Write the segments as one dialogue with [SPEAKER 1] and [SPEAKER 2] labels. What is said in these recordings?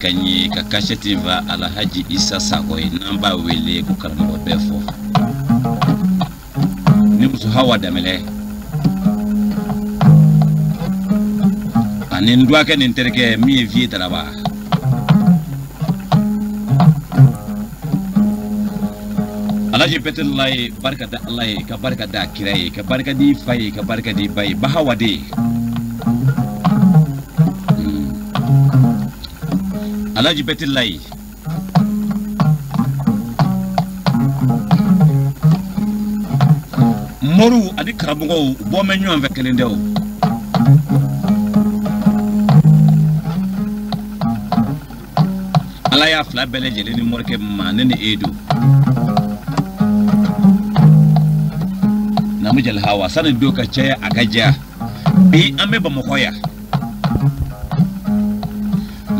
[SPEAKER 1] Ka ɲɛ ka kasɛti fa Alhaji Isa Sakɔ ye, n'an b'a wele ko karamɔgɔ bɛɛ fɔ. Ni muso Hawa Danbɛlɛ ani n dɔgɔkɛ ni n terikɛ min ye Vieux Daraba. Alhaji Bɛtɛlaye, barika da Ala ye, ka barika da kira ye, ka barika di fa ye, ka barika di ba ye, Bahawa de. Alhaji Bɛtɛlaye. Moriw ani karamɔgɔw bɔ bɛ ɲɔgɔn fɛ kelen tɛ o. Ala y'a fila bɛɛ lajɛlen ni morikɛ ma, ne ni e don. Namu Jali Hawa, sani don ka caya a ka diya. Bi an bɛ Bamakɔ yan.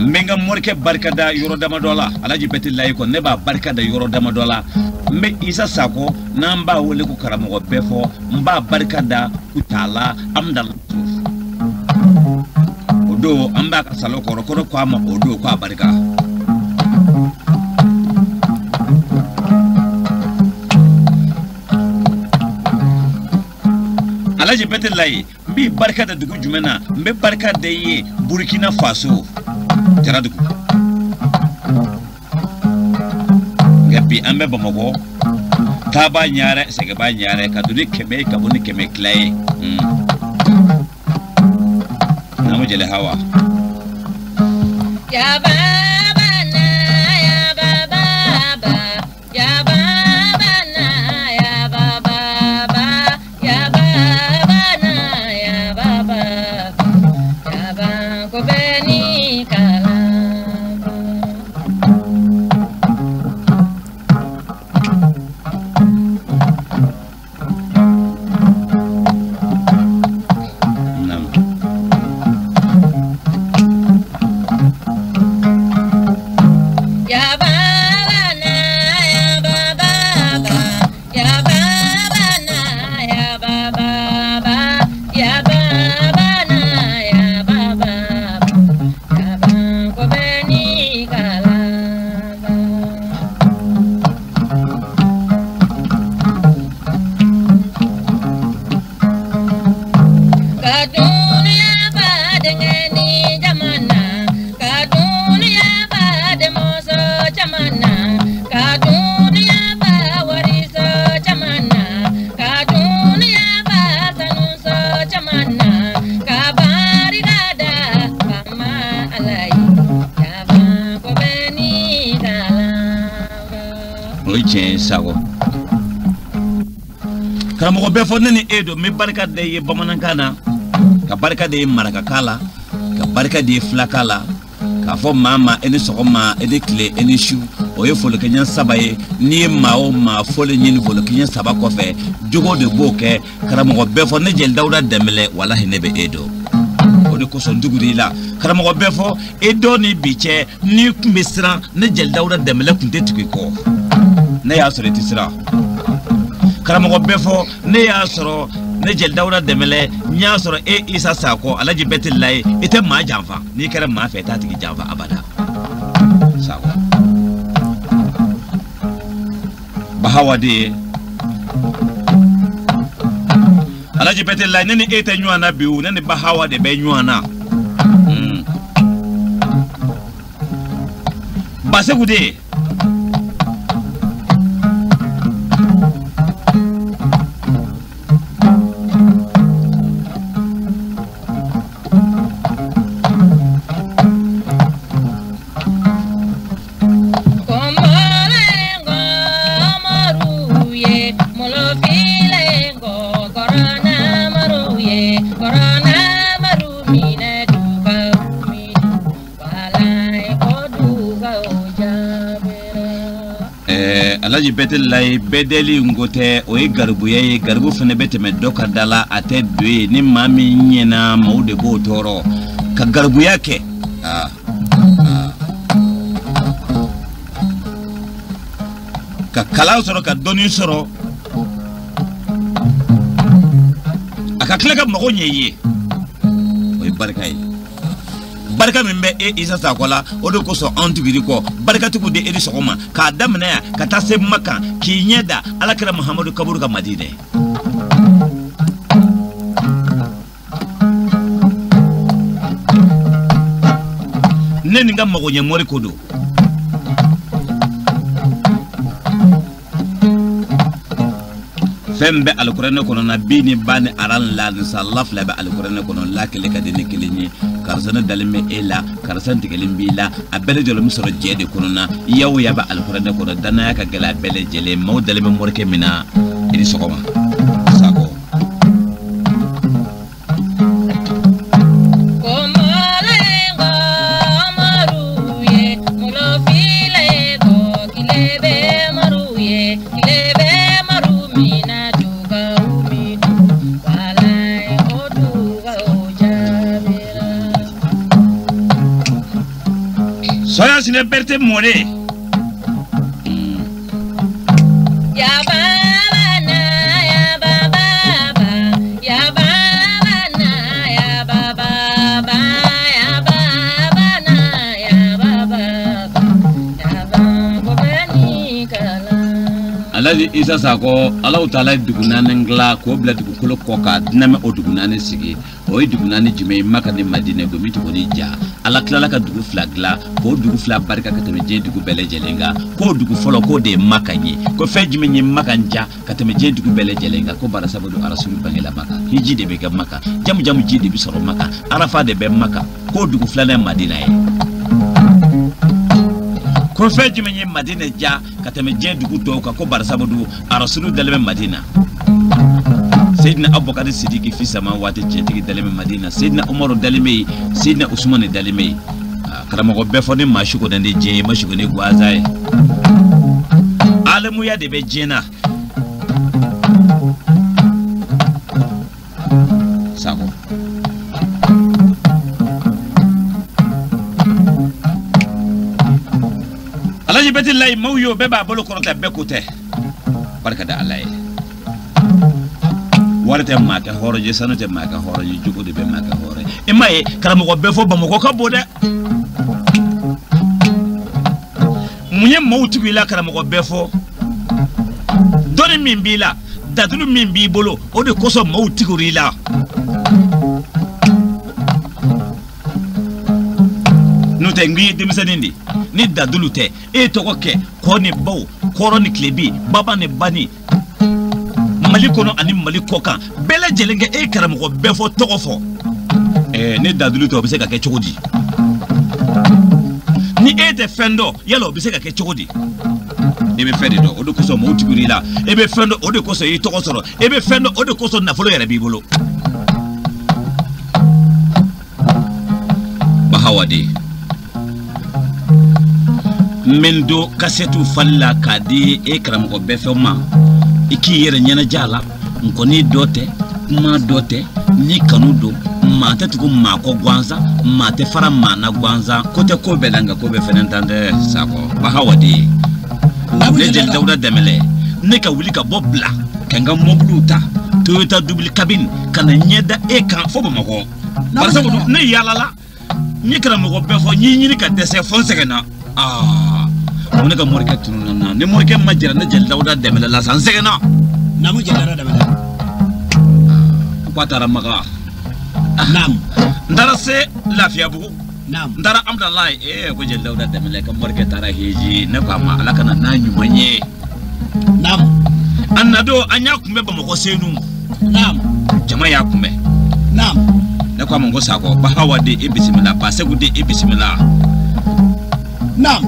[SPEAKER 1] N bɛ n ka morikɛ barika da yɔrɔ damadɔ la. Alhaji Bɛtɛlaye kɔ, ne b'a barika da yɔrɔ damadɔ la. N bɛ Isa Sakɔ, n'an b'a wele ko karamɔgɔ bɛɛ fɔ, n b'a barika da Kucala Amudala. O don an b'a ka salon kɔrɔ, kɔrɔ ko a ma o don k'a barika. Alhaji Bɛtɛlaye, n b'i barika da dugu jumɛn na? N bɛ barika da i ye Burkina Faso, Jaradugu. Nka bi an bɛ Bamakɔ, taaba ɲaarɛ, sɛgɛba ɲaarɛ, ka don ni 100 ye, ka bɔ ni 100 tila ye. Namu Jali Hawa.
[SPEAKER 2] Ya baba na, ya baba ba, ya baba na, ya baba ba, ya baba na, ya baba ba, ya ba ko beni kala. Ya baba na, ya baba ba, ya baba na, ya baba ba, ya baba na, ya baba ba, ya ba ko beni kala ba. Ka dunia ba dengeni jamana, ka dunia ba demoso jamana, ka dunia ba wariso jamana, ka dunia ba sanuso jamana, ka barigada kama alai, ya ba ko beni kala ba.
[SPEAKER 1] O ye tiɲɛ ye Sakɔ. Karamɔgɔ bɛɛ fɔ, ne ni e don, n bɛ barika da i ye bamanankan na, ka barika da i ye marakakan la, ka barika da i ye filakan la, k'a fɔ maa ma e ni sɔgɔma, e ni tile, e ni su. O ye folikɛɲɛ 3 ye. N'i ye maa o maa fɔli ɲini folikɛɲɛ 3 kɔfɛ, jogo de b'o kɛ. Karamɔgɔ bɛɛ fɔ, ne Jeli Dawuda Danbɛlɛ, walahi ne bɛ e dɔn. O de kosɔn n tugura i la. Karamɔgɔ bɛɛ fɔ, e dɔn ni bi cɛ, n'i tun bɛ siran, ne Jeli Dawuda Danbɛlɛ tun tɛ tugu i kɔ. Ne y'a sɔrɔ i tɛ siran. Karamɔgɔ bɛɛ fɔ, ne y'a sɔrɔ, ne Jeli Dawuda Danbɛlɛ, n y'a sɔrɔ e Isa Sakɔ, Alhaji Bɛtɛlaye, i tɛ maa janfa. N'i kɛra maa fɛ, i t'a tigi janfa abada. Sakɔ. Bahawa de ye. Alhaji Bɛtɛlaye, ne ni e tɛ ɲɔgɔn na bi o, ne ni Bahawa de bɛ ɲɔgɔn na. Baseku de ye. Alhaji Bɛtɛlaye, bɛdɛli n ko tɛ, o ye garibuya ye. Garibu fana bɛ tɛmɛ dɔ ka da la, a tɛ don yen. Ni maa min ɲɛna, maaw de b'o tɔɔrɔ ka garibuya kɛ. Ka kalan sɔrɔ, ka dɔnni sɔrɔ, a ka tila ka mago ɲɛ i ye, o ye barika ye. Barika min bɛ e Isa Sakɔ la, o de kosɔn anw tuguri kɔ. Barikatigiw de e ni sɔgɔma k'a daminɛ yan ka taa se Makan k'i ɲɛ da Alakira Muhamadu kaburu ka Madinɛ. Ne ni n ka magoɲɛ mori ko don. Fɛn bɛ alikuranɛ kɔnɔ na bi ni ba ni aran la ni sala fila bɛ alikuranɛ kɔnɔ la kelen ka di ni kelen ye. Karisa ne dalen bɛ e la, karisa tigɛlen b'i la, a bɛɛ lajɛlen bɛ sɔrɔ jɛ de kɔnɔ na. Yaw ya bɛ alikuranɛ kɔnɔ, danaya ka gɛlɛn a bɛɛ lajɛlen. Maaw dalen bɛ morikɛ min na, i ni sɔgɔma. Sakɔ. Soya sine berte more.
[SPEAKER 2] Ya baba na ya baba ba, ya baba na ya baba ba, ya baba na ya baba ba, ya baba ni kala.
[SPEAKER 1] Alhaji Isa Sakɔ, Alahu Taala ye dugu naani dilan k'o bila dugukolo kɔ kan, dinɛ o dugu naani sigi. O ye dugu naani jumɛn ye? Maka ni Madinɛ, gomi tɔgɔ ni ja. Ala tilala ka dugu fila dilan k'o dugu fila barika ka tɛmɛ diɲɛ dugu bɛɛ lajɛlen kan. K'o dugu fɔlɔ k'o de ye Maka ye. Ko fɛn jumɛn ye Maka ja ka tɛmɛ diɲɛ dugu bɛɛ lajɛlen kan? Ko barasabu don Arasulu bangela Maka, hiji de bɛ kɛ Maka, jamu jamu ji de bɛ sɔrɔ Maka, Arafa de bɛ Maka. K'o dugu filanan ye Madina ye. Ko fɛn jumɛn ye Madina ja ka tɛmɛ diɲɛ dugu tɔw kan? Ko barasabu don Arasulu dalen bɛ Madina. Seydina Abubakar Sidiki fi sama waati cɛntigi dalen bɛ Madina, Seydina Umaru dalen bɛ yen, Seydina Usumani dalen bɛ yen. Karamɔgɔ bɛɛ fɔ ni maa su kɔni tɛ diɲɛ ye, ma su kɔni gansan ye. Alamuya de bɛ diɲɛ na. Sakɔ. Alhaji Bɛtilayi, maaw ye o bɛɛ b'a bolo kɔrɔta, bɛɛ ko tɛ. Barika da Ala ye. Wari tɛ maa kɛ hɔrɔn ye, sanu tɛ maa kɛ hɔrɔn ye, jogo de bɛ maa kɛ hɔrɔn ye. I m'a ye karamɔgɔ bɛɛ fɔ Bamakɔ ka bon dɛ. Mun ye maaw tugu i la karamɔgɔ bɛɛ fɔ? Dɔnni min b'i la, datulu min b'i bolo, o de kosɔn maaw tugura i la. N'o tɛ n k'i ye denmisɛnnin de, ni datulu tɛ, e tɔgɔ kɛ kɔ ni baw, kɔrɔ ni tilebi, baba ni bani. Mali kɔnɔ ani Mali kɔ kan bɛɛ lajɛlen kɛ e karamɔgɔ bɛɛ fɔ tɔgɔ fɔ. Ne dadulu tɛ, o bɛ se ka kɛ cogo di? Ni e tɛ fɛn dɔn, yala o bɛ se ka kɛ cogo di? E bɛ fɛn de dɔn, o de kosɔn maaw tugura i la. E bɛ fɛn dɔn, o de kosɔn i y'i tɔgɔ sɔrɔ. E bɛ fɛn dɔn, o de kosɔn nafolo yɛrɛ b'i bolo. Bahawa de. N bɛ n don kasɛtiw fali la k'a di e karamɔgɔ bɛɛ fɛ ma. I k'i yɛrɛ ɲɛnajɛ a la, nkɔni dɔ tɛ, kuma dɔ tɛ, ni kanu don, maa tɛ tugu maa kɔ gansan, maa tɛ fara maa na gansan. Ko tɛ ko bɛɛ la, nka ko bɛɛ fɛnɛ tan tɛ Sakɔ. Bahawa de ye. Ne Jeli Dawuda Dɛmɛlɛ, ne ka wuli ka bɔ bila, ka n ka mɔbiliw ta, Toyota double cabine, ka na ɲɛ da e kan fo Bamakɔ. Barisa ne yaalala, n ye karamɔgɔ bɛɛ fɔ, n y'i ɲini ka dɛsɛ fo n sɛgɛnna. Ko ne ka morikɛ tununna na, ni morikɛ ma jira ne Jeli Dawuda Dɛmɛlɛ la sa, n sɛgɛnna.
[SPEAKER 3] Naamu Jeli Dawuda Dɛmɛlɛ.
[SPEAKER 1] Ko a taara Maka.
[SPEAKER 3] Naamu.
[SPEAKER 1] N taara se Lafiyabugu.
[SPEAKER 3] Naamu.
[SPEAKER 1] N taara Amudalayi. Ko Jeli Dawuda Dɛmɛlɛ ka morikɛ taara hiji. Ne ko a ma, Ala ka na n'a ɲuman ye.
[SPEAKER 3] Naamu.
[SPEAKER 1] A na don, an y'a kunbɛn Bamakɔ Senu.
[SPEAKER 3] Naamu.
[SPEAKER 1] Jama y'a kunbɛn.
[SPEAKER 3] Naamu.
[SPEAKER 1] Ne ko a ma ko Sakɔ, Bahawa de e bisimila, Basegu de e bisimila.
[SPEAKER 3] Naamu.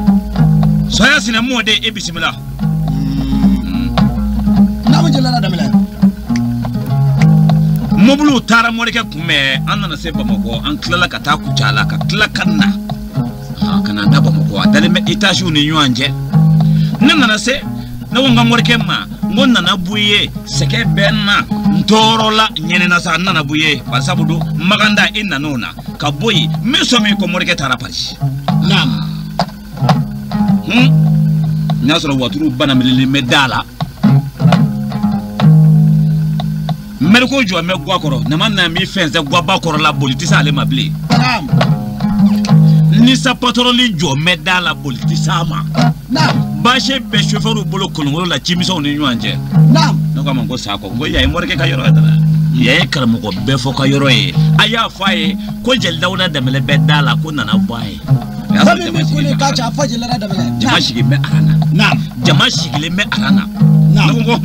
[SPEAKER 1] Soya sinamɔ de e bisimila.
[SPEAKER 3] Naamu Jeli Dawuda Dɛmɛlɛ.
[SPEAKER 1] Mɔbiliw taara morikɛ kunbɛn, an nana se Bamakɔ, an tilala ka taa Kucala, ka tila ka na. Ka na da Bamakɔ, a dalen bɛ etaziw ni ɲɔgɔn cɛ. Ne nana se, ne ko n ka morikɛ ma, n ko nana bɔ i ye, sɛgɛ bɛ n na, n tɔɔrɔla, n ɲɛnɛna sa, n nana bɔ i ye. Barisabu don, Maganda i nan'o na, ka bɔ yen, n bɛ sɔn min ko morikɛ taara Paris.
[SPEAKER 3] Naamu.
[SPEAKER 1] N y'a sɔrɔ waturu banamililen bɛ da la. Mɛriko jɔ bɛ gwa kɔrɔ, nama na mi fɛnsɛn gwaba kɔrɔ la, boli tɛ se ale ma bilen.
[SPEAKER 3] Naam.
[SPEAKER 1] Nisa patɔrɔli jɔ mɛ da la boli tɛ s'a ma.
[SPEAKER 3] Naam.
[SPEAKER 1] Baase bɛ sofɛriw bolo kolonkolo la cimisɛnw ni ɲɔgɔn cɛ.
[SPEAKER 3] Naam.
[SPEAKER 1] Ne ko a ma ko Sakɔ, n ko yan ye morikɛ ka yɔrɔ ye dɛ. Yan ye karamɔgɔ bɛɛ fɔ ka yɔrɔ ye. A y'a fɔ a ye ko Jeli Dawuda Danbɛlɛ bɛ da la ko nana bɔ a ye.
[SPEAKER 3] Fɛn min bɛ kule k'a ca a fɔ Jeli Dawuda Danbɛlɛ.
[SPEAKER 1] Jama sigilen bɛ aran na.
[SPEAKER 3] Naam.
[SPEAKER 1] Jama sigilen bɛ aran na.
[SPEAKER 3] Naam.
[SPEAKER 1] Ne ko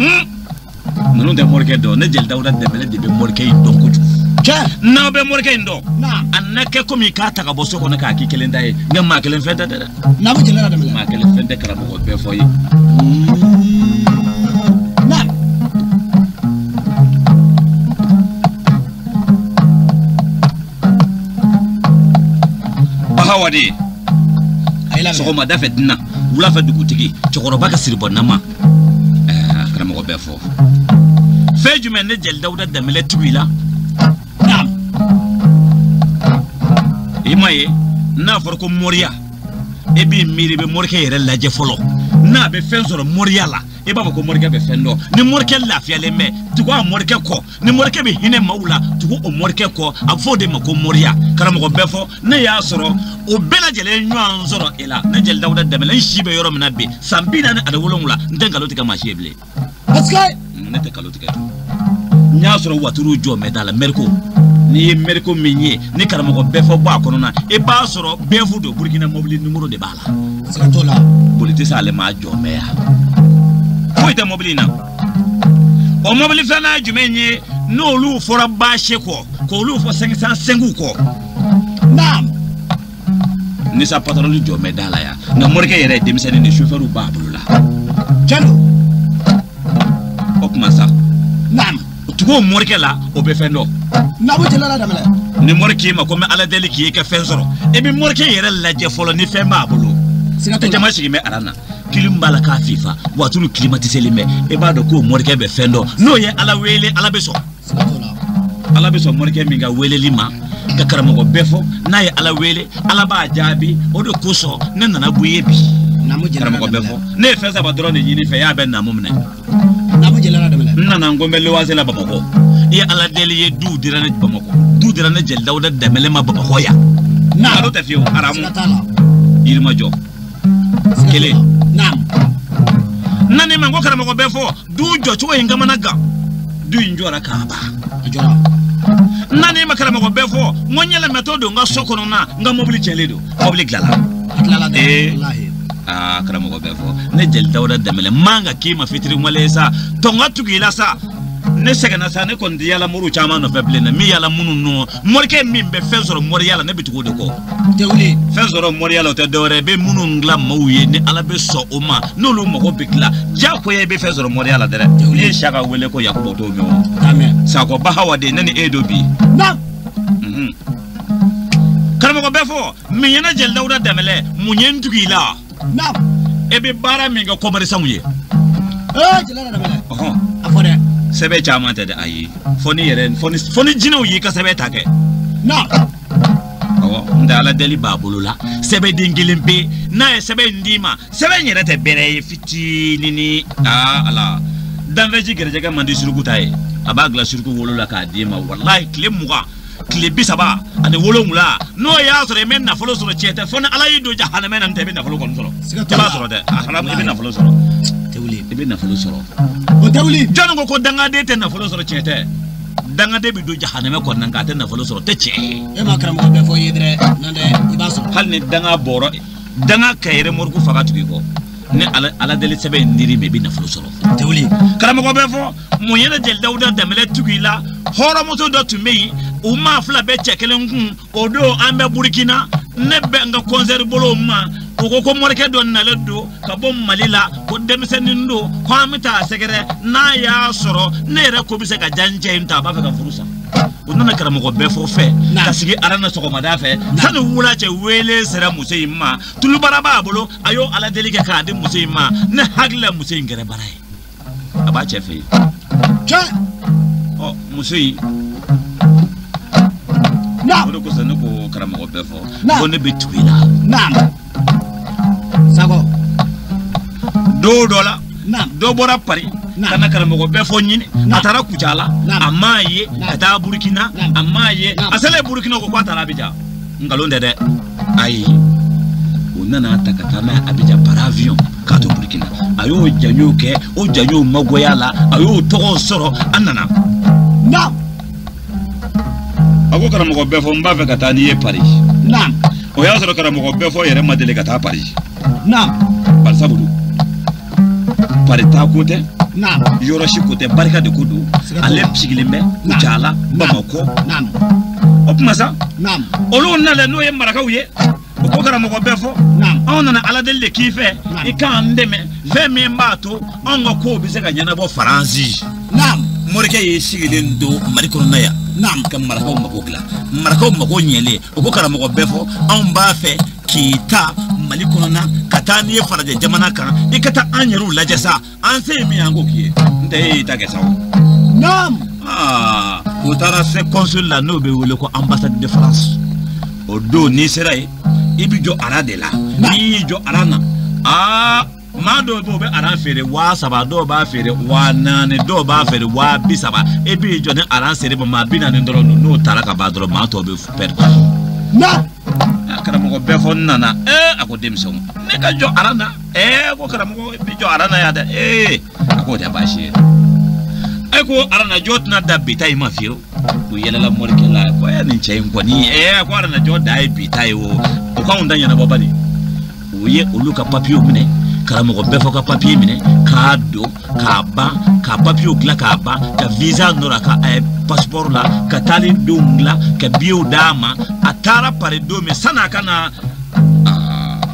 [SPEAKER 1] ninnu tɛ morikɛ dɔn, ne Jeli Dawuda Danbɛlɛ de bɛ morikɛ in dɔn kojugu.
[SPEAKER 3] Tiɲɛ.
[SPEAKER 1] N'aw bɛ morikɛ in dɔn.
[SPEAKER 3] Naam.
[SPEAKER 1] A na kɛ komi k'a ta ka bɔ so kɔnɔ k'a k'i kelen ta ye, nka maa kelen fɛn tɛ dɛ.
[SPEAKER 3] Naamu Jeli Dawuda Danbɛlɛ.
[SPEAKER 1] Maa kelen fɛn tɛ karamɔgɔ bɛɛ fɔ ye.
[SPEAKER 3] Naam.
[SPEAKER 1] Bahawadi.
[SPEAKER 3] A ye labɛn.
[SPEAKER 1] Sɔgɔmada fɛ dunan, wula fɛ dugutigi, cɛkɔrɔba ka siribɔnama. Karamɔgɔ bɛɛ fɔ. Fɛn jumɛn ne Jeli Dawuda Danbɛlɛ tugu i la?
[SPEAKER 3] Naam.
[SPEAKER 1] I m'a ye, n'a fɔra ko moriya, e b'i miiri i bɛ morikɛ yɛrɛ lajɛ fɔlɔ. N'a bɛ fɛn sɔrɔ moriya la, e b'a fɔ ko morikɛ bɛ fɛn dɔn. Ni morikɛ lafiyalen bɛ, tugu a morikɛ kɔ. Ni morikɛ bɛ hinɛ maaw la, tugu o morikɛ kɔ. A bɛ fɔ o de ma ko moriya. Karamɔgɔ bɛɛ fɔ, ne y'a sɔrɔ o bɛɛ lajɛlen ɲɔgɔn sɔrɔ e la. Ne Jeli Dawuda Danbɛlɛ, n si bɛ yɔrɔ min na bi, san 47, n tɛ nkalon tigɛ maa si ye bilen.
[SPEAKER 3] Parce que
[SPEAKER 1] ne tɛ nkalon tigɛ. N y'a sɔrɔ waturu jɔ mɛ da la, mɛriko. N'i ye mɛriko min ye, ni karamɔgɔ bɛɛ fɔ bɔ a kɔnɔ na, i b'a sɔrɔ bɛɛ fu don Burukina mobili nimoro de b'a la.
[SPEAKER 3] Siga t'o la.
[SPEAKER 1] Boli tɛ s'ale ma a jɔ mɛ yan. Foyi tɛ mobili in na. O mobili filanan ye jumɛn ye? N'olu fɔra baase kɔ, k'olu fɔ 505 kɔ.
[SPEAKER 3] Naam.
[SPEAKER 1] Nisa patɔrɔli jɔ mɛ da la yan. Nka morikɛ yɛrɛ ye denmisɛnnin de ye, sofɛriw b'a bolo la.
[SPEAKER 3] Tiɲɛ don.
[SPEAKER 1] O tuma sa.
[SPEAKER 3] Naam.
[SPEAKER 1] Tugu o morikɛ la, o bɛ fɛn dɔn.
[SPEAKER 3] Naamu Jeli Dawuda Danbɛlɛ.
[SPEAKER 1] Ni mori k'i ma ko n bɛ Ala deli k'i ka fɛn sɔrɔ, e bɛ morikɛ yɛrɛ lajɛ fɔlɔ ni fɛn b'a bolo.
[SPEAKER 3] Siga t'o la.
[SPEAKER 1] Jama sigilen bɛ aran na. Kilim b'a la k'a fifa, waturu climatiselen bɛ. E b'a dɔn k'o morikɛ bɛ fɛn dɔn. N'o ye Ala wele, Ala bɛ sɔn.
[SPEAKER 3] Siga t'o la.
[SPEAKER 1] Ala bɛ sɔn morikɛ min ka weleli ma, ka karamɔgɔ bɛɛ fɔ. N'a ye Ala wele, Ala b'a jaabi. O de kosɔn ne nana bɔ i ye bi.
[SPEAKER 3] Naamu Jeli Dawuda
[SPEAKER 1] Karamɔgɔ bɛɛ
[SPEAKER 3] Danbɛlɛ.
[SPEAKER 1] fɔ. Ne ye fɛn saba dɔrɔn de ɲini fɛ, y'a bɛ naamu minɛ.
[SPEAKER 3] Naamu Jeli Dawuda Danbɛlɛ.
[SPEAKER 1] N nana n ko n bɛ luwanse la Bamakɔ. I ye Ala deli ye, duw dira ne Bamakɔ. Du dira ne Jeli Dawuda Danbɛlɛ ma Bamakɔ yan.
[SPEAKER 3] Naam.
[SPEAKER 1] Nkalon tɛ fiyewu, haramu.
[SPEAKER 3] Siga t'a la.
[SPEAKER 1] Yirimajɔ.
[SPEAKER 3] Siga t'o la.
[SPEAKER 1] Kelen.
[SPEAKER 3] Naam.
[SPEAKER 1] N nana ma n ko karamɔgɔ bɛɛ fɔ, du jɔcogo in kamana gan. Du in jɔra k'a ban.
[SPEAKER 3] A jɔra.
[SPEAKER 1] N nana ma karamɔgɔ bɛɛ fɔ, n ko n yɛlɛmɛtɔ don n ka so kɔnɔ na, n ka mobili cɛnlen don. Mobili dilanna.
[SPEAKER 3] A tilala dɛ. Walahi.
[SPEAKER 1] Karamɔgɔ bɛɛ fɔ, ne Jeli Dawuda Danbɛlɛ man ka k'i ma fitiri wale ye sa, tɔn ka tugu i la sa. Ne sɛgɛnna sa, ne kɔni tɛ yala moriw caman nɔfɛ bilen dɛ. Min yala minnu nɔ, morikɛ min bɛ fɛn sɔrɔ moriya la, ne bɛ tugu o de kɔ.
[SPEAKER 3] Tɛ wuli.
[SPEAKER 1] Fɛn sɔrɔ moriya la, o tɛ dɔwɛrɛ ye. I bɛ minnu dilan maaw ye, ni Ala bɛ sɔn o ma, n'olu mago bɛ dilan, diyagoya i bɛ fɛn sɔrɔ moriya la dɛ.
[SPEAKER 3] Tɛ wuli.
[SPEAKER 1] N'i ye Saka wele ko Yakuba, o t'o mɛn o.
[SPEAKER 3] T'a mɛn.
[SPEAKER 1] Sakɔ Bahawa de, ne ni e don bi.
[SPEAKER 3] Naam.
[SPEAKER 1] Karamɔgɔ bɛɛ fɔ, min ye ne Jeli Dawuda Danbɛlɛ, mun ye n tugu i la?
[SPEAKER 3] Naam.
[SPEAKER 1] E bɛ baara min kɛ commerçant ye.
[SPEAKER 3] Jeli Dawuda Danbɛlɛ.
[SPEAKER 1] Ɔhɔn.
[SPEAKER 3] A fɔ dɛ.
[SPEAKER 1] Sɛbɛn caman tɛ dɛ, ayi. Fɔ ni yɛrɛ, fɔ ni jinɛw y'i ka sɛbɛn ta kɛ.
[SPEAKER 3] Naam.
[SPEAKER 1] Awɔ, n tɛ Ala deli b'a bolo la. Sɛbɛnden kelen pe, n'a ye sɛbɛn in d'i ma, sɛbɛn yɛrɛ tɛ bɛrɛ ye fitinin. Ala. Danfɛnji gɛrɛjɛgɛ man di suruku ta ye. A b'a dilan suruku wolo la k'a d'i ma. Walahi, tile 20, tile 37, n'o y'a sɔrɔ i bɛ nafolo sɔrɔ, tiɲɛ tɛ, fo ni Ala y'i don jahanamɛ na, n tɛ, i bɛ nafolo kɔni sɔrɔ.
[SPEAKER 3] Siga t'o
[SPEAKER 1] I b'a
[SPEAKER 3] la.
[SPEAKER 1] sɔrɔ dɛ. A haramu, i bɛ nafolo sɔrɔ.
[SPEAKER 3] Tɛ wuli.
[SPEAKER 1] I bɛ nafolo sɔrɔ.
[SPEAKER 3] O tɛ wuli.
[SPEAKER 1] Jɔnni ko ko dangaden tɛ nafolo sɔrɔ, tiɲɛ tɛ. Dangaden bɛ don jahanamɛ kɔnɔna nka a tɛ nafolo sɔrɔ, o tɛ tiɲɛ ye.
[SPEAKER 3] E ma karamɔgɔ bɛɛ fɔ i ye dɛ, n'o tɛ i b'a sɔrɔ.
[SPEAKER 1] Hali ni danga bɔra, danga ka yɛrɛ moriku faga tugu i kɔ. Ni Ala deli sɛbɛn in dir'i ma, i bɛ nafolo sɔrɔ.
[SPEAKER 3] Tɛ wuli.
[SPEAKER 1] Karamɔgɔ bɛ fɔ, mun ye ne Jeli Dawuda Danbɛlɛ tugu i la? Hɔrɔnmuso dɔ tun bɛ yen, u maa fila bɛ cɛ kelen kun, o don an bɛ Burukina, ne bɛ n ka concert bolo ma, u ko ko morikɛ dɔ nalen don ka bɔ Mali la, ko denmisɛnnin don, ko an bɛ taa sɛgɛrɛ, n'a y'a sɔrɔ ne yɛrɛ ko bɛ se ka diya n cɛ in ta, a b'a fɛ ka furu sa. U nana karamɔgɔ bɛɛ fɔ fɛ, ka sigi aran na sɔgɔmada fɛ, sani wula cɛ wele sera muso in ma, tulubara b'a bolo, a y'o Ala deli kɛ k'a di muso in ma, ne hakili la muso in kɛra bara ye. A b'a cɛ fɛ yen.
[SPEAKER 3] Cɛ.
[SPEAKER 1] Ɔ, muso in.
[SPEAKER 3] Naam.
[SPEAKER 1] O de kosɔn ne ko karamɔgɔ bɛɛ fɔ.
[SPEAKER 3] Naam.
[SPEAKER 1] Ko ne bɛ tugu i la.
[SPEAKER 3] Naam. Sakɔ.
[SPEAKER 1] Don dɔ la.
[SPEAKER 3] Naam.
[SPEAKER 1] Dɔ bɔra Paris.
[SPEAKER 3] Naam.
[SPEAKER 1] Ka na karamɔgɔ bɛɛ fɔ ɲini.
[SPEAKER 3] Naam.
[SPEAKER 1] A taara Kucala.
[SPEAKER 3] Naam.
[SPEAKER 1] A m'a ye.
[SPEAKER 3] Naam.
[SPEAKER 1] Ka taa Burukina.
[SPEAKER 3] Naam.
[SPEAKER 1] A m'a ye.
[SPEAKER 3] Naam.
[SPEAKER 1] A selen Burukina ko k'a taara Abijan. Nkalon tɛ dɛ. Ayi, u nana ta ka taa n'a ye Abidjan par avion k'a to Burkina. A y'o jaɲow kɛ, o jaɲow magoya la, a y'o tɔgɔ sɔrɔ, a nana.
[SPEAKER 3] Naam.
[SPEAKER 1] A ko karamɔgɔ bɛɛ fɔ n b'a fɛ ka taa n'i ye Paris.
[SPEAKER 3] Naam.
[SPEAKER 1] O y'a sɔrɔ karamɔgɔ bɛɛ fɔ yɛrɛ ma deli ka taa Paris.
[SPEAKER 3] Naam.
[SPEAKER 1] Barisabu dun, Paris taa ko tɛ.
[SPEAKER 3] Naam.
[SPEAKER 1] Yɔrɔ si ko tɛ, barika de ko don.
[SPEAKER 3] Siga t'o la.
[SPEAKER 1] Ale sigilen bɛ Kucala, Bamakɔ.
[SPEAKER 3] Naam.
[SPEAKER 1] O tuma sa,
[SPEAKER 3] Naam.
[SPEAKER 1] olu nalen n'o ye marakaw ye, o ko karamɔgɔ bɛɛ fɔ.
[SPEAKER 3] Naam.
[SPEAKER 1] Anw nana Ala deli de k'i fɛ,
[SPEAKER 3] Naam.
[SPEAKER 1] i k'an dɛmɛ fɛn min b'a to anw ka kow bɛ se ka ɲɛnabɔ Faransi.
[SPEAKER 3] Naam.
[SPEAKER 1] Morikɛ y'i sigilen don Mali kɔnɔna yan.
[SPEAKER 3] Naam.
[SPEAKER 1] Ka marakaw mako dilan. Marakaw mako ɲɛlen, o ko karamɔgɔ bɛɛ fɔ, anw b'a fɛ k'i ta Mali kɔnɔna ka taa n'i ye farajɛ jamana kan, i ka taa an yɛrɛw lajɛ sa, an se ye min ye an k'o k'i ye. N tɛ e y'i ta kɛ sa o.
[SPEAKER 3] Naam.
[SPEAKER 1] Aa, o taara se consul la n'o bɛ wele ko ambassade de France. O don n'i sera yen, i bɛ jɔ ara de la. N'i y'i jɔ ara na, aa, maa dɔw bɛ yen o bɛ aran feere 3000, dɔw b'a feere 4000, dɔw b'a feere 30.000. E b'i jɔ ni aran sera ma, maa 40 dɔrɔn don, n'o taara ka ban dɔrɔn, maa tɔw bɛ perdre.
[SPEAKER 3] Naam.
[SPEAKER 1] Karamɔgɔ bɛɛ fɔ n nana. A ko denmisɛnw, ne ka jɔ aran na. Ko karamɔgɔ, i bɛ jɔ aran na yan dɛ. A k'o tɛ baasi ye. E ko aranajɔ tɛna da bi ta in ma fiyewu. U yɛlɛla morikɛ la, ko nin cɛ in kɔni, ko aranajɔ da ye bi ta ye o. O k'anw ta ɲɛnabɔ bani. U ye olu ka papiyew minɛ, karamɔgɔ bɛɛ fɔ ka papiye minɛ, k'a don, k'a ban, ka papiyew dilan k'a ban, ka visa nɔrɔ a ka passeport la, ka taali denw dilan, ka biyew d'a ma. A taara Paris don min, san'a ka na,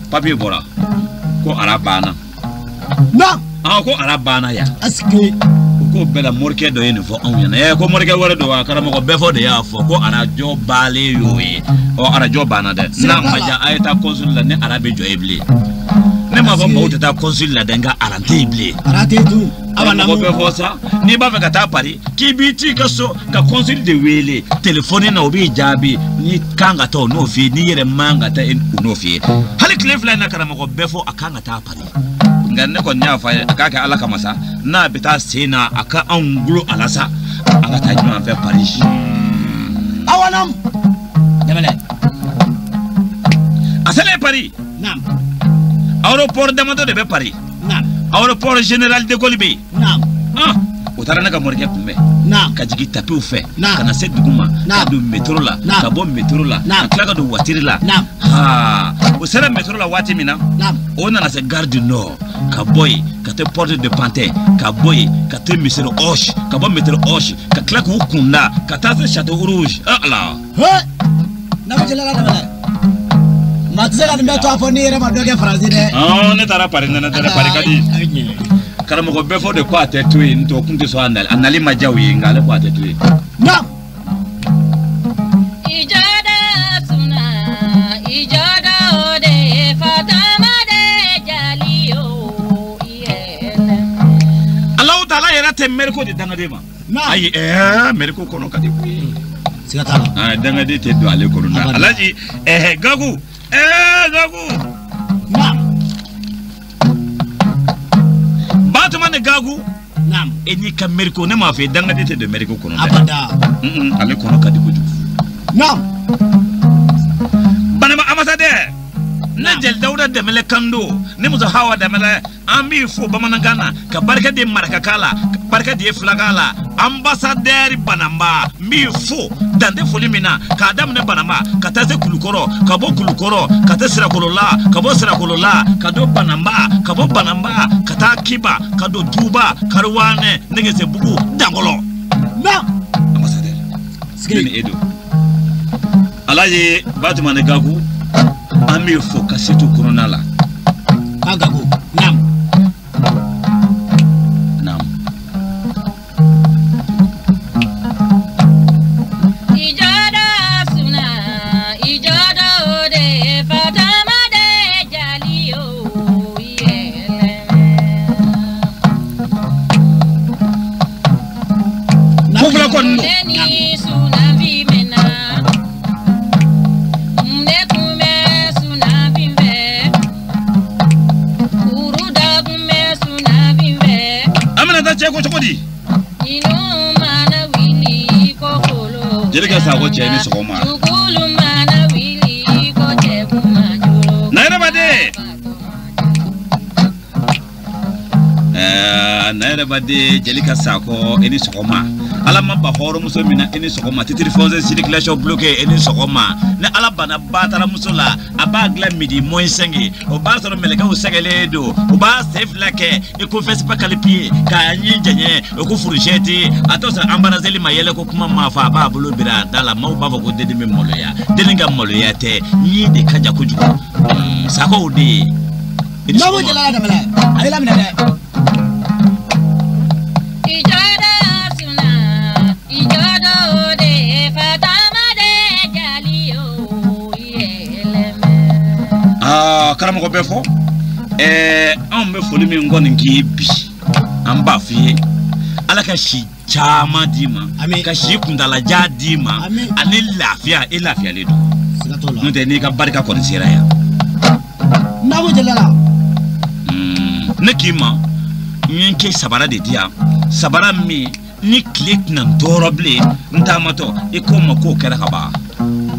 [SPEAKER 1] papiye bɔra, ko ara banna.
[SPEAKER 3] Naam.
[SPEAKER 1] Ko ara banna yan.
[SPEAKER 3] Est-ce que
[SPEAKER 1] u k'o bɛɛ la morikɛ dɔ ye nin fɔ anw ɲɛna. Ko morikɛ wɛrɛ don wa? Karamɔgɔ bɛɛ fɔ de y'a fɔ ko arajɔ baalen y'o ye. Ɔ, arajɔ banna dɛ.
[SPEAKER 3] Siga
[SPEAKER 1] N'a
[SPEAKER 3] t'a
[SPEAKER 1] ma
[SPEAKER 3] la.
[SPEAKER 1] diya, a ye taa consul la, ni ara bɛ jɔ ye bilen. Ne m'a fɔ maaw tɛ taa consul la dɛ, nka aran tɛ yen bilen.
[SPEAKER 3] Ara tɛ yen tun. Awa
[SPEAKER 1] Karamɔgɔ
[SPEAKER 3] namu.
[SPEAKER 1] bɛɛ fɔ sa, n'i b'a fɛ ka taa Paris, k'i b'i t'i ka so ka consul de wele telefɔni na, o b'i jaabi. N'i kan ka taa o n'o f'i ye, n'i yɛrɛ man ka taa o n'o f'i ye. Hali tile 2 in na, karamɔgɔ bɛɛ fɔ a kan ka taa Paris. Nka ne kɔni y'a fɔ a ye, a k'a kɛ Ala kama sa, n'a bɛ taa sen na, a ka anw gulo a la sa, an ka taa ɲɔgɔn fɛ Paris.
[SPEAKER 3] Awa namu. Dɛmɛlɛ.
[SPEAKER 1] A selen Paris.
[SPEAKER 3] Naam.
[SPEAKER 1] Aéroport damadɔ de bɛ Paris.
[SPEAKER 3] Naam.
[SPEAKER 1] Aéroport général de Gaulle bɛ yen.
[SPEAKER 3] Naam.
[SPEAKER 1] O taara ne ka morikɛ kunbɛn.
[SPEAKER 3] Naam.
[SPEAKER 1] Ka jigin tapiw fɛ.
[SPEAKER 3] Naam.
[SPEAKER 1] Ka na se dugu ma.
[SPEAKER 3] Naam.
[SPEAKER 1] Ka don métro la.
[SPEAKER 3] Naam.
[SPEAKER 1] Ka bɔ métro la.
[SPEAKER 3] Naam.
[SPEAKER 1] Ka tila ka don voiture la.
[SPEAKER 3] Naam.
[SPEAKER 1] Ha. O sera métro la waati min na.
[SPEAKER 3] Naam.
[SPEAKER 1] O nana se gare du Nord. Ka bɔ yen, ka taa porte de Pantin, ka bɔ yen, ka taa Misiri Hoche, ka bɔ Misiri Hoche, ka tila k'u kunda, ka taa se Château Rouge. Ah Ala.
[SPEAKER 3] He. Namu jɛla la dɛmɛlɛ. Maa tɛ se ka nin bɛɛ to a fɔ n'i yɛrɛ ma dɔ kɛ Faransi dɛ.
[SPEAKER 1] Ne taara Paris, nana dɛ, Paris ka di.
[SPEAKER 3] A bɛ tiɲɛ.
[SPEAKER 1] Karamɔgɔ bɛɛ fɔ de ko a tɛ to yen, n tɔ kun tɛ sɔn a nali. A nali ma diya u ye, nka ale ko a tɛ to yen.
[SPEAKER 3] Naam.
[SPEAKER 2] Ijada suna, ijada o de fatama de jaliyo iyɛlɛ.
[SPEAKER 1] Alahu taala yɛrɛ tɛ mɛriko di dangaden ma.
[SPEAKER 3] Naam.
[SPEAKER 1] Ayi, mɛriko kɔnɔ ka di koyi.
[SPEAKER 3] Siga t'a la.
[SPEAKER 1] Dangaden tɛ don ale kɔnɔ na.
[SPEAKER 3] Abada.
[SPEAKER 1] Alaji, Gaku, Gaku.
[SPEAKER 3] Naam.
[SPEAKER 1] Batuma ni Gaku.
[SPEAKER 3] Naam.
[SPEAKER 1] E n'i ka mɛriko, ne m'a fɔ i ye, dangaden tɛ don mɛriko kɔnɔ dɛ.
[SPEAKER 3] Abada.
[SPEAKER 1] Ale kɔnɔ ka di kojugu.
[SPEAKER 3] Naam.
[SPEAKER 1] Banaba ambassadeur. Ne Jeli Dawuda Dɛmɛlɛ Kando, ne muso Hawa Dɛmɛlɛ, an b'i fo bamanankan na, ka barika di marakakan la, ka barika di filakan la. Ambassadeur Banamba, n b'i fo dan tɛ foli min na, k'a daminɛ Banamba, ka taa se Kulukɔrɔ, ka bɔ Kulukɔrɔ, ka taa Sirakolola, ka bɔ Sirakolola, ka don Banamba, ka bɔ Banamba, ka taa Kiba, ka don Tuba, Kariwanɛ, Nɛgɛsɛbugu, Dankɔlɔ.
[SPEAKER 3] Naam.
[SPEAKER 1] Ambassadeur.
[SPEAKER 3] Sigi.
[SPEAKER 1] Ne ni e don. Alaji Batuma ni Gaku, an b'i fo ka se to kɔnɔna la.
[SPEAKER 3] Ka Gaku. Naam.
[SPEAKER 1] Naam.
[SPEAKER 2] Ijada suna, ijada o de fatama de jaliyo iyɛlɛ.
[SPEAKER 1] Ko fila kɔni don.
[SPEAKER 2] Ne ni sunafin mɛnna, ne kun bɛ sunafin fɛ, kuru da kun bɛ sunafin fɛ.
[SPEAKER 1] An bɛna taa cɛ ko cogo di?
[SPEAKER 2] Ninnu mana wuli ko kolo.
[SPEAKER 1] Jelikɛ Sakɔ cɛ ni sɔgɔma.
[SPEAKER 2] Dugukolo mana wuli
[SPEAKER 1] Na yɛrɛ ba de jeli ka sakɔ i ni sɔgɔma ala ma ba hɔrɔnmuso min na i ni sɔgɔma titre foncier circulation bloquée i ni sɔgɔma ni ala banna bataramuso la a b'a dilan midi moins 5 o b'a sɔrɔ mɛlɛkɛw sɛgɛlen don o b'a sen fila kɛ i ko fɛsipa kalipiye k'a ɲi jɛɲɛ o ko fourchette a t'o sɔrɔ embarrasseli ma yɛlɛ ko kuma ma fɔ a b'a bolo biri a da la maaw b'a fɔ ko denni bɛ maloya denni ka maloya tɛ ɲi de ka ja kojugu sakɔw de ye.
[SPEAKER 3] Naamu Jalala Danbɛlɛ a bɛ laminɛ dɛ.
[SPEAKER 1] Karamɔgɔ bɛ fɔ anw bɛ foli min kɔni k'i bi an b'a f'i ye ala ka si caman d'i ma ka si kuntalajan d'i ma ani lafiya e lafiyalen don n'o tɛ n'i ka barika kɔni sera yan.
[SPEAKER 3] Naamu Jalala.
[SPEAKER 1] Ne k'i ma n ye n kɛ sabara de di yan sabara min ni tile tɛna n tɔɔrɔ bilen n taamatɔ i ko n ma k'o kɛra ka ban.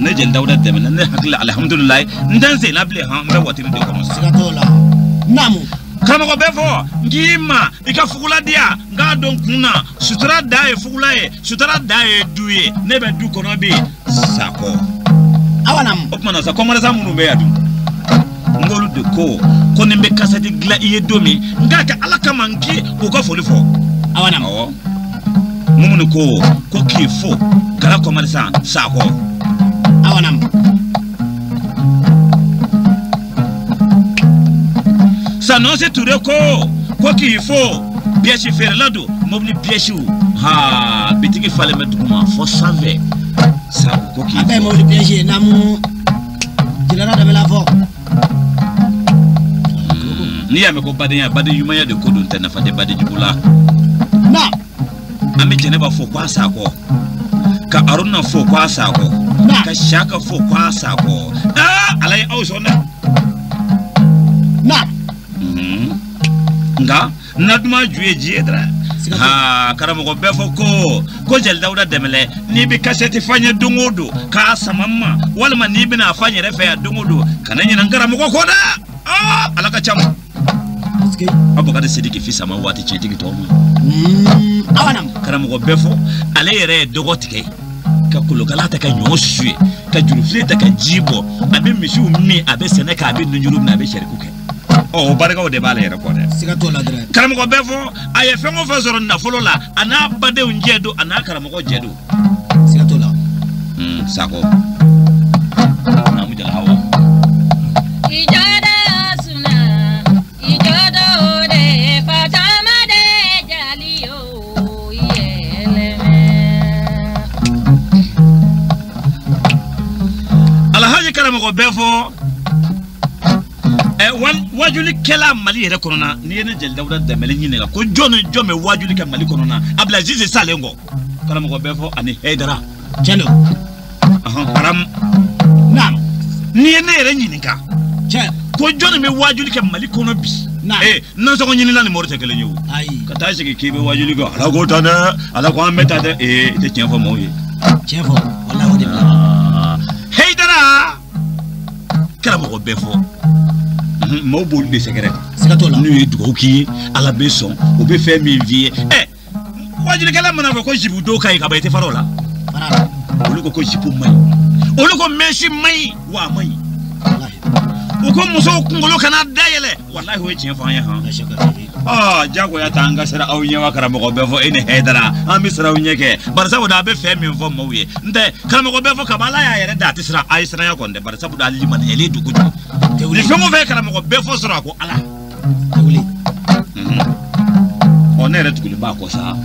[SPEAKER 1] Ne jeli Dawuda dɛmɛna ne hakili alihamudulilayi n tɛ n sen na bilen han n bɛ watiri de kɔnɔ sa.
[SPEAKER 3] Siga t'o la. Naamu.
[SPEAKER 1] Karamɔgɔ bɛ fɔ n k'i ma i ka fugula di yan n k'a dɔn kun na sutura dan ye fugula ye sutura dan ye du ye ne bɛ du kɔnɔ bi sakɔ.
[SPEAKER 3] Awa naamu.
[SPEAKER 1] O tuma na sa kɔmɔrɛsa minnu bɛ yan dun n k'olu de ko ko ni n bɛ kasɛti dilan i ye don min n k'a kɛ ala kama n k'i u ka foli fɔ.
[SPEAKER 3] Awa naamu.
[SPEAKER 1] Awɔ. Mumuni ko ko k'i fo kala kɔmɔrɛsa sakɔ.
[SPEAKER 3] Awa naamu.
[SPEAKER 1] Sanɔsi Ture ko ko k'i fo pièce feerela don mobili pièce ha bitigi falen bɛ duguma fɔ sanfɛ sabu ko k'i
[SPEAKER 3] A bɛɛ ye mobili pièce ye naamu Jalala Danbɛlɛ fɔ.
[SPEAKER 1] N'i y'a mɛn ko badenya baden ɲumanya de ko don tɛ nafa tɛ baden jugu la.
[SPEAKER 3] Na.
[SPEAKER 1] An bɛ Jɛnɛba fo k'a sakɔ ka Aruna fo k'a sakɔ ka Saka fo k'a sakɔ aa ala ye aw sɔn dɛ.
[SPEAKER 3] Na.
[SPEAKER 1] Nka na duman ju ye ji ye dɛrɛ. Haa karamɔgɔ bɛɛ fɔ ko ko Jeli Dawuda Dɛmɛlɛ n'i bɛ kasɛti fa n ye don o don k'a sama n ma walima n'i bɛna a fa n yɛrɛ fɛ yan don o don kana ɲinɛ n karamɔgɔ kɔ dɛ aa ala ka ca ma. Abubakari Sidiki fi sama waati tiɲɛtigi tɔw ma.
[SPEAKER 3] Awa naamu.
[SPEAKER 1] Karamɔgɔ bɛɛ fɔ ale yɛrɛ ye dɔgɔ tigɛ ka kolokala ta ka ɲɔ susu ye ka jurufilen ta ka ji bɔ a bɛ misiw min a bɛ sɛnɛ kɛ a bɛ nunjuru minɛ a bɛ sariku kɛ. Ɔ o barikaw de b'ale yɛrɛ kɔ dɛ.
[SPEAKER 3] Siga t'o la dɛrɛ.
[SPEAKER 1] Karamɔgɔ bɛɛ fɔ a ye fɛn o fɛn sɔrɔ nafolo la a n'a badenw jɛ don a n'a karamɔgɔ jɛ don.
[SPEAKER 3] Siga t'o la.
[SPEAKER 1] Sakɔ. Naamu Jala Hawa. Alhaji karamɔgɔ bɛɛ fɔ wajulikɛla Mali yɛrɛ kɔnɔ na n'i ye ne Jeli Dawuda Dɛmɛlɛ ɲininka ko jɔn ni jɔn bɛ wajuli kɛ Mali kɔnɔ na Abdulaziz salen kɔ karamɔgɔ bɛɛ fɔ ani Hayidara.
[SPEAKER 3] Tiɲɛ don.
[SPEAKER 1] Haram.
[SPEAKER 3] Naamu.
[SPEAKER 1] N'i ye ne yɛrɛ ɲininka.
[SPEAKER 3] Tiɲɛ.
[SPEAKER 1] Ko jɔn bɛ wajuli kɛ Mali kɔnɔ bi.
[SPEAKER 3] Naamu.
[SPEAKER 1] Nasɔngɔ ɲinina ni mori tɛ kelen ye o.
[SPEAKER 3] Ayi.
[SPEAKER 1] Ka taa sigi k'i bɛ wajuli kɛ ala ko tan dɛ ala ko an bɛ taa dɛ i tɛ tiɲɛ fɔ maaw ye.
[SPEAKER 3] Tiɲɛ fɔ walahi o de bila.
[SPEAKER 1] Hayidara karamɔgɔ bɛɛ fɔ. Maaw b'olu de sɛgɛrɛ.
[SPEAKER 3] Siga t'o la.
[SPEAKER 1] N'u ye dugawu k'i ye ala bɛ sɔn u bɛ fɛn min f'i ye wajulikɛla mana fɔ ko jipu dɔw ka ɲi ka ban i tɛ fara o la.
[SPEAKER 3] Fara la.
[SPEAKER 1] Olu ko ko jipu man ɲi olu ko mɛsi man ɲi wa a man ɲi. U ko musow kunkolo kana dayɛlɛ walahi o ye tiɲɛ fɔ an ye han. Jagoya t'an ka siran aw ɲɛ wa karamɔgɔ bɛɛ fɔ e ni Hayidara an bɛ siran aw ɲɛ kɛ barisabu da a bɛ fɛn min fɔ maaw ye n tɛ karamɔgɔ bɛɛ fɔ kaba ala y'a yɛrɛ da a tɛ siran a ye siranya kɔni dɛ barisabu da a limaniyalen don kojugu. Ni fɛn o fɛn karamɔgɔ bɛɛ fɔ sɔrɔ a ko ala. Ɔ ne yɛrɛ tugulen b'a kɔ sa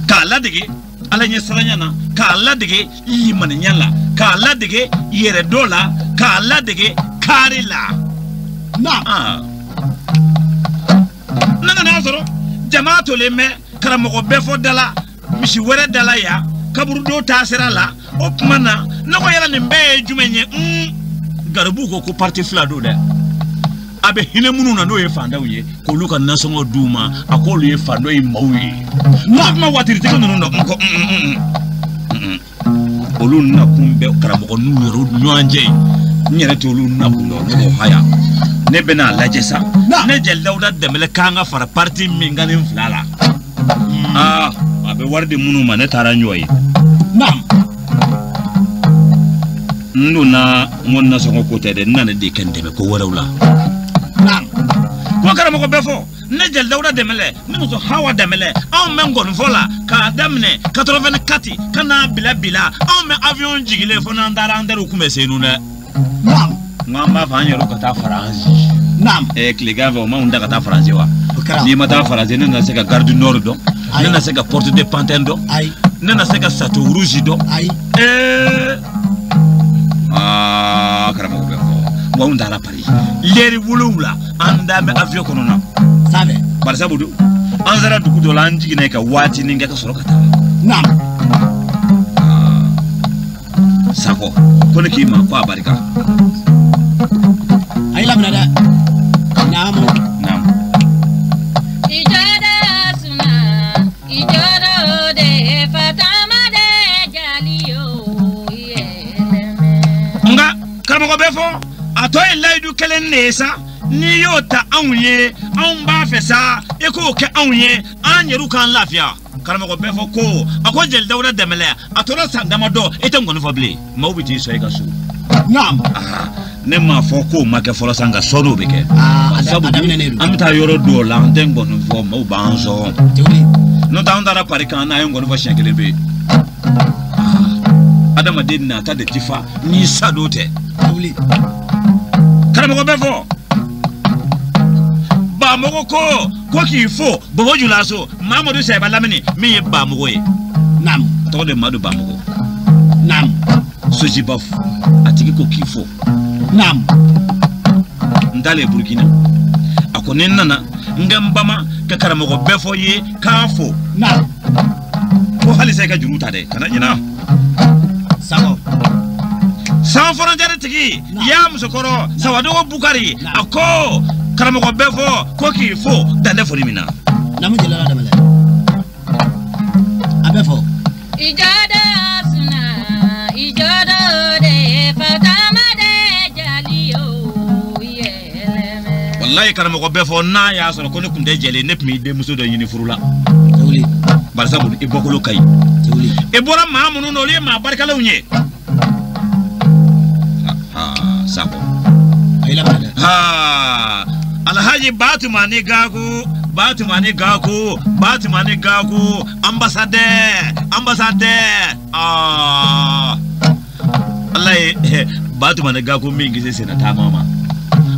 [SPEAKER 1] k'a ladege ala ɲɛ siranya na k'a ladege limaniya la k'a ladege yɛrɛdɔn la k'a ladege kaari la.
[SPEAKER 3] Na.
[SPEAKER 1] Ne nana sɔrɔ jama tolen bɛ karamɔgɔ bɛɛ fɔ da la misi wɛrɛ da la yan kaburudo taa sira la o tuma na ne ko yala nin bɛɛ ye jumɛn ye garibuw ko ko parti fila don dɛ a bɛ hinɛ minnu na n'o ye fantanw ye k'olu ka nasɔngɔ d'u ma a k'olu ye fantanw ye maaw ye. N'a kuma watiritigi ninnu na n ko olu nakun bɛ karamɔgɔ n'u yɛrɛ ɲɔgɔn cɛ ye n yɛrɛ t'olu nakun dɔn ne ko haya ne bɛna a lajɛ sa Ne jeli Dawuda Dɛnbɛlɛ k'an ka fara parti min kan ni fila la. Aa a bɛ wari di minnu ma ne taara n jɔ yen.
[SPEAKER 3] Naam.
[SPEAKER 1] N donna n ko nasɔngɔ ko tɛ dɛ, n nana de kɛ n dɛmɛ ko wɛrɛw la.
[SPEAKER 3] Naam.
[SPEAKER 1] Ko karamɔgɔ bɛɛ fɔ ne jeli Dawuda Dɛnbɛlɛ ne muso Hawa Dɛnbɛlɛ anw bɛ nkɔnifɔ la k'a daminɛ 84 ka n'a bila bi la anw bɛ avion jigilen fo n'an taara an teriw kun bɛ Senu dɛ.
[SPEAKER 3] Naam.
[SPEAKER 1] N ko an b'a fɔ an yɛrɛw ka taa Faransi.
[SPEAKER 3] Naam.
[SPEAKER 1] Tilegan fɛ o m'anw da ka taa Faransi wa?
[SPEAKER 3] O kɛra.
[SPEAKER 1] N'i ma taa Faransi ne na se ka Gare du Nord dɔn.
[SPEAKER 3] Ayi.
[SPEAKER 1] Ne na se ka Porte de Pantin dɔn.
[SPEAKER 3] Ayi.
[SPEAKER 1] Ne na se ka Château Rouge dɔn.
[SPEAKER 3] Ayi.
[SPEAKER 1] Aa karamɔgɔ bɛ fɔ. Wa anw taara Paris. Lɛri 7 an da bɛ avion kɔnɔ na.
[SPEAKER 3] Sanfɛ.
[SPEAKER 1] Barisabu dun an sera dugu dɔ la an jiginna yen ka waatinin kɛ ka sɔrɔ ka taa.
[SPEAKER 3] Naam.
[SPEAKER 1] Sakɔ ko ne k'i ma ko a barika.
[SPEAKER 3] A y'i laminɛ dɛ. Naamu.
[SPEAKER 1] Naamu.
[SPEAKER 2] Ijada suna, ijada de fatama de jaliyo yɛlɛmɛ.
[SPEAKER 1] Nka karamɔgɔ bɛ fɔ a tɔ ye layidu kelen de ye sa. N'i y'o ta anw ye anw b'a fɛ sa i k'o kɛ anw ye an yɛrɛw k'an lafiya. Karamɔgɔ bɛɛ fɔ ko a ko jeli Dawuda Dɛnbɛlɛ a tora san damadɔ e tɛ nkɔni fɔ bilen maaw bɛ t'i sɔn i ka so.
[SPEAKER 3] Naam.
[SPEAKER 1] Ne m'a fɔ k'o ma kɛ fɔlɔ sa nka sɔɔni o bɛ kɛ.
[SPEAKER 3] Aa,
[SPEAKER 1] Sabu
[SPEAKER 3] a daminɛnen don.
[SPEAKER 1] an bɛ taa yɔrɔ dɔw la an tɛ nkɔni fɔ maaw b'an sɔn.
[SPEAKER 3] Tɛ wuli.
[SPEAKER 1] N'o tɛ an taara Paris kan n'an ye nkɔni fɔ siɲɛ kelen pe. Adamaden nata de ti fa n'i sa don tɛ.
[SPEAKER 3] Tɛ wuli.
[SPEAKER 1] Karamɔgɔ bɛ fɔ. Baamɔgɔ ko k'i fo Bobo Julaso Mamadu Sɛba Lamini min ye baamɔgɔ ye.
[SPEAKER 3] Naam.
[SPEAKER 1] A tɔgɔ de Madu Baamɔgɔ.
[SPEAKER 3] Naam.
[SPEAKER 1] Sojibaf a tigi ko k'i fo.
[SPEAKER 3] Naam.
[SPEAKER 1] N taalen Burukina a ko ni n nana n ka n bama ka karamɔgɔ bɛɛ fɔ ye k'a fo.
[SPEAKER 3] Naam.
[SPEAKER 1] Ko halisa i ka juru ta dɛ kana ɲina.
[SPEAKER 3] Sakɔ.
[SPEAKER 1] San fɔrɔnjɛri tigi y'a musokɔrɔ Sawadogo Bukari a ko karamɔgɔ bɛɛ fɔ ko k'i fo dan tɛ foli min na.
[SPEAKER 3] Naamu jeli Dawuda Dɛnbɛlɛ. A bɛ fɔ.
[SPEAKER 2] Ijada suna, ijada de fatama de jaliyo yɛlɛmɛ.
[SPEAKER 1] Walayi karamɔgɔ bɛɛ fɔ n'a y'a sɔrɔ ko ne tun tɛ jɛlen ne tun b'i denmuso dɔ ɲini furu la.
[SPEAKER 3] Tɛ wuli.
[SPEAKER 1] Barisabu i bɔkolo ka ɲi.
[SPEAKER 3] Tɛ wuli.
[SPEAKER 1] I bɔra maa minnu na olu ye maa barikalenw ye. Sakɔ.
[SPEAKER 3] A y'i laminɛ dɛ.
[SPEAKER 1] Alhaji Batumani Gaku, Batumani Gaku, Batumani Gaku, ambassadeur, ambassadeur. Allah ye Batumani Gaku min kisi senna taama ma.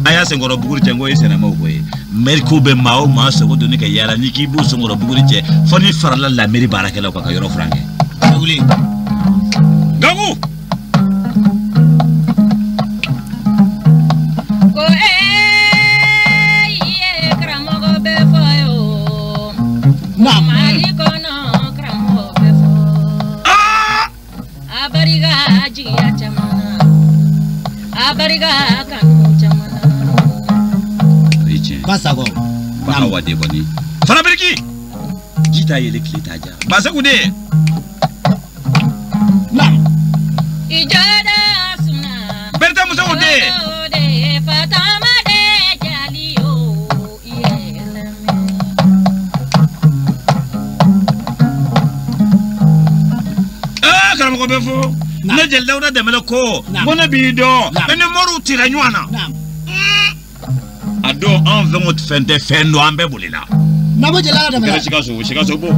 [SPEAKER 1] A y'a senkɔrɔ buguri cɛ n ko e senna m'o ko ye. Mɛri ko bɛ maa o maa sogo donni ka yaala n'i k'i b'u senkɔrɔ buguri cɛ fo n'i farala lamɛri baarakɛlaw kan ka yɔrɔ furan kɛ.
[SPEAKER 3] Tɛ wuli.
[SPEAKER 1] Gaku.
[SPEAKER 2] Ko ye karamɔgɔ bɛ fɔ yo.
[SPEAKER 3] Naam.
[SPEAKER 2] Mali kɔnɔ karamɔgɔ bɛ fɔ. A barika jigiya caman na. A barika kanu caman na.
[SPEAKER 1] O ye tiɲɛ ye.
[SPEAKER 3] Ba Sakɔ.
[SPEAKER 1] Ba Awa de kɔni. Fana biriki. Ji t'a yɛlɛ tile t'a ja. Baseku de.
[SPEAKER 3] Naam.
[SPEAKER 2] Ijada suna.
[SPEAKER 1] Berete musow de.
[SPEAKER 2] De fatama de jaliyo yɛlɛmɛ.
[SPEAKER 1] Karamɔgɔ bɛ fɔ.
[SPEAKER 3] Naam.
[SPEAKER 1] Ne jeli Dawuda Dɛnbɛlɛ ko.
[SPEAKER 3] Naam.
[SPEAKER 1] Ko ne b'i dɔn.
[SPEAKER 3] Naam.
[SPEAKER 1] E ni moriw tira ɲɔgɔn na.
[SPEAKER 3] Naam.
[SPEAKER 1] A don anw fɛn o fɛn tɛ fɛn dɔn an bɛɛ bolila.
[SPEAKER 3] Naamu jeli Dawuda
[SPEAKER 1] Kɛra
[SPEAKER 3] Dɛnbɛlɛ.
[SPEAKER 1] Sikaso, Sikaso b'o,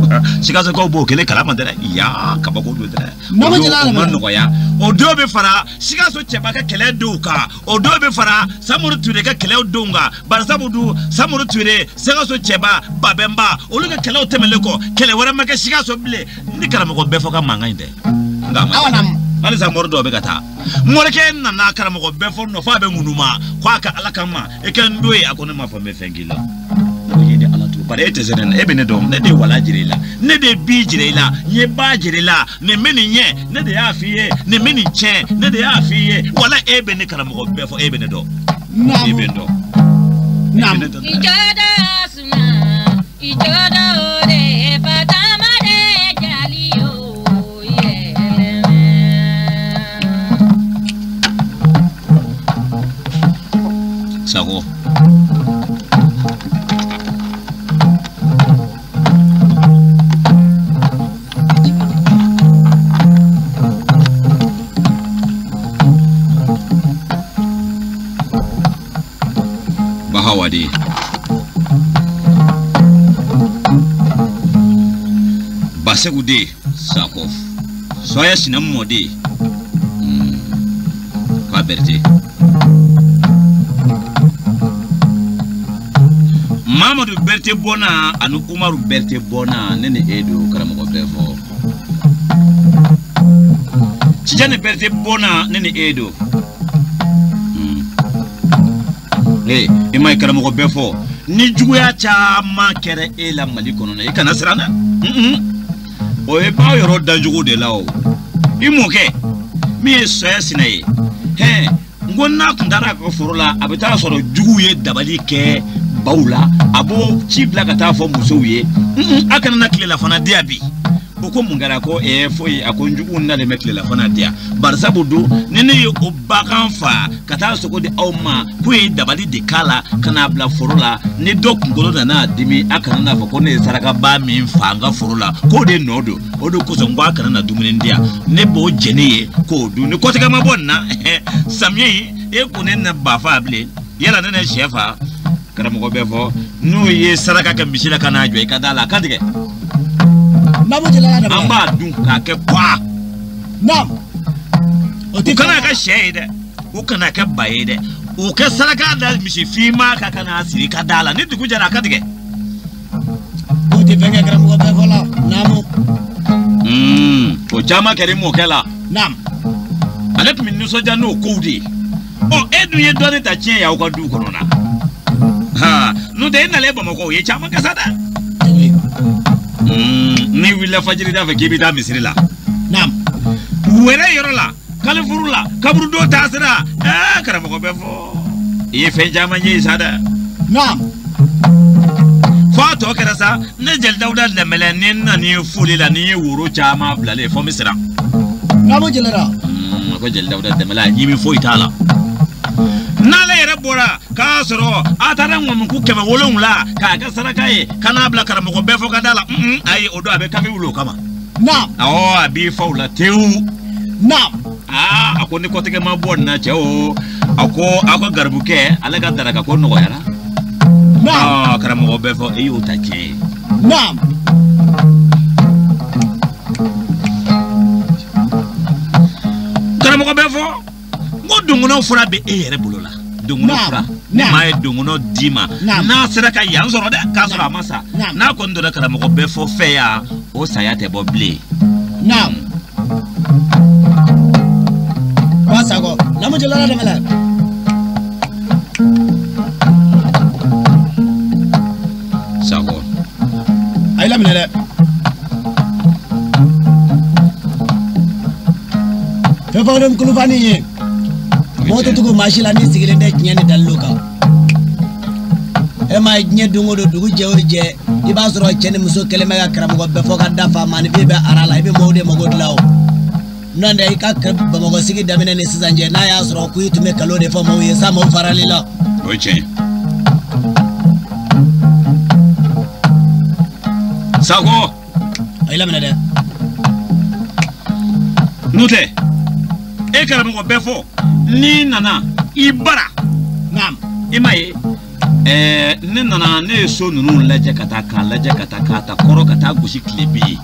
[SPEAKER 1] Sikasokaw b'o kelen kalama dɛ. Ya kabako don dɛ.
[SPEAKER 3] Naamu
[SPEAKER 1] O
[SPEAKER 3] jeli
[SPEAKER 1] don, o ma
[SPEAKER 3] Dawuda Dɛnbɛlɛ.
[SPEAKER 1] nɔgɔya. O don bɛ fara Sikaso cɛba ka kɛlɛ dɔw kan. O don bɛ fara Samori Ture ka kɛlɛ dɔw kan. Barisabu dun Samori Ture, Sikaso cɛba, Babɛnba, olu ka kɛlɛw tɛmɛlen kɔ, kɛlɛ wɛrɛ ma kɛ Sikaso bilen. Ni karamɔgɔ bɛɛ fɔ ka mankan in tɛ. Nka a ma
[SPEAKER 3] Awa naamu.
[SPEAKER 1] Halisa mori dɔw bɛ ka taa. Morikɛ nana karamɔgɔ bɛɛ fɔ nɔ f'a bɛ ŋunuma ko a ka Ala kama i ka n don ye a ko ne m'a fɔ n bɛ fɛn k'i la. Ne ko i ni Ala to bari e tɛ se ne na e bɛ ne dɔn ne de ye wala jira i la ne de ye bi jira i la n ye ba jira i la nin bɛ nin ɲɛ ne de y'a f'i ye nin bɛ nin tiɲɛ ne de y'a f'i ye wala e bɛ ne karamɔgɔ bɛɛ fɔ e bɛ ne dɔn.
[SPEAKER 3] Naamu.
[SPEAKER 1] E bɛ n dɔn.
[SPEAKER 3] Naamu.
[SPEAKER 1] E bɛ ne dɔn.
[SPEAKER 2] Ijada suna, ijada de fatama de jaliyo yɛlɛmɛ.
[SPEAKER 1] Sakɔ. Hawa de Basegu de Sakɔ Sɔya Sinamu mɔden k'a Berete Mamadu Berete bɔnna ani Umaru Berete bɔnna ne ni e don karamɔgɔ bɛɛ fɔ Tijani Berete bɔnna ne ni e don ee i ma ye karamɔgɔ bɛɛ fɔ ni juguya caman kɛra e la Mali kɔnɔ i kana siran dɛ o ye baw yɔrɔ dancogo de la o i mɔkɛ min ye Sɔya Sina ye hɛn n ko n'a kun taara a ka foro la a bɛ taa sɔrɔ juguw ye dabali kɛ baw la a b'o ci bila ka taa fɔ musow ye a kana na tilelafana di yan bi o ko mun kɛra ko foyi a ko n juguw nalen bɛ tilelafana di yan barisabu dun ni ne ye o bagan fa ka taa sogo di aw ma k'u ye dabali de k'a la ka n'a bila foro la ni dɔ kunkolo nana dimi a kana n'a fɔ ko ne ye sarakaba min fa n ka foro la k'o de nɔ don o de kosɔn n ko a kana na dumuni di yan ne b'o jɛni ye k'o dun ni kɔtigɛ ma bɔ nin na samiyɛ in e ko ne na ba fa bilen yala ne na sɛ fa karamɔgɔ bɛ fɔ n'u ye saraka kɛ misi la ka n'a jɔ i ka da la a kan tigɛ an b'a dun k'a kɛ kwa u kana kɛ sɛ ye dɛ u kana kɛ ba ye dɛ u kɛ saraka da misi finman ka n'a siri ka da la ni dugu jɛra a ka tigɛ
[SPEAKER 3] o tɛ fɛn kɛ karamɔgɔ bɛɛ fɔ la naamu
[SPEAKER 1] o caman kɛra i mɔkɛ la ale tun bɛ nisɔndiya n'o kow de ye ɔ e dun ye dɔɔnin ta tiɲɛ y'aw ka du kɔnɔ na n'o tɛ e nalen Bamakɔ o ye caman kɛ sa dɛ n'i wulila fajiri da fɛ k'i bɛ taa misiri la wɛrɛ yɔrɔ la kalifuru la kaburudo taasira karamɔgɔ bɛ fɔ i ye fɛn caman ye sa dɛ f'a tɔ kɛra sa ne Jeli Dawuda Dɛnbɛlɛ ni n nana foli la ni n ye woro caman bilalen fɔ n bɛ siran a ko Jeli Dawuda Dɛnbɛlɛ a ɲimi foyi t'a la n'ale yɛrɛ bɔra k'a sɔrɔ a taara ŋɔmiku 700 k'a kɛ saraka ye ka n'a bila karamɔgɔ bɛɛ fɔ ka da la ayi o don a bɛ kafe wuli o kama awɔ a b'i fa o la tewu a ko ni kɔtigɛ ma bɔ nin na cɛ o a ko aw ka garibukɛ ale ka daraka ko nɔgɔyara karamɔgɔ bɛɛ fɔ e y'o ta tiɲɛ ye karamɔgɔ bɛɛ fɔ n ko dongonɔ fura bɛ e yɛrɛ bolo la dongonɔ fura ni maa ye dongonɔ d'i ma n'a sera ka yan sɔrɔ dɛ k'a sɔrɔ a ma sa n'a kɔni donna karamɔgɔ bɛɛ fɔ fɛ yan o saya tɛ bɔ bilen.
[SPEAKER 3] Sakɔ namu Jeli Dawuda Dɛnbɛlɛ
[SPEAKER 1] Sakɔ
[SPEAKER 3] a y'i laminɛ dɛ fɛn fɛn ni kulufani ye mɔgɔ tɛ tugu maa si la n'i sigilen tɛ tiɲɛ ni dalilu kan e m'a ye diɲɛ don o don dugu jɛ o jɛ i b'a sɔrɔ cɛ ni muso kɛlen bɛ ka karamɔgɔ bɛɛ fɔ ka dafa maaninfin bɛ ara la i bɛ maaw de mago dilan o n'o tɛ i ka Bamakɔ sigi daminɛ ni sisan cɛ n'a y'a sɔrɔ ko i tun bɛ nkalon de fɔ maaw ye sa maaw farali la.
[SPEAKER 1] O ye tiɲɛ ye. Sakɔ.
[SPEAKER 3] A y'i laminɛ dɛ.
[SPEAKER 1] N'o tɛ e karamɔgɔ bɛɛ fɔ n'i nana i bara. I m'a ye. Ne nana ne ye so ninnu lajɛ ka taa k'a lajɛ ka taa k'a ta kɔrɔ ka taa gosi tile bi ye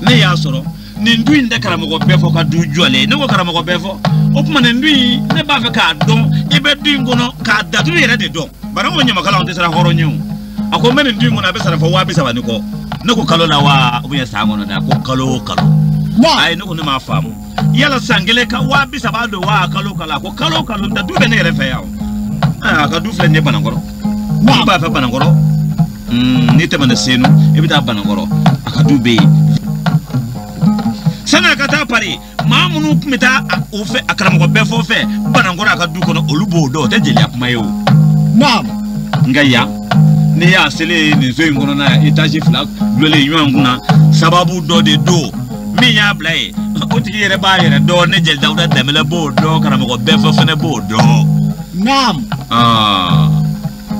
[SPEAKER 1] ne y'a sɔrɔ nin du in tɛ karamɔgɔ bɛɛ fɔ ka du jɔlen ne ko karamɔgɔ bɛɛ fɔ o tuma nin du in ne b'a fɛ k'a dɔn i bɛ du in kɔnɔ k'a datugu yɛrɛ de dɔn bari n ko ɲamakalaw tɛ siran hɔrɔn ɲɛ o a ko n bɛ nin du in kɔnɔ a bɛ sara fɔ 30,000 ni kɔ ne ko kalo la wa ou bien san kɔnɔ dɛ a ko kalo o kalo ayi ne ko ne m'a faamu yala san kelen ka 30,000 don wa kalo o kalo a ko kalo o kalo n tɛ du bɛ ne yɛrɛ fɛ yan o a ka du filɛ nin ye Banankɔrɔ n'i b'a fɛ Banankɔrɔ n'i tɛmɛna Senu i bɛ taa Banankɔrɔ a ka du bɛ yen sani a ka taa Pari maa minnu tun bɛ taa o fɛ a karamɔgɔ bɛɛ fɔ fɛ Banankɔrɔ a ka du kɔnɔ olu b'o dɔn o tɛ jeliya kuma ye o nka yan n'i y'a selen nin so in kɔnɔna yan étage 2 dulonlen ɲɔgɔn kunna sababu dɔ de don min y'a bila yen o tigi yɛrɛ b'a yɛrɛ dɔn ne Jeli Dawuda Dɛnbɛlɛ b'o dɔn karamɔgɔ bɛɛ fɔ fɛnɛ b'o dɔn.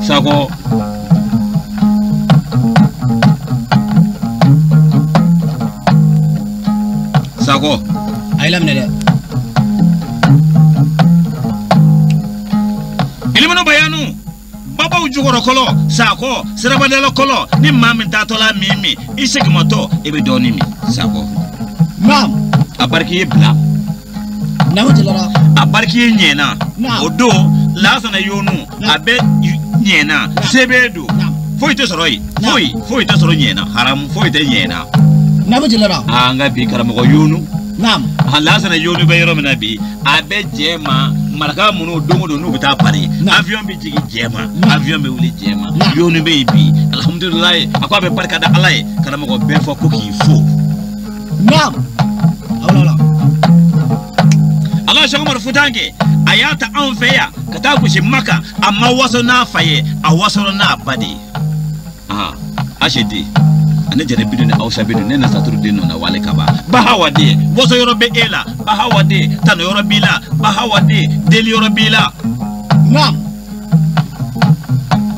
[SPEAKER 1] Sakɔ Sakɔ
[SPEAKER 3] a y'i laminɛ dɛ
[SPEAKER 1] ilimunu bayanu ba Babaw jukɔrɔ kɔlɔ Sakɔ sirabadala kɔlɔ ni maa min taatɔla min min i segimatɔ i bɛ dɔɔnin min Sakɔ.
[SPEAKER 3] Naam.
[SPEAKER 1] A bariki ye bila.
[SPEAKER 3] Naam Jalala.
[SPEAKER 1] A bariki ye ɲɛna. O don Lasana Yonu a bɛ ɲɛna sebe don foyi tɛ sɔrɔ yen foyi foyi tɛ sɔrɔ ɲɛna haramu foyi tɛ ɲɛna.
[SPEAKER 3] Naam Jalala.
[SPEAKER 1] Aa n ka bi karamɔgɔ Yonu.
[SPEAKER 3] Naam.
[SPEAKER 1] A Lasana Yonu bɛ yɔrɔ min na bi a bɛ jɛ ma maraka minnu don o don n'u bɛ taa Paris avion bɛ jigin jɛ ma avion bɛ wuli jɛ ma Yonu bɛ yen bi alihamudulilayi a ko a bɛ barika da Ala ye karamɔgɔ bɛɛ fɔ ko k'i fo.
[SPEAKER 3] Naam. Awɔ.
[SPEAKER 1] Ala Sɛki Umaru Futanke a y'a ta anw fɛ yan ka taa gosi Maka a ma waso n'a fa ye a wasora n'a ba de ye. Asedi ani jɛnɛ bidu ni Awusa bidu ne nasaturu den nɔ na wale kaba Bahawa den waso yɔrɔ bɛ e la Bahawa den tanu yɔrɔ b'i la Bahawa den deli yɔrɔ b'i la.
[SPEAKER 3] Naam.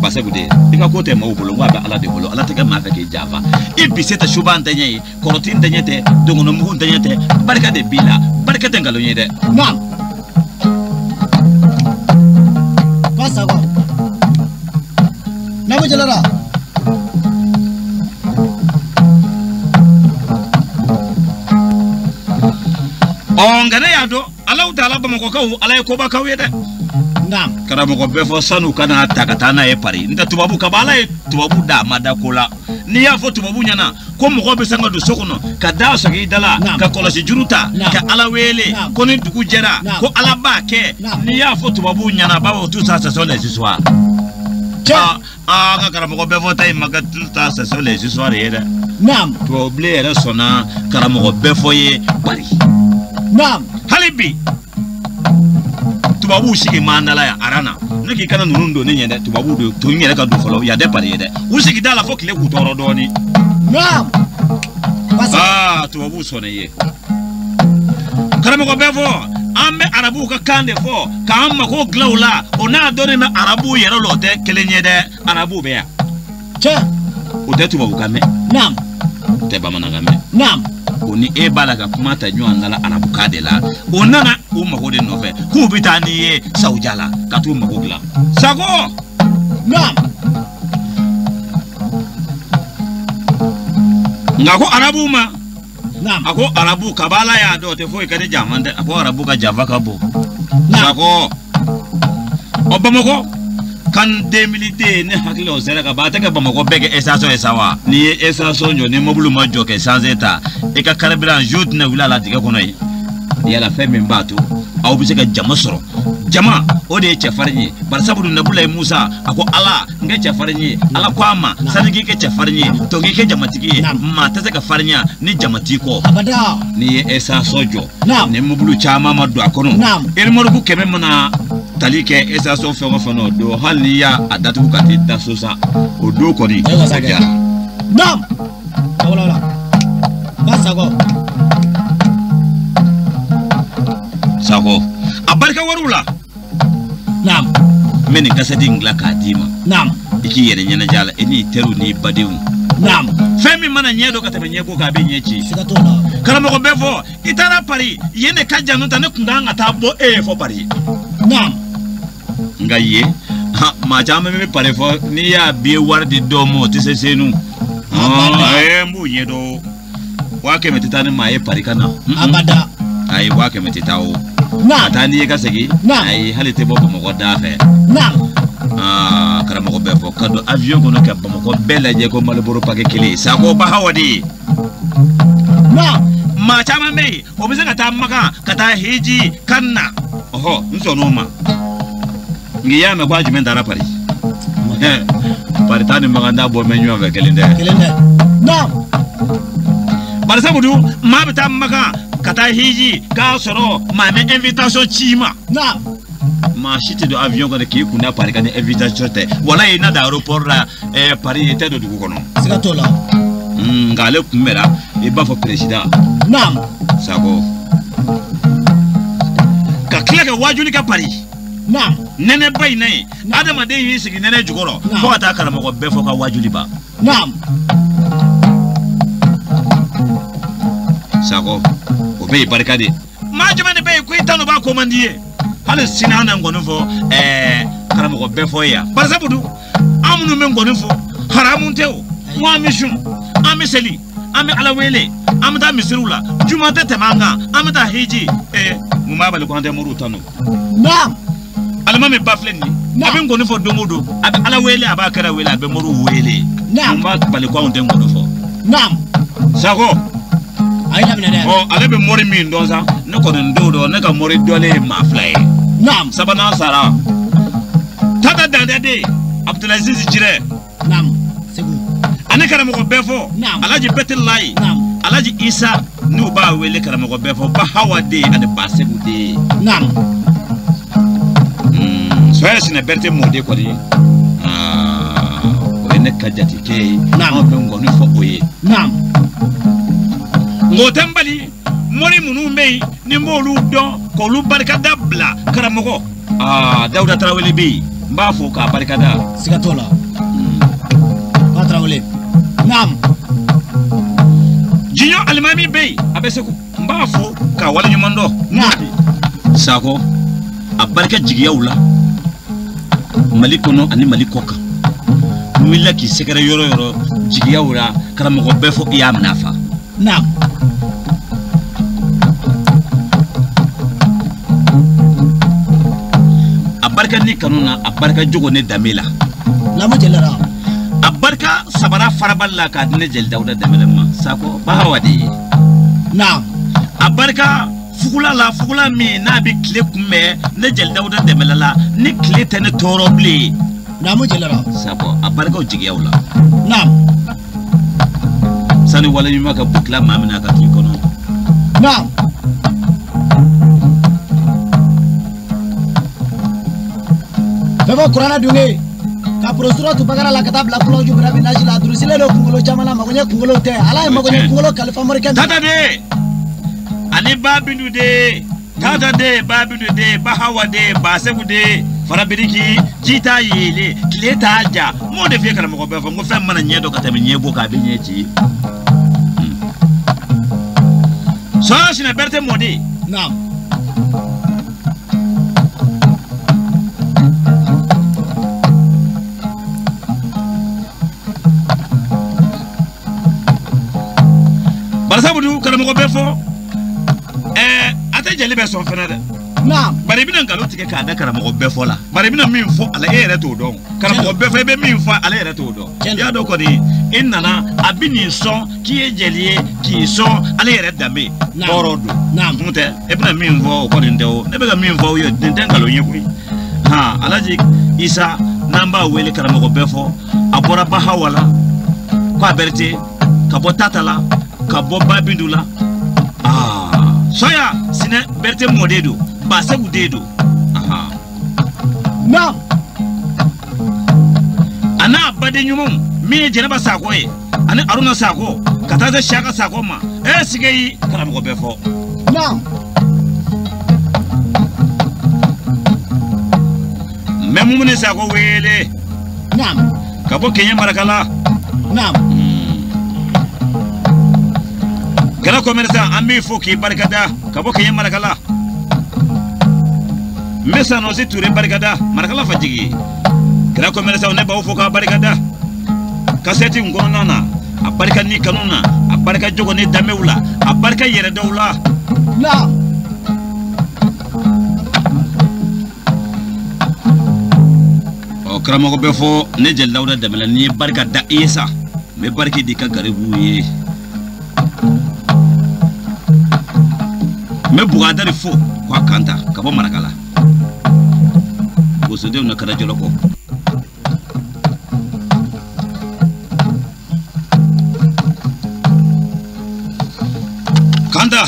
[SPEAKER 1] Baseku den i ka ko tɛ maaw bolo n ko a bɛ Ala de bolo Ala tɛ kɛ maa fɛ k'i janfa i bise tɛ suba ntɛɲɛ ye kɔrɔti ntɛɲɛ tɛ dɔgɔnɔmugu ntɛɲɛ tɛ barika de b'i la barika tɛ nkalon ye dɛ.
[SPEAKER 3] Naam. Basago. Naam Jalala.
[SPEAKER 1] Ɔ nka ne y'a dɔn Alahu taala Bamakɔkaw Ala ye koba k'aw ye dɛ.
[SPEAKER 3] Naam.
[SPEAKER 1] Karamɔgɔ bɛɛ fɔ sanu ka n'a ta ka taa n'a ye Paris n tɛ tubabu kaba Ala ye tubabu da a ma da ko la n'i y'a fɔ tubabu ɲɛna ko mɔgɔ bɛ san ka don so kɔnɔ ka da sɔgɔ i da la ka kɔlɔsi juru ta ka Ala wele ko ni dugu jɛra ko Ala b'a kɛ n'i y'a fɔ tubabu ɲɛna a b'a fɔ tout ça ce sont les histoires. Aa n ka karamɔgɔ bɛɛ fɔ ta in ma kɛ tout ça ce sont les histoires ye dɛ.
[SPEAKER 3] Naam.
[SPEAKER 1] Tubabu bilen yɛrɛ sɔnna karamɔgɔ bɛɛ fɔ ye Paris.
[SPEAKER 3] Naam.
[SPEAKER 1] Hali bi tubabuw sigi m'an da la yan aran na ne k'i kana ninnu don ne ɲɛ dɛ tubabuw don to n yɛrɛ ka don fɔlɔ yan tɛ Paris ye dɛ u sigi da la fo tile k'u tɔɔrɔ dɔɔnin.
[SPEAKER 3] Naam.
[SPEAKER 1] Aa tubabuw sɔnna i ye karamɔgɔ bɛɛ fɔ an bɛ arabuw ka kan de fɔ k'an mako dilan o la o n'a dɔnnen bɛ arabuw yɛrɛ la o tɛ kelen ye dɛ arabuw bɛ yan.
[SPEAKER 3] Tiɲɛ.
[SPEAKER 1] O tɛ tubabukan mɛn.
[SPEAKER 3] Naam.
[SPEAKER 1] O tɛ bamanankan mɛn.
[SPEAKER 3] Naam.
[SPEAKER 1] O ni e b'a la ka kuma ta ɲɔgɔn da la arabukan de la o nana u mago de nɔfɛ k'u bɛ taa n'i ye Sawuja la ka t'u mago dilan Sako.
[SPEAKER 3] Naam.
[SPEAKER 1] Nka ko arabuw ma.
[SPEAKER 3] Naam.
[SPEAKER 1] A ko arabu kaba Ala y'a dɔn o tɛ foyi kɛ ni janfa tɛ a ko arabu ka janfa ka bon.
[SPEAKER 3] Naam.
[SPEAKER 1] Sako. Ɔ Bamakɔ kan 2002 ne hakili o sera ka ban a tɛ kɛ Bamakɔ bɛɛ kɛ essence ye sa wa n'i ye essence jɔ ni mobili ma jɔ kɛ essence ta i ka carburant jo tɛna wuli a la dingɛ kɔnɔ yen yala fɛn min b'a to aw bɛ se ka jama sɔrɔ jama o de ye cɛfarin ye bari sabu Nabulayi Musa a ko Ala n kɛ cɛfarin ye Ala ko a ma sani k'i kɛ cɛfarin ye to k'i kɛ jamatigi ye maa tɛ se ka farinya ni jama t'i kɔ
[SPEAKER 3] Abada.
[SPEAKER 1] N'i ye essence jɔ
[SPEAKER 3] Naam.
[SPEAKER 1] Ni mobili caman ma don a kɔnɔ
[SPEAKER 3] Naam.
[SPEAKER 1] Erimɔriku 100 mana tali kɛ essence fɛn o fɛn na o don hali n'i y'a datugu ka t'i da so sa o don kɔni o jara.
[SPEAKER 3] Naam. Awɔ. Basago.
[SPEAKER 1] Sako a barika wariw la.
[SPEAKER 3] Naam.
[SPEAKER 1] N bɛ nin kasɛti in dilan k'a d'i ma.
[SPEAKER 3] Naam.
[SPEAKER 1] I k'i yɛrɛ ɲɛnajɛ a la i n'i teriw n'i badenw.
[SPEAKER 3] Naam.
[SPEAKER 1] Fɛn min mana ɲɛ dɔn ka tɛmɛ ɲɛko kan a bɛ ɲɛ ci.
[SPEAKER 3] Siga t'o la.
[SPEAKER 1] Karamɔgɔ bɛɛ fɔ i taara Paris yen de ka jan n'o tɛ ne tun kan ka taa bɔ e ye fɔ Paris.
[SPEAKER 3] Naam.
[SPEAKER 1] Nka yen maa caman bɛ Paris fɔ n'i y'a biye wari di dɔw ma o tɛ se Senu.
[SPEAKER 3] Abada.
[SPEAKER 1] N b'o ɲɛ dɔn 100,000 tɛ taa ni maa ye Paris ka na.
[SPEAKER 3] Abada.
[SPEAKER 1] Ayi 100,000 tɛ taa o.
[SPEAKER 3] Naam.
[SPEAKER 1] Ka taa n'i ye ka segin.
[SPEAKER 3] Naam.
[SPEAKER 1] Ayi hali tɛ bɔ Bamakɔ da fɛ.
[SPEAKER 3] Naam.
[SPEAKER 1] Aa karamɔgɔ bɛɛ fɔ ka don avion kɔnɔ ka Bamakɔ bɛɛ lajɛ ko Maliboro paquet kelen Sako Bahawa de ye.
[SPEAKER 3] Naam.
[SPEAKER 1] Maa caman bɛ yen o bɛ se ka taa Makan ka taa hiji ka na ɔhɔ n sɔnn'o ma nka i y'a mɛn ko a jumɛn taara Paris. Paris taa ni Makan taa bɔ mɛ ɲɔgɔn fɛ kelen tɛ.
[SPEAKER 3] Kelen tɛ. Naam.
[SPEAKER 1] Bari sabu dun maa bɛ taa Makan ka taa hiji k'a sɔrɔ maa bɛ invitation ci i ma.
[SPEAKER 3] Naam.
[SPEAKER 1] Maa si tɛ don avion kɔnɔ k'i kun da Paris kan ni invitation tɛ walayi n'a da aéroport la Paris i tɛ don dugu kɔnɔ.
[SPEAKER 3] Siga t'o la.
[SPEAKER 1] Nka ale kunbɛra i b'a fɔ président.
[SPEAKER 3] Naam.
[SPEAKER 1] Sako. Ka tila ka wajuli kɛ Paris.
[SPEAKER 3] Naam.
[SPEAKER 1] Nɛnɛba in na yen adamaden y'i sigi nɛnɛ jukɔrɔ fo ka taa karamɔgɔ bɛɛ fɔ ka wajuli ban.
[SPEAKER 3] Naam.
[SPEAKER 1] Sako o bɛɛ ye barika de ye. Maa jumɛn de bɛ yen ko i ta n'o b'a ko man di ye. Hali sini an na nkɔni fɔ karamɔgɔ bɛɛ fɔ ye yan bari sabu dun an minnu bɛ nkɔni fɔ haramu tɛ o n ko an bɛ sun an bɛ seli an bɛ ala wele an bɛ taa misiriw la juma tɛ tɛmɛ an kan an bɛ taa hiji mun b'a bali ko an tɛ moriw tanu
[SPEAKER 3] Naam.
[SPEAKER 1] Alimami ba filɛ nin ye a bɛ nkɔni fɔ don o don a bɛ ala wele a b'a kɛra wele a bɛ moriw wele
[SPEAKER 3] Naam.
[SPEAKER 1] mun b'a bali ko anw tɛ nkɔni fɔ
[SPEAKER 3] Naam.
[SPEAKER 1] Sako
[SPEAKER 3] A ye daminɛ dɛ.
[SPEAKER 1] ɔ ale bɛ mori min dɔn sa ne kɔni t'o dɔn ne ka mori dɔnnen ye maa fila ye
[SPEAKER 3] Naam.
[SPEAKER 1] sabanan sara Tata Dantɛ den Abdulaziz Jirɛ
[SPEAKER 3] Naam. Segu.
[SPEAKER 1] ani karamɔgɔ bɛɛ fɔ
[SPEAKER 3] Naam.
[SPEAKER 1] Alhaji Bɛtɛlayi
[SPEAKER 3] Naam.
[SPEAKER 1] Alhaji Isa n'u b'a wele karamɔgɔ bɛɛ fɔ Bahawa den ani Basegu den
[SPEAKER 3] Naam.
[SPEAKER 1] Sɔya Sinɛ Berete mɔden kɔni o ye ne ka jatikɛ ye
[SPEAKER 3] Naam.
[SPEAKER 1] anw bɛ nkɔni fɔ o ye
[SPEAKER 3] Naam.
[SPEAKER 1] Nka o tɛ n bali mori minnu bɛ yen ni n b'olu dɔn k'olu barikada bila karamɔgɔ Dawuda Tarawele bɛ yen n b'a fo k'a barikada
[SPEAKER 3] Siga t'o la. Ba Tarawele. Naam.
[SPEAKER 1] Jiɲɔ alimami bɛ yen a bɛ Segu n b'a fo k'a waleɲuman dɔn
[SPEAKER 3] Naam.
[SPEAKER 1] Sakɔ a barika jigiyaw la Mali kɔnɔ ani Mali kɔ kan n wulila k'i sɛgɛrɛ yɔrɔ o yɔrɔ jigiyaw la karamɔgɔ bɛɛ fɔ i y'a minɛ a fa
[SPEAKER 3] Naam.
[SPEAKER 1] A barika ni kanu na a barika jogo ne danbe la
[SPEAKER 3] Lamɔ jɛlɛra.
[SPEAKER 1] a barika sabara farabali la k'a di ne jeli Dawuda Dɛnbɛlɛ ma Sakɔ Bahawa de ye
[SPEAKER 3] Naam.
[SPEAKER 1] a barika fugula la fugula min n'a bɛ tile kunbɛn ne jeli Dawuda Dɛnbɛlɛ la ni tile tɛ ne tɔɔrɔ bilen
[SPEAKER 3] Lamɔ jɛlɛra.
[SPEAKER 1] Sakɔ a barikaw jigiyaw la
[SPEAKER 3] Naam.
[SPEAKER 1] sani waleɲuman ka butila maa min na a ka t'i kɔnɔ
[SPEAKER 3] Naam. Fɛn fɔ kuranɛ dunge ka poro suratu bakara la ka taa bila kulɔju birabi nasi la durusilen don kunkolo caman na magoɲɛ kunkolo tɛ ala ye magoɲɛ kunkolo kalifa morikɛ min na.
[SPEAKER 1] Tata de ani Babindu de Tata de Babindu de Bahawa de Basegu de Farabiriki ji t'a yeelen tile t'a ja n m'o de f'i ye karamɔgɔ bɛɛ fɔ n ko fɛn mana ɲɛ dɔn ka tɛmɛ ɲɛ bɔ kan a bɛ ɲɛ ci Sɔɔ Sinɛ Berete mɔden
[SPEAKER 3] Naam.
[SPEAKER 1] Barisabu dun karamɔgɔ bɛɛ fɔ a tɛ jeli bɛ sɔn fɛnɛ dɛ
[SPEAKER 3] Naam.
[SPEAKER 1] bari i bɛna nkalon tigɛ k'a da karamɔgɔ bɛɛ fɔ la bari i bɛna min fɔ a la e yɛrɛ t'o dɔn karamɔgɔ bɛɛ fɔ i bɛ min fɔ ale yɛrɛ t'o dɔn
[SPEAKER 3] Tiɲɛ
[SPEAKER 1] i y'a dɔn kɔni i nana a bɛ nin sɔn k'i ye jeli ye k'i sɔn ale yɛrɛ danbe
[SPEAKER 3] Naam.
[SPEAKER 1] tɔɔrɔ don
[SPEAKER 3] Naam.
[SPEAKER 1] n'o tɛ e bɛna min fɔ o kɔni tɛ o ne bɛ ka min fɔ aw ye nin tɛ nkalon ye koyi han Alhaji Isa n'an b'a wele karamɔgɔ bɛɛ fɔ a bɔra Bahawa la k'a Berete ka bɔ Tata la ka bɔ Babindu la Sɔya Sinɛ Berete mɔden don Basegu den don ahan.
[SPEAKER 3] Naam.
[SPEAKER 1] A n'a baden ɲumanw min ye Jɛnɛba Sakɔ ye ani Aruna Sakɔ ka taa se Siyaka Sakɔ ma sike yi karamɔgɔ bɛɛ fɔ
[SPEAKER 3] Naam.
[SPEAKER 1] n bɛ Mumuni Sakɔ wele
[SPEAKER 3] Naam.
[SPEAKER 1] ka bɔ Keɲɛ Marakala
[SPEAKER 3] Naam.
[SPEAKER 1] Kɛlɛ commerçant an b'i fo k'i barikada ka bɔ Keɲɛ Marakala n bɛ Sanosi Ture barikada Marakala fajigi kɛlɛ commerçant ne b'aw fo k'a barikada kasɛti in kɔnɔna na a barika ni kanu na a barika jogo ni danbew la a barika yɛrɛdɔw la
[SPEAKER 3] Naam.
[SPEAKER 1] Ɔ karamɔgɔ bɛ fɔ ne jeli Dawuda Dɛnbɛlɛ n'i ye barika da i ye sa n bɛ barika di i ka garibuw ye n bɛ Bugadari fo k'a kan ta ka bɔ Marakala bosodenw na kana jɔlɔkɔ kanta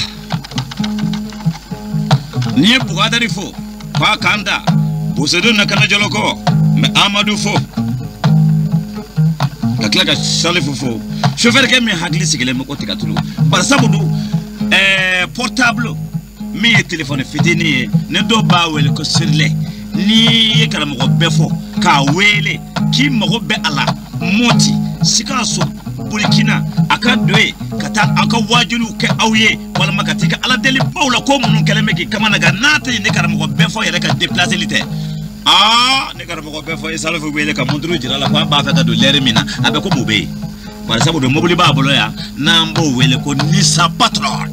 [SPEAKER 1] n'i ye Bugadari fo k'a kan ta bosodenw na kana jɔlɔkɔ n bɛ Amadu fo ka tila ka Salifu fo sofɛrikɛ min hakili sigilen bɛ ko tigatulu bari sabu dun portable min ye telefɔni fitinin ye ni dɔw b'a wele ko sirilɛ n'i ye karamɔgɔ bɛɛ fɔ k'a wele k'i mago bɛ a la Mɔti Sikaso Burkina a ka don yen ka taa aw ka wajuliw kɛ aw ye walima ka t'i ka ala deli baw la ko minnu kɛlen bɛ k'i kamanagan n'a tɛ yen ni karamɔgɔ bɛɛ fɔ yɛrɛ ka déplaceli tɛ Aa ne karamɔgɔ bɛɛ fɔ i Salifu wele ka monturu jira la ko an b'a fɛ ka don lɛri min na a bɛ komi o bɛ yen. Bari sabu don mobili b'a bolo yan n'an b'o wele ko Nisa Patron.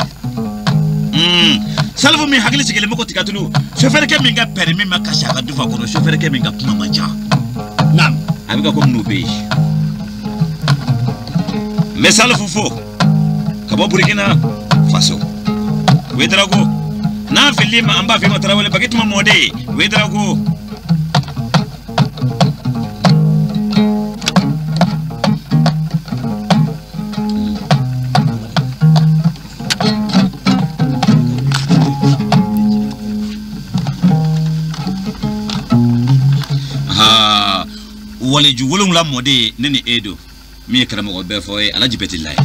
[SPEAKER 1] Salifu min hakili sigilen bɛ ko tigatulu sofɛrikɛ min ka permis ma kasi a ka dufa kɔnɔ sofɛrikɛ min ka kuma man ca.
[SPEAKER 3] Naam.
[SPEAKER 1] A bɛ ka komi n'o bɛ yen. N bɛ Salifu fo ka bɔ Burukina Faso. Ouédraogo n'a filili ma an b'a f'i ma Tarawele Bagituma mɔden Ouédraogo. Waliju wolonwula mɔden ne ni e don min ye karamɔgɔ bɛɛ fɔ ye Alaji Bɛtila ye.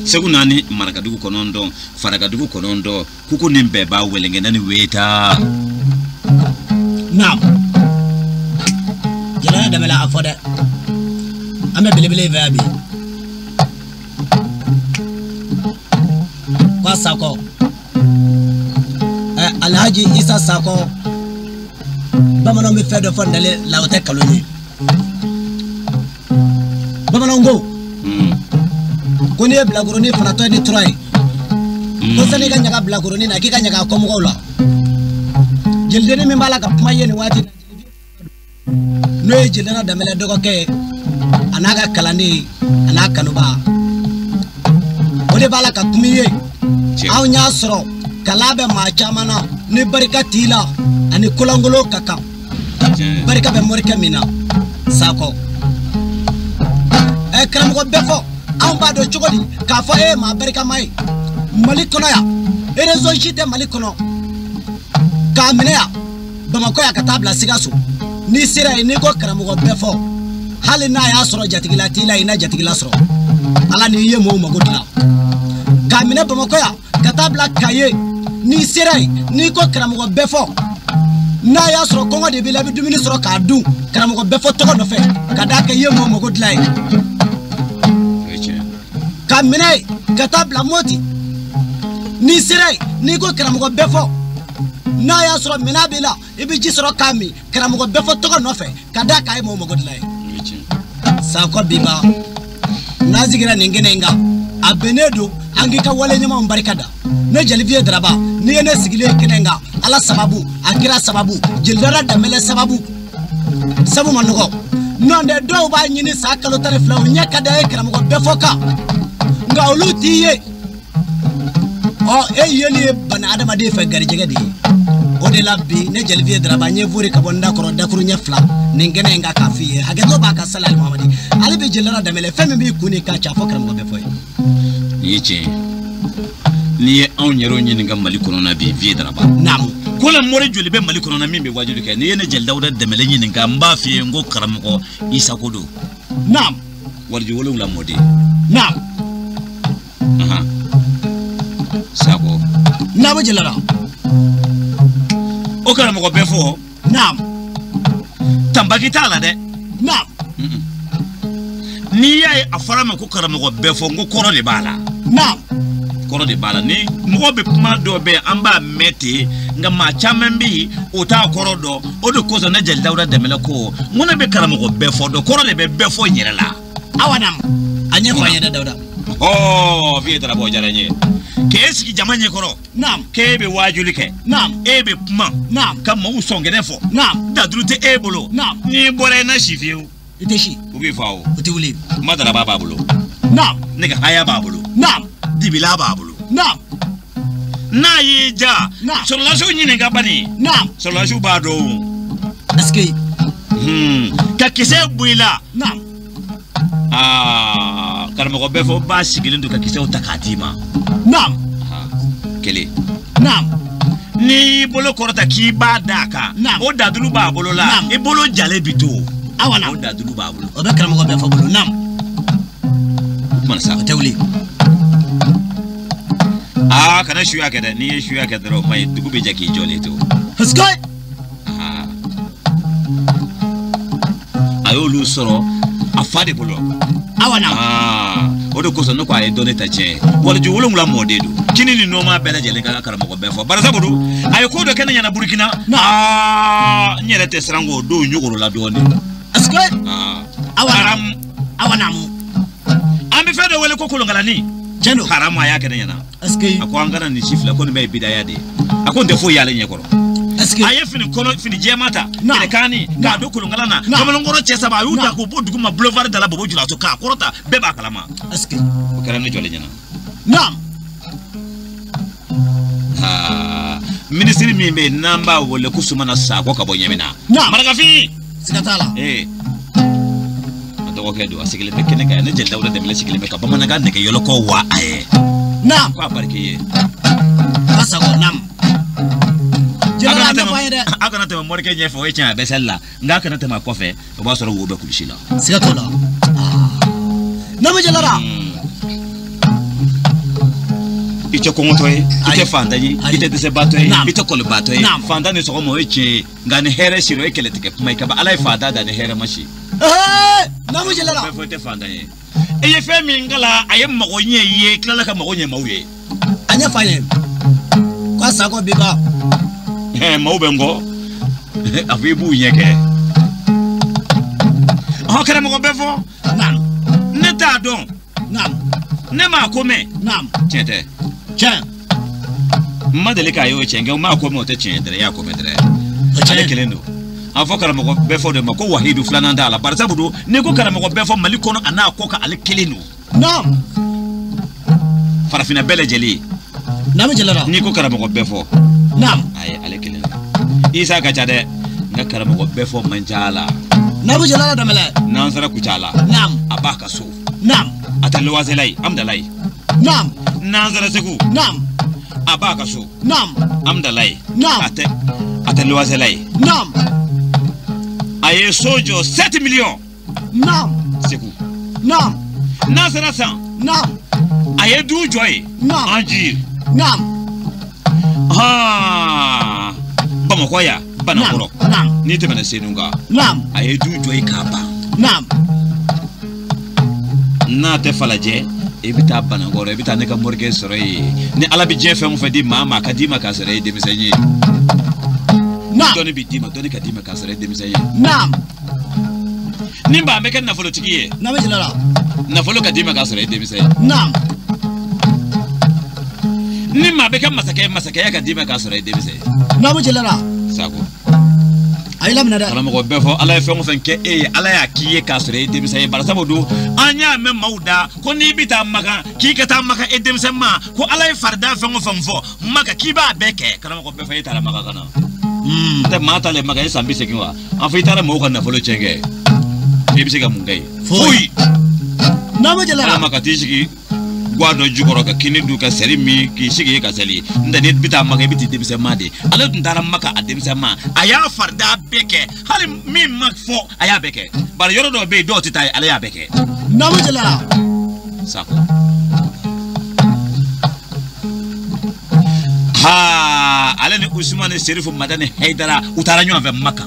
[SPEAKER 1] Segu naani Marakadugu 9 Farakadugu 9 kuku ni bɛɛ b'a welenkɛ ni weta.
[SPEAKER 3] Naam. Jɛnɛya dɛmɛ la a fɔ dɛ an bɛ belebele in fɛ yan bi ko Sakɔ. Alhaji Isa Sakɔ bamananw bɛ fɛn dɔ fɔ ntalen la o tɛ nkalon ye. Bamananw ko ko n'i ye bilakoronin faratɔ ye ni tura ye ko sani i ka ɲaga bilakoronin na k'i ka ɲaga a kɔmɔgɔw la. Jelidennin min b'a la ka kuma ye nin waati n'o ye Jelidana Danbɛlɛ dɔgɔkɛ ye a n'a ka kalanden a n'a kanubaa o de b'a la ka kuma i ye. Anw y'a sɔrɔ kala bɛ maa caman na ni barika t'i la ani kolangolo ka kan barika bɛ morikɛ min na Sakɔ. Ɛ karamɔgɔ bɛɛ fɔ anw b'a dɔn cogo di k'a fɔ e ye maa barikama ye Mali kɔnɔ yan réseau si tɛ Mali kɔnɔ k'a minɛ yan Bamakɔ yan ka taa bila Sikaso n'i sera yen n'i ko karamɔgɔ bɛɛ fɔ hali n'a y'a sɔrɔ jatigila t'i la i na jatigila sɔrɔ Ala n'i ye mɔgɔw mago dilan k'a minɛ Bamakɔ yan ka taa bila Kaye n'i sera yen n'i ko karamɔgɔ bɛɛ fɔ n'a y'a sɔrɔ kɔngɔ de b'i la i bɛ dumuni sɔrɔ k'a dun karamɔgɔ bɛɛ fɔ tɔgɔ nɔfɛ ka d'a kan i ye mɔgɔw mago dilan yen. K'a minɛ yen ka taa bila Moti n'i sera yen n'i ko karamɔgɔ bɛɛ fɔ n'a y'a sɔrɔ minɛn b'i la i bɛ ji sɔrɔ k'a min karamɔgɔ bɛɛ fɔ tɔgɔ nɔfɛ ka d'a kan i ye mɔgɔw mago dilan yen. Sakɔ Biba n'an sigira nin kɛnɛ in kan a bɛnnen don an k'i ka wale ɲumanw barika da. Ne Jeli Daraba n'i ye ne sigilen kɛnɛ in kan Ala sababu a kira sababu Jelidana Danbɛlɛ sababu sabu ma nɔgɔ n'o tɛ dɔw b'a ɲini san kalo 12 u ɲɛ ka d'a ye karamɔgɔ bɛɛ fɔ kan nka olu t'i ye. Ɔ e yeli ye bana adamaden fɛ garijɛgɛ de ye. O de la bi ne Jeli Daraba n ye fori ka bɔ n da kɔrɔ dakuru ɲɛ 2 nin kɛnɛ in kan k'a f'i ye hakɛto b'a ka sali Muhamadi ale bɛ Jelidana Danbɛlɛ fɛn min b'i kun ni k'a ca fɔ karamɔgɔ bɛɛ fɔ ye.
[SPEAKER 1] Nin ye tiɲɛ ye n'i ye anw yɛrɛw ɲininka Mali kɔnɔ bi Vieux Daraba.
[SPEAKER 3] Naamu.
[SPEAKER 1] Ko la mori joli bɛ Mali kɔnɔ min bɛ wajuli kɛ n'i ye ne Jeli Dawuda Danbɛlɛ ɲininka n b'a f'i ye n ko karamɔgɔ Isa ko don.
[SPEAKER 3] Naam.
[SPEAKER 1] Waliju 7 mɔden.
[SPEAKER 3] Naam.
[SPEAKER 1] Sakɔ.
[SPEAKER 3] Naamu Jelidana.
[SPEAKER 1] O karamɔgɔ bɛɛ fɔ.
[SPEAKER 3] Naam.
[SPEAKER 1] Tanbaki t'a la dɛ.
[SPEAKER 3] Naam.
[SPEAKER 1] N'i y'a ye a fɔra ma ko karamɔgɔ bɛɛ fɔ n ko kɔrɔ de b'a la.
[SPEAKER 3] Naam.
[SPEAKER 1] Kɔrɔ de b'a la ni mɔgɔ bɛ kuma dɔw bɛ yen an b'a mɛn ten nka maa caman bɛ yen o t'a kɔrɔ dɔn o de kosɔn ne Jeli Dawuda Danbɛlɛ ko n ko ne bɛ karamɔgɔ bɛɛ fɔ dɔn kɔrɔ de bɛ bɛɛ fɔ n yɛrɛ la.
[SPEAKER 3] Awa naam a ɲɛfɔ an ye dɛ Dawuda.
[SPEAKER 1] Ɔɔ Vieux Daraba o diyara n ye. K'e sigi jama ɲɛkɔrɔ.
[SPEAKER 3] Naam.
[SPEAKER 1] K'e bɛ waajuli kɛ.
[SPEAKER 3] Naam.
[SPEAKER 1] E bɛ kuma.
[SPEAKER 3] Naam.
[SPEAKER 1] Ka maaw sɔngɛnɛ fɔ.
[SPEAKER 3] Naam.
[SPEAKER 1] Daturu tɛ e bolo.
[SPEAKER 3] Naam.
[SPEAKER 1] N'i bɔra i na si fiyewu.
[SPEAKER 3] I tɛ si.
[SPEAKER 1] U b'i fa o.
[SPEAKER 3] O tɛ wuli.
[SPEAKER 1] Kuma Daraba b'a bolo.
[SPEAKER 3] Naam.
[SPEAKER 1] Nɛgɛ haya b'a bolo.
[SPEAKER 3] Naam.
[SPEAKER 1] Dibila b'a bolo.
[SPEAKER 3] Naam.
[SPEAKER 1] N'a y'i ja.
[SPEAKER 3] Naam.
[SPEAKER 1] Sɔrɔlasiw ɲininka bani.
[SPEAKER 3] Naam.
[SPEAKER 1] Sɔrɔlasiw b'a dɔn o.
[SPEAKER 3] Est-ce que.
[SPEAKER 1] Ka kisɛ bɔ i la.
[SPEAKER 3] Naam.
[SPEAKER 1] Aa karamɔgɔ bɛɛ fɔ b'a sigilen don ka kisɛw ta k'a d'i ma.
[SPEAKER 3] Naam.
[SPEAKER 1] Kelen.
[SPEAKER 3] Naam.
[SPEAKER 1] N'i y'i bolo kɔrɔta k'i b'a d'a kan.
[SPEAKER 3] Naam.
[SPEAKER 1] O dadulu b'a bolo la.
[SPEAKER 3] Naam.
[SPEAKER 1] I bolo jalen bi to.
[SPEAKER 3] Awa naam.
[SPEAKER 1] O dadulu b'a bolo.
[SPEAKER 3] O bɛ karamɔgɔ bɛɛ fɔ bolo. Naam.
[SPEAKER 1] O kuma na sa.
[SPEAKER 3] O tɛ wuli.
[SPEAKER 1] Aa kana suya kɛ dɛ n'i ye suya kɛ dɔrɔn o ma ɲi dugu bɛ jɛ k'i jɔlen to.
[SPEAKER 3] Parce que.
[SPEAKER 1] A y'olu sɔrɔ a fa de bolo.
[SPEAKER 3] Awa naam.
[SPEAKER 1] O de kosɔn ne ko a ye dɔnni ta tiɲɛ ye. Waliju 7 mɔden don. Kini ni nɔɔma bɛɛ lajɛlen ka karamɔgɔ bɛɛ fɔ barisabu a ye ko dɔ kɛ ne ɲɛna Burukina aa n yɛrɛ tɛ siran k'o don ɲogoro la dɔɔnin.
[SPEAKER 3] Est-ce que awa naamu
[SPEAKER 1] an bɛ fɛn dɔ wele ko kolonkalani.
[SPEAKER 3] Tiɲɛ don.
[SPEAKER 1] Haramu a y'a kɛ ne ɲɛna.
[SPEAKER 3] Est-ce que
[SPEAKER 1] a ko an kana nin si filɛ ko nin bɛɛ ye bidaya de ye. A ko n tɛ foyi y'ale ɲɛkɔrɔ.
[SPEAKER 3] Est-ce que
[SPEAKER 1] a ye fini kɔnɔ fini jɛman ta kɛlɛkanni k'a don kolonkala na kamalenkɔrɔ cɛ saba a y'u ta k'u bɔ dugu ma boulevard da la Bobo Julaso k'a kɔrɔta bɛɛ b'a kalama.
[SPEAKER 3] Est-ce que
[SPEAKER 1] o kɛra ne jɔlen ɲɛna.
[SPEAKER 3] Naam.
[SPEAKER 1] Aa minisiri min bɛ yen n'an b'a wele ko Sumana Sakɔ ka bɔ Ɲamina.
[SPEAKER 3] Naam.
[SPEAKER 1] Marakafin.
[SPEAKER 3] Siga t'a la.
[SPEAKER 1] Ee a dɔgɔkɛ don a sigilen bɛ kɛnɛ kan ne Jeli Dawuda Dɛmɛlɛ sigilen bɛ ka bamanankan nɛgɛ yɔlɔkɔ wa a ye.
[SPEAKER 3] Naam.
[SPEAKER 1] Ko a barika ye.
[SPEAKER 3] A Sakɔ naam.
[SPEAKER 1] A kana tɛmɛ morikɛ ɲɛfɛ o ye tiɲɛ a bɛ sali la nka a kana tɛmɛ a kɔfɛ o b'a sɔrɔ wo bɛ kulusi la.
[SPEAKER 3] Siga t'o la. Naamu Jɛnɛba.
[SPEAKER 1] I tɛ kɔngɔtɔ ye i tɛ fantan ye i tɛ dɛsɛbaatɔ ye i tɛ kɔlibaatɔ ye fantan ni sɔgɔma o ye tiɲɛ ye nka ni hɛrɛ sira o ye kɛlɛtigɛ kuma ye kaba ala ye fantan da ni hɛrɛ ma si.
[SPEAKER 3] Naamu Jɛnɛba.
[SPEAKER 1] Bɛɛ fɔ i tɛ fantan ye. I ye fɛn min kala a ye mago ɲɛ i ye tilala ka mago ɲɛ maaw ye.
[SPEAKER 3] A ɲɛfɔ an ye. K'a Sakɔ b'i ban.
[SPEAKER 1] Maaw bɛ n kɔ a fɔ i b'u ɲɛ kɛ ɔhɔn karamɔgɔ bɛɛ fɔ.
[SPEAKER 3] Naam.
[SPEAKER 1] Ne t'a dɔn.
[SPEAKER 3] Naam.
[SPEAKER 1] Ne m'a ko mɛn.
[SPEAKER 3] Naam.
[SPEAKER 1] Tiɲɛ tɛ.
[SPEAKER 3] Tiɲɛ.
[SPEAKER 1] N ma deli k'a ye o tiɲɛ kɛ n m'a ko mɛn o tɛ tiɲɛ dɛrɛ i y'a ko mɛn dɛrɛ. Ale kelen don. A fɔ karamɔgɔ bɛɛ fɔ de ma ko wahidu filanan t'a la barisabu don n'i ko karamɔgɔ bɛɛ fɔ Mali kɔnɔ a n'a kɔ kan ale kelen don.
[SPEAKER 3] Naam.
[SPEAKER 1] Farafinna bɛɛ lajɛlen.
[SPEAKER 3] Naamu Jɛnɛba.
[SPEAKER 1] N'i ko karamɔgɔ bɛɛ fɔ.
[SPEAKER 3] Naam.
[SPEAKER 1] Ayi ale kelen don. Isa ka ca dɛ n ka karamɔgɔ bɛɛ fɔ man ca la.
[SPEAKER 3] Naamu Jɛnɛba Dɛmɛlɛ.
[SPEAKER 1] N'an sera Kucala.
[SPEAKER 3] Naam.
[SPEAKER 1] A b'a ka so.
[SPEAKER 3] Naam.
[SPEAKER 1] A tɛ luwasela ye Amudalayi.
[SPEAKER 3] Naam.
[SPEAKER 1] N'an sera Segu.
[SPEAKER 3] Naam.
[SPEAKER 1] A b'a ka so.
[SPEAKER 3] Naam.
[SPEAKER 1] Amudalayi.
[SPEAKER 3] Naam.
[SPEAKER 1] A tɛ luwasela ye.
[SPEAKER 3] Naam.
[SPEAKER 1] A ye so jɔ 7 millions.
[SPEAKER 3] Naam.
[SPEAKER 1] Segu.
[SPEAKER 3] Naam.
[SPEAKER 1] N'an sera San.
[SPEAKER 3] Naam.
[SPEAKER 1] A ye du jɔ yen.
[SPEAKER 3] Naam.
[SPEAKER 1] Anjiri.
[SPEAKER 3] Naam.
[SPEAKER 1] Haa Bamakɔ yan Banakɔrɔ.
[SPEAKER 3] Naam.
[SPEAKER 1] N'i tɛmɛna Senu kan.
[SPEAKER 3] Naam.
[SPEAKER 1] A ye du jɔ yen k'a ban.
[SPEAKER 3] Naam.
[SPEAKER 1] N'a tɛ Falajɛ i bɛ taa Banakɔrɔ i bɛ taa ne ka morikɛ sɔrɔ yen ni Ala bɛ diɲɛ fɛn o fɛn di maa ma a ka d'i ma k'a sɔrɔ e ye denmisɛn ye.
[SPEAKER 3] Naam.
[SPEAKER 1] Dɔnni bɛ d'i ma dɔnni ka d'i ma k'a sɔrɔ e ye denmisɛn ye.
[SPEAKER 3] Naam.
[SPEAKER 1] Ni maa bɛ kɛ nafolotigi ye.
[SPEAKER 3] Naamu Jɛnɛba.
[SPEAKER 1] Nafolo ka d'i ma k'a sɔrɔ e ye denmisɛn ye.
[SPEAKER 3] Naam.
[SPEAKER 1] Ni maa bɛ kɛ masakɛ ye masakɛya ka d'i ma k'a sɔrɔ e ye denmisɛn ye.
[SPEAKER 3] Naamu Jɛnɛba.
[SPEAKER 1] Sako.
[SPEAKER 3] A y'i laminɛ dɛ.
[SPEAKER 1] Karamɔgɔ bɛɛ fɔ Ala ye fɛn o fɛn kɛ e ye Ala y'a k'i ye k'a sɔrɔ e ye denmisɛn ye barisabu don an y'a mɛn maaw da ko n'i bɛ taa Makan k'i ka taa Makan e denmisɛn ma ko Ala ye farida fɛn o fɛn fɔ Makan k'i b'a bɛɛ kɛ karamɔgɔ bɛɛ fɔ e taara Makan ka na. N tɛ maa taalen Makan e san 80 wa an fɔ i taara mɔgɔw ka nafolo tiɲɛ kɛ i bɛ se ka mun kɛ yen. Foyi.
[SPEAKER 3] Naamu Jɛnɛba.
[SPEAKER 1] Ala ma ka t'i sigi guwa dɔ jukɔrɔ ka kini dun ka seri min k'i sigi yen ka seli n tɛ n'i bɛ taa Maka i bɛ t'i denmisɛn ma de ale tun taara Maka a denmisɛn ma a y'a farida bɛɛ kɛ hali min ma fɔ a y'a bɛɛ kɛ bari yɔrɔ dɔw bɛ yen dɔw tɛ taa yen ale y'a bɛɛ kɛ.
[SPEAKER 3] Naamu Jɛnɛba.
[SPEAKER 1] Sako. Haa ale ni Usumani Serifu Madani Hayidara u taara ɲɔgɔn fɛ Maka.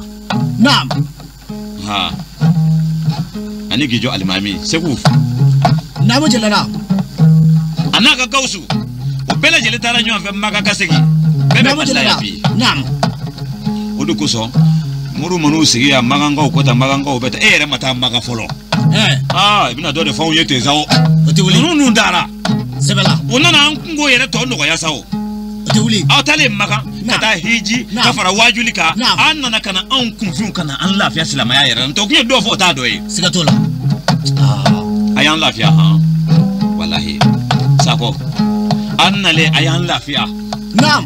[SPEAKER 3] Naam.
[SPEAKER 1] Haa ani k'i jɔ alimami Segu.
[SPEAKER 3] Naamu Jɛnɛba.
[SPEAKER 1] A n'a ka Gawusu o bɛɛ lajɛlen taara ɲɔgɔn fɛ Maka ka segin bɛɛ bɛ Mali la yan bi.
[SPEAKER 3] Naam.
[SPEAKER 1] O de kosɔn moriw man'u sigi yan Makankaw ko tan Makankaw bɛ tan e yɛrɛ ma taa Maka fɔlɔ. Aa i bɛna dɔ de fɔ anw ye ten sa o.
[SPEAKER 3] O tɛ wuli.
[SPEAKER 1] Ninnu dun taara.
[SPEAKER 3] Sɛbɛ la.
[SPEAKER 1] O nana an kungo yɛrɛ tɔ nɔgɔya sa o.
[SPEAKER 3] O tɛ wuli.
[SPEAKER 1] Aw taalen Makan ka taa hiji ka fara wajuli kan an nana ka na anw kunfinw ka na an lafiya silamɛya yɛrɛ la n'o tɛ o kun ye dɔw fɔ o t'a dɔ ye.
[SPEAKER 3] Siga t'o la.
[SPEAKER 1] A y'an lafiya han walahi. Sako an nalen a y'an lafiya.
[SPEAKER 3] Naam.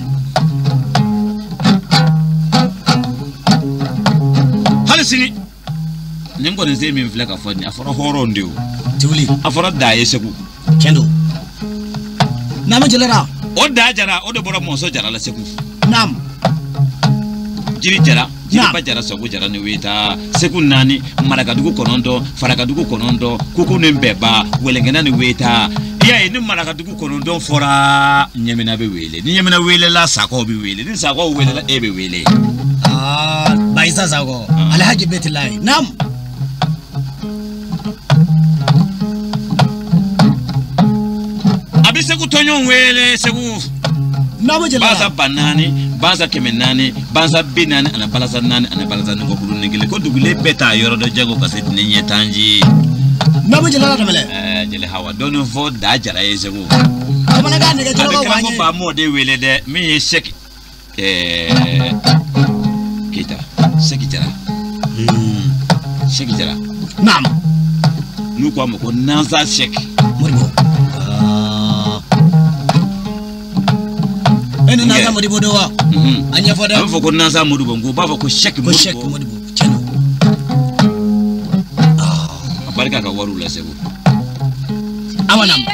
[SPEAKER 1] Hali sini nin kɔni se min filɛ ka fɔ nin a fɔra hɔrɔn de o.
[SPEAKER 3] Tɛ wuli.
[SPEAKER 1] A fɔra da ye Segu.
[SPEAKER 3] Tiɲɛ don. Naamu Jɛnɛba.
[SPEAKER 1] O da jara o de bɔra Mɔnsɔn Jara la Segu.
[SPEAKER 3] Naam.
[SPEAKER 1] Jiri jara Jiriba jara Sago jara ni weta Segu 4 Marakadugu 9 Farakadugu 9 Kuku ni Bɛba Wɛlɛnkɛnɛ ni weta. I y'a ye ni Marakadugu 9 fɔra Ɲɛmina bɛ wele ni Ɲɛmina welela Sakɔw bɛ wele ni Sakɔw welela e bɛ wele.
[SPEAKER 3] Aa Bayisa Sakɔ Alhaji Betilayi. Naam.
[SPEAKER 1] A bɛ Segu Babugu tɔɲɔgɔn wele Segu.
[SPEAKER 3] Naamu Jalala.
[SPEAKER 1] Bansa 4000, bansa 400, bansa 40 ani balasa 4 ani balasa 4 ko dugulen bɛɛ t'a yɔrɔ dɔ jago ka se ne ɲɛ tanji.
[SPEAKER 3] Naamu Jalala Danbɛlɛ.
[SPEAKER 1] Ɛɛ Jeli Hawa dɔɔni fɔ Da Jara ye Segu.
[SPEAKER 3] Bamanankan nɛgɛjɔlɔkɔ
[SPEAKER 1] A bɛ
[SPEAKER 3] w'an ye.
[SPEAKER 1] karamɔgɔ Bamɔ de wele dɛ min ye Sɛki Keyita Sɛki Jara. Sɛki Jara.
[SPEAKER 3] Naamu.
[SPEAKER 1] N'u ko a ma ko Nansa Sɛki.
[SPEAKER 3] Modibo. E ni Nansa Modibo don wa? A ɲɛfɔ dɛ.
[SPEAKER 1] A bɛ fɔ ko Nansa Modibo nka u b'a fɔ ko Sɛki
[SPEAKER 3] Ko Sɛki
[SPEAKER 1] Modibo.
[SPEAKER 3] Modibo tiɲɛ don.
[SPEAKER 1] A barika ka wariw la Segu.
[SPEAKER 3] Awa naamu.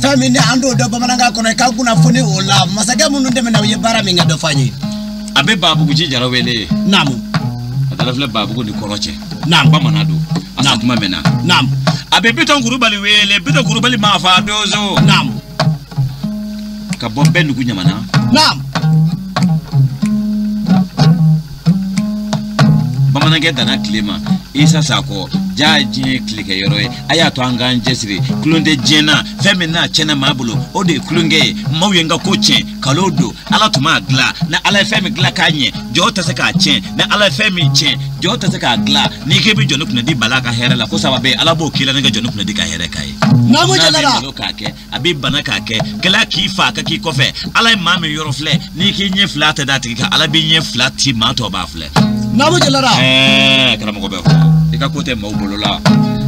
[SPEAKER 3] Fɛn min ni an t'o dɔn bamanankan kɔnɔ i ka kunnafoni o la masakɛ minnu tɛmɛna u ye baara min kɛ dɔ fɔ an ye.
[SPEAKER 1] A bɛ Babugu Jara wele.
[SPEAKER 3] Naamu.
[SPEAKER 1] A taara filɛ Babugu ni kɔrɔ cɛ.
[SPEAKER 3] Naamu.
[SPEAKER 1] Bamanan don. A sa tuma mɛnna.
[SPEAKER 3] Naamu.
[SPEAKER 1] A bɛ Bitɔn Kurubali wele Bitɔn Kurubali maa fa donso.
[SPEAKER 3] Naamu.
[SPEAKER 1] Ka bɔ Bɛndugu ɲamana.
[SPEAKER 3] Naamu.
[SPEAKER 1] Bamanankɛ danna tile ma Isa Sakɔ ja ye diɲɛ tilekɛyɔrɔ ye a y'a to an k'an cɛsiri kulon tɛ diɲɛ na fɛn min n'a tiɲɛna maa bolo o de ye kulonkɛ ye maaw ye n ka ko tiɲɛ kalon don ala tun m'a dilan ni ala ye fɛn min dilan k'a ɲɛ jɔn tɛ se k'a tiɲɛ ni ala ye fɛn min tiɲɛ jɔn tɛ se k'a dilan n'i k'i bɛ jɔnni kunnadi bala ka hɛrɛ la ko saba bɛ yen ala b'o k'i la ni ka jɔnni kunnadi ka hɛrɛ k'a ye.
[SPEAKER 3] Naamu Jalala.
[SPEAKER 1] N'a bɛ malo k'a kɛ a bɛ bana k'a kɛ gɛlɛya k'i fa ka k'i kɔfɛ ala ye maa min yɔrɔ filɛ n'i k'i ɲɛ fila tɛ d'a tigi kan ala b'i ɲɛ fila ti maa tɔ b'a filɛ.
[SPEAKER 3] Naamu Jalala.
[SPEAKER 1] Ɛɛ karamɔgɔ bɛ fɔ i ka ko tɛ maaw bolo la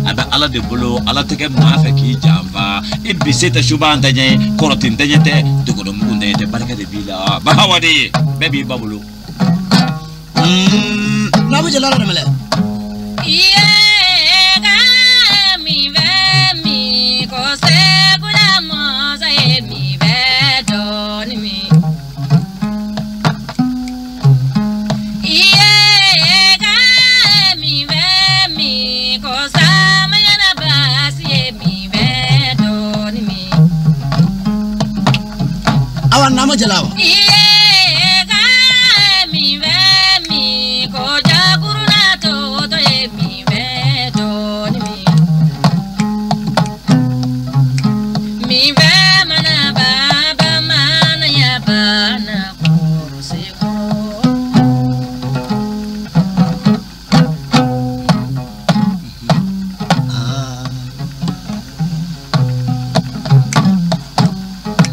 [SPEAKER 1] a bɛ ala de bolo ala tɛ kɛ maa fɛ k'i janfa i bise tɛ suba tɛ ɲɛ kɔrɔtin tɛ ɲɛ tɛ dogodɔmugu tɛ ɲɛ tɛ barika de b'i la bahawa de ye bɛɛ b'i ba bolo.
[SPEAKER 3] Naamu Jalala Danbɛlɛ. Awa naamu Jalala.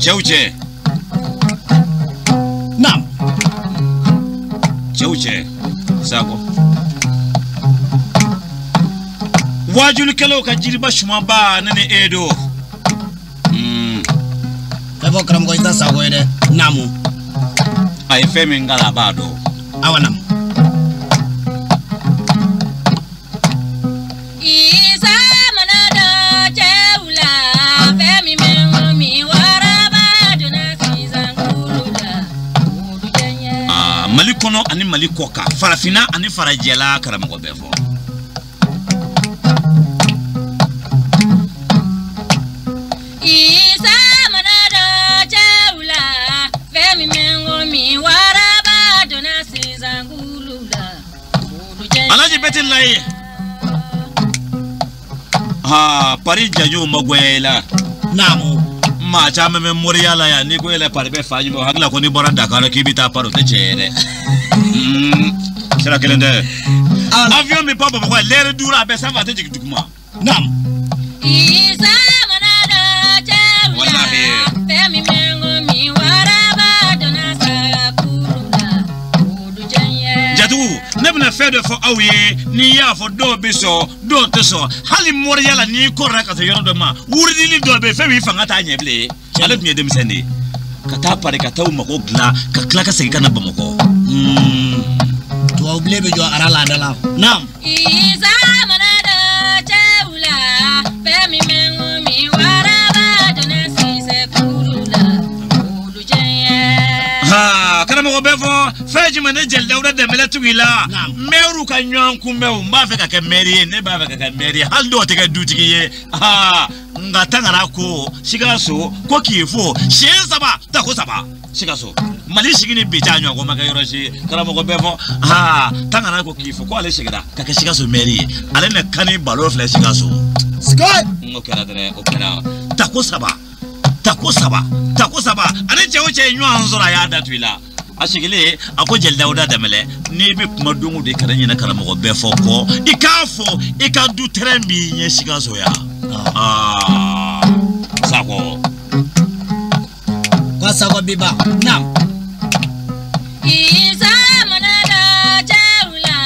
[SPEAKER 1] Cɛw cɛ.
[SPEAKER 3] Naam.
[SPEAKER 1] Cɛw cɛ Sakɔ. Waajulikɛlaw ka jiriba sumaba ne ni e don.
[SPEAKER 3] Fɛn fɔ karamɔgɔ Isa Sakɔ ye dɛ. Naamu.
[SPEAKER 1] A ye fɛn min kalan a b'a dɔn.
[SPEAKER 3] Awa naamu.
[SPEAKER 1] Mali kɔnɔ. kɔnɔ ani Mali kɔ kan, farafinna ani farajɛla, karamɔgɔ bɛɛ fɔ.
[SPEAKER 2] Isa mana dɔ cɛw la, fɛn min bɛ n ko min waraba donna sisan kulu la.
[SPEAKER 1] Alhaji Bɛti Layi. Ha, Paris jajo ma goya i la.
[SPEAKER 3] Naamu.
[SPEAKER 1] Maa caman bɛ moriya la yan, n'i ko yɛlɛ Paris bɛ fa ɲuman, o hakili la ko n'i bɔra Dakar k'i bɛ taa Paris, o tɛ tiɲɛ ye dɛ. Sira kelen tɛ. Avion bɛ pan Bamakɔ yan, lɛri 5 a bɛ sanfɛ, a tɛ jigin duguma.
[SPEAKER 3] Naamu.
[SPEAKER 2] Isa mana dɔ cɛw la,
[SPEAKER 1] Walahi.
[SPEAKER 2] fɛn min bɛ n ko min waraba donna saga kulu la, olu jɛɲɛ.
[SPEAKER 1] Jatigiw, ne bɛna fɛn dɔ fɔ aw ye, n'i y'a fɔ dɔw bɛ sɔn, dɔw tɛ sɔn. Hali moriya la, n'i kɔrɔla ka se yɔrɔ dɔ ma, wurudili dɔ bɛ yen, fɛn min fanga t'a ɲɛ bilen. Ale tun ye denmisɛn de ye. Ka taa Paris ka taa u mago dilan, ka tila ka segin ka na Bamakɔ.
[SPEAKER 3] Tubabu bilen bɛ jɔ ara la da la. Naamu.
[SPEAKER 2] Isa mana dɔ cɛw la, fɛn min bɛ n ko min waraba donna sisɛ kulu la, olu jɛɲɛ.
[SPEAKER 1] Ha, karamɔgɔ bɛ fɔ fɛn jumɛn ne Jeli Dawuda Dɛnbɛlɛ tugu i la.
[SPEAKER 3] Naamu.
[SPEAKER 1] Mɛriw ka ɲɔgɔn kunbɛn, n b'a fɛ ka kɛ mɛri ye, ne b'a fɛ ka kɛ mɛri ye, hali dɔw tɛ kɛ dutigi ye. Ha, nka Tangara ko Sikaso ko k'i fo siɲɛ 3 tako 3 Sikaso. Mali sigi ni bi cɛ a ɲɔgɔn ko ma kɛ yɔrɔ si, karamɔgɔ bɛ fɔ. Ha, Tangara ko k'i fo ko ale seginna ka kɛ Sikaso mɛri ye, ale na kani balo filɛ Sikaso.
[SPEAKER 3] Sikaso.
[SPEAKER 1] N ko kɛra dɛrɛ, o kɛra tako 3. Tako 3, tako 3, ani cɛ o cɛ ye ɲɔgɔn sɔrɔ a y'a datu i la. A sigilen a ko Jeli Dawuda Dɛnbɛlɛ, n'i bɛ kuma don o don i kana ɲinɛ karamɔgɔ bɛɛ fɔ kɔ, i k'a fɔ i ka du tɛrɛn b'i ɲɛ Sikaso yan. Aa, Sakɔ.
[SPEAKER 3] Ko Sakɔ biba. Naamu.
[SPEAKER 2] Isa mana dɔ cɛw la,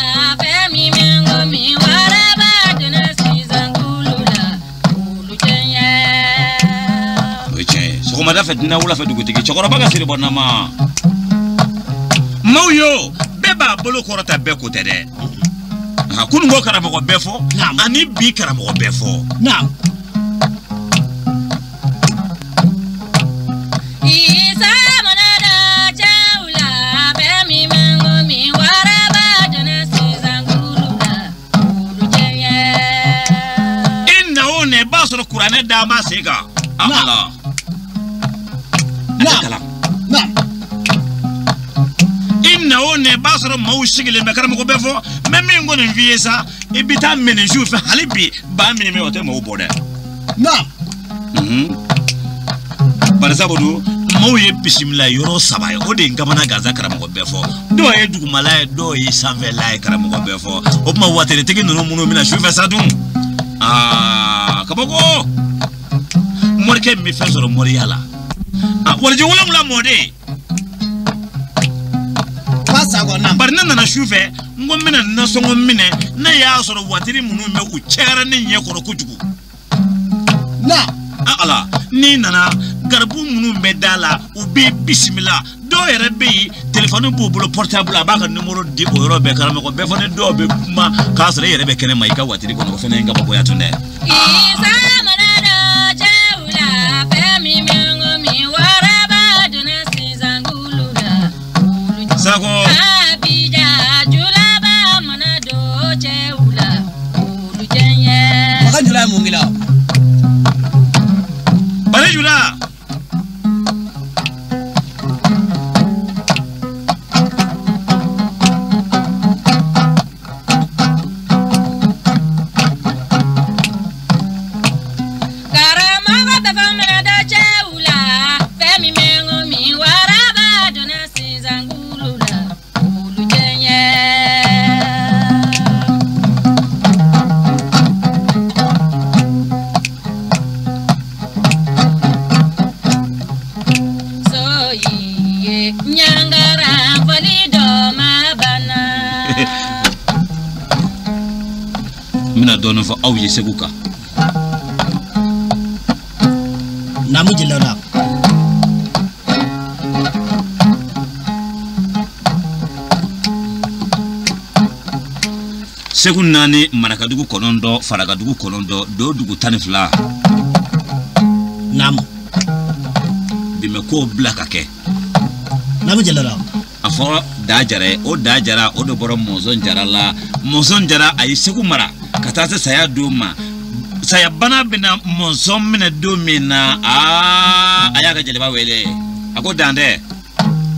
[SPEAKER 2] fɛn min bɛ n ko min waraba donna sisan kulu la, olu jɛɲɛ.
[SPEAKER 1] O ye tiɲɛ ye. Sɔgɔmada fɛ, dunan, wula fɛ, dugutigi, cɛkɔrɔba ka siri bɔ nama. Maaw yo, bɛɛ b'a bolo kɔrɔta, bɛɛ ko tɛ dɛ. Kunun ko karamɔgɔ bɛɛ fɔ,
[SPEAKER 3] Naamu.
[SPEAKER 1] ani bi karamɔgɔ bɛɛ fɔ.
[SPEAKER 3] Naamu.
[SPEAKER 2] Isa mana dɔ cɛw la, fɛn min bɛ n ko min waraba donna sisan kulu la, olu jɛɲɛ.
[SPEAKER 1] I na o na, i b'a sɔrɔ kuranɛ da b'a sen kan.
[SPEAKER 3] Naamu.
[SPEAKER 1] Ala. A tɛ
[SPEAKER 3] Naamu.
[SPEAKER 1] kalan.
[SPEAKER 3] Naamu.
[SPEAKER 1] I na o na, i b'a sɔrɔ maaw sigilen bɛ karamɔgɔ bɛɛ fɔ. N bɛ min kɔni f'i ye sa, i bɛ taa mɛnisiw fɛ hali bi, ba min bɛ yen, o tɛ maaw bɔ dɛ.
[SPEAKER 3] Naamu.
[SPEAKER 1] Bari sabu dun, maaw ye bisimila yɔrɔ 3 ye, o de ye n kamana gansan karamɔgɔ bɛɛ fɔ. Dɔw ye dugumala ye, dɔw ye sanfɛla ye karamɔgɔ bɛɛ fɔ. O tuma wateretigi ninnu minnu bɛna sufɛ sa dun. Aa, kabako. Morikɛ min bɛ fɛn sɔrɔ moriya la. A, walijɛ 7 mɔden.
[SPEAKER 3] Fa Sakɔ, naamu.
[SPEAKER 1] Bari ne nana su fɛ, n ko n bɛna nasɔngɔ minɛ, ne y'a sɔrɔ watiri minnu bɛ u cayara ne ɲɛ kɔrɔ kojugu.
[SPEAKER 3] Naamu.
[SPEAKER 1] A ala, n'i nana garibu minnu bɛ da la, u b'i bisimila. Dɔw yɛrɛ bɛ yen, telefɔni b'u bolo, portable, a b'a ka numéro di o yɔrɔ bɛɛ, karamɔgɔ bɛɛ fɔ ni dɔw bɛ kuma k'a sɔrɔ e yɛrɛ bɛ kɛnɛ ma i ka watiri kɔnɔ, o fana ye n kabakoya tun dɛ.
[SPEAKER 2] Isa mana dɔ cɛw la, fɛn min bɛ n ko min waraba donna sisan kulu la, olu jɛɲɛ.
[SPEAKER 1] Sakɔ.
[SPEAKER 2] Abija julaba mana don cɛw la, olu jɛɲɛ.
[SPEAKER 3] Makan jula ye mun k'i la?
[SPEAKER 1] Bari jula.
[SPEAKER 2] Karamɔgɔ bɛ fɔ mana dɔ cɛw la, fɛn min bɛ n ko min waraba donna sisan kulu la, olu jɛɲɛ. Soyi ɲangara fɔli dɔ ma banna.
[SPEAKER 1] N bɛna dɔɔnin fɔ aw ye Segu kan.
[SPEAKER 3] Naamu Jeli Dawuda.
[SPEAKER 1] Segu 4, Marakadugu 9, Farakadugu 9, do dugu 12.
[SPEAKER 3] Naamu.
[SPEAKER 1] Bi mɛ kow bila ka kɛ.
[SPEAKER 3] Naamu Jeli Dawuda.
[SPEAKER 1] A fɔra Da Jara ye. O Da Jara o de bɔra Mɔnzɔn Jara la. Mɔnzɔn Jara a ye Segu mara ka taa se saya don ma. Saya bana bɛna Mɔnzɔn minɛ don min na, aa a y'a ka jeliba wele. A ko Dantɛ.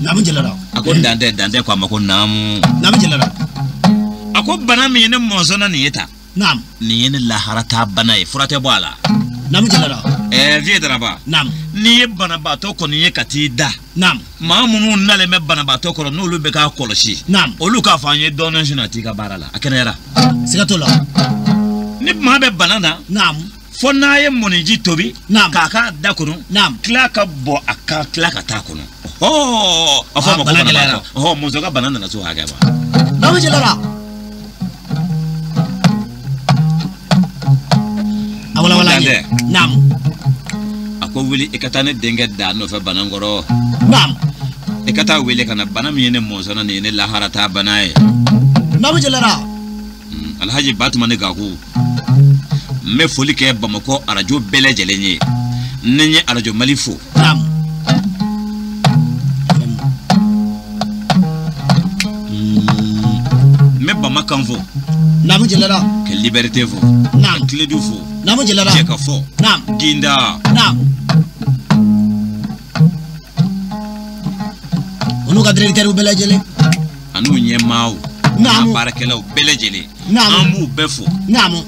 [SPEAKER 3] Naamu Jalala.
[SPEAKER 1] A ko Dantɛ, Dantɛ ko a ma ko naamu.
[SPEAKER 3] Naamu Jalala.
[SPEAKER 1] A ko bana min ye ne Mɔnzɔn na nin ye tan.
[SPEAKER 3] Naam.
[SPEAKER 1] Nin ye ne laharata bana ye, fura tɛ bɔ a la.
[SPEAKER 3] Naamu Jalala.
[SPEAKER 1] Vieux Daraba.
[SPEAKER 3] Naam.
[SPEAKER 1] N'i ye banabaatɔ kɔni ye ka t'i da.
[SPEAKER 3] Naam.
[SPEAKER 1] Maa minnu nalen bɛ banabaatɔ kɔrɔ n'olu bɛ k'a kɔlɔsi.
[SPEAKER 3] Naam.
[SPEAKER 1] Olu k'a fɔ an ye dɔɔnin sinɔ a t'i ka baara la, a kɛnɛyara.
[SPEAKER 3] Siga t'o la.
[SPEAKER 1] Ni maa bɛ bana na.
[SPEAKER 3] Naam.
[SPEAKER 1] Fo n'a ye mɔniji tobi.
[SPEAKER 3] Naam.
[SPEAKER 1] K'a k'a da kɔnɔ.
[SPEAKER 3] Naam.
[SPEAKER 1] Tila ka bɔ a kan, tila ka taa kɔnɔ. Ɔhɔ, a fɔ a ma ko banabaatɔ. Ɔhɔ, Mɔnzɔn ka bana nana s'o hakɛ ma.
[SPEAKER 3] Naamu Jalala. A walawala an ye. Naam.
[SPEAKER 1] A ko wuli i ka taa ne denkɛ da nɔfɛ Banankɔrɔ.
[SPEAKER 3] Naam.
[SPEAKER 1] I ka taa wele ka na bana min ye ne Mɔnzɔn na nin ye ne laharata bana ye.
[SPEAKER 3] Naamu Jalala.
[SPEAKER 1] Alhaji Batumani Gaku, n bɛ foli kɛ Bamakɔ arajo bɛɛ lajɛlen ye. Ni n ye arajo Mali fo.
[SPEAKER 3] Naam.
[SPEAKER 1] N bɛ Bamakan fo.
[SPEAKER 3] Naamu Jalala.
[SPEAKER 1] Ka Liberté fo.
[SPEAKER 3] Naam.
[SPEAKER 1] Ka Kiledu fo.
[SPEAKER 3] Naamu Jalala.
[SPEAKER 1] Jɛ ka fɔ.
[SPEAKER 3] Naam.
[SPEAKER 1] Ginda.
[SPEAKER 3] Naam. Olu ka directeur bɛɛ lajɛlen.
[SPEAKER 1] An'u ɲɛmaaw.
[SPEAKER 3] Naamu.
[SPEAKER 1] N'a baarakɛlaw bɛɛ lajɛlen.
[SPEAKER 3] Naamu.
[SPEAKER 1] An b'u bɛɛ fo.
[SPEAKER 3] Naamu.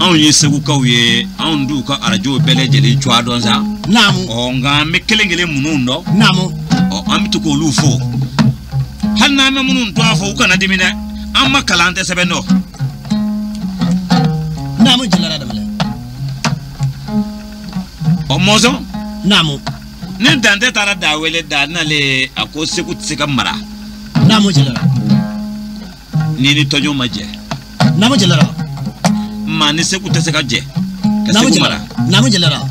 [SPEAKER 1] Anw ye Segukaw ye, anw d'u ka arajow bɛɛ lajɛlen cogoya dɔn sa.
[SPEAKER 3] Naamu.
[SPEAKER 1] Ɔ nka an bɛ kelen kelen minnu dɔn.
[SPEAKER 3] Naamu.
[SPEAKER 1] Ɔ an bɛ to k'olu fo. Hali n'an bɛ minnu tɔgɔ fɔ u kana dimi dɛ. An ma kalan, an tɛ sɛbɛn dɔn.
[SPEAKER 3] Naamu Jalala Danbɛlɛ.
[SPEAKER 1] Ɔ Mɔnzɔn.
[SPEAKER 3] Naamu.
[SPEAKER 1] Ni Dantɛ taara da wele, da nalen a ko Segu tɛ se ka mara.
[SPEAKER 3] Naamu Jalala.
[SPEAKER 1] N'i ni tɔɲɔ ma jɛ.
[SPEAKER 3] Naamu Jalala.
[SPEAKER 1] Maa ni Segu tɛ se ka jɛ. Ka Segu mara.
[SPEAKER 3] Naamu Jalala.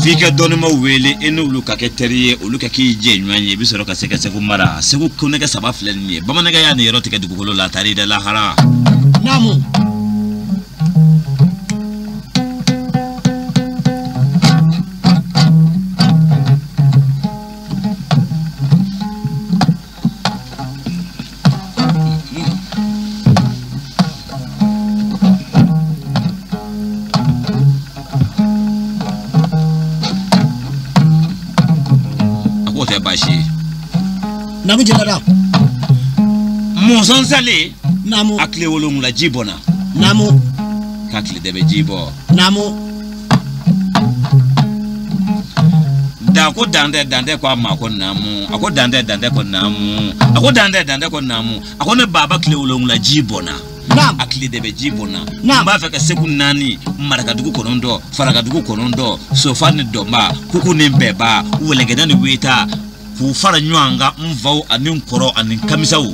[SPEAKER 1] F'i ka dɔnnimaw wele, e n'olu ka kɛ teri ye, olu ka k'i jɛ ɲɔgɔn ye, i bɛ sɔrɔ ka se ka Segu mara. Segu konɛgɛ saba filɛ nin ye. Bamanankɛ y'a niyɔrɔ tigɛ dugukolo la, a taara i da lahara.
[SPEAKER 3] Naamu. Naamu Jalala.
[SPEAKER 1] Mɔnzɔn salen.
[SPEAKER 3] Naamu.
[SPEAKER 1] A tile 7 ji bɔnna.
[SPEAKER 3] Naamu.
[SPEAKER 1] K'a tile dɛ bɛ ji bɔ.
[SPEAKER 3] Naamu.
[SPEAKER 1] Da ko Dantɛ, Dantɛ ko a ma ko naamu. A ko Dantɛ, Dantɛ ko naamu. A ko Dantɛ, Dantɛ ko naamu. A ko ne baba tile 7 ji bɔnna.
[SPEAKER 3] Naam.
[SPEAKER 1] A tile dɛ bɛ ji bɔnna.
[SPEAKER 3] Naam.
[SPEAKER 1] N b'a fɛ ka Segu 4, Marakadugu 9, Farakadugu 9, Sofa ni Dɔnba, Kuku ni Bɛba, Wɛlɛgɛnɛ ni Weta. K'u fara ɲɔgɔn kan n faw ani n kɔrɔ ani n kamisaw.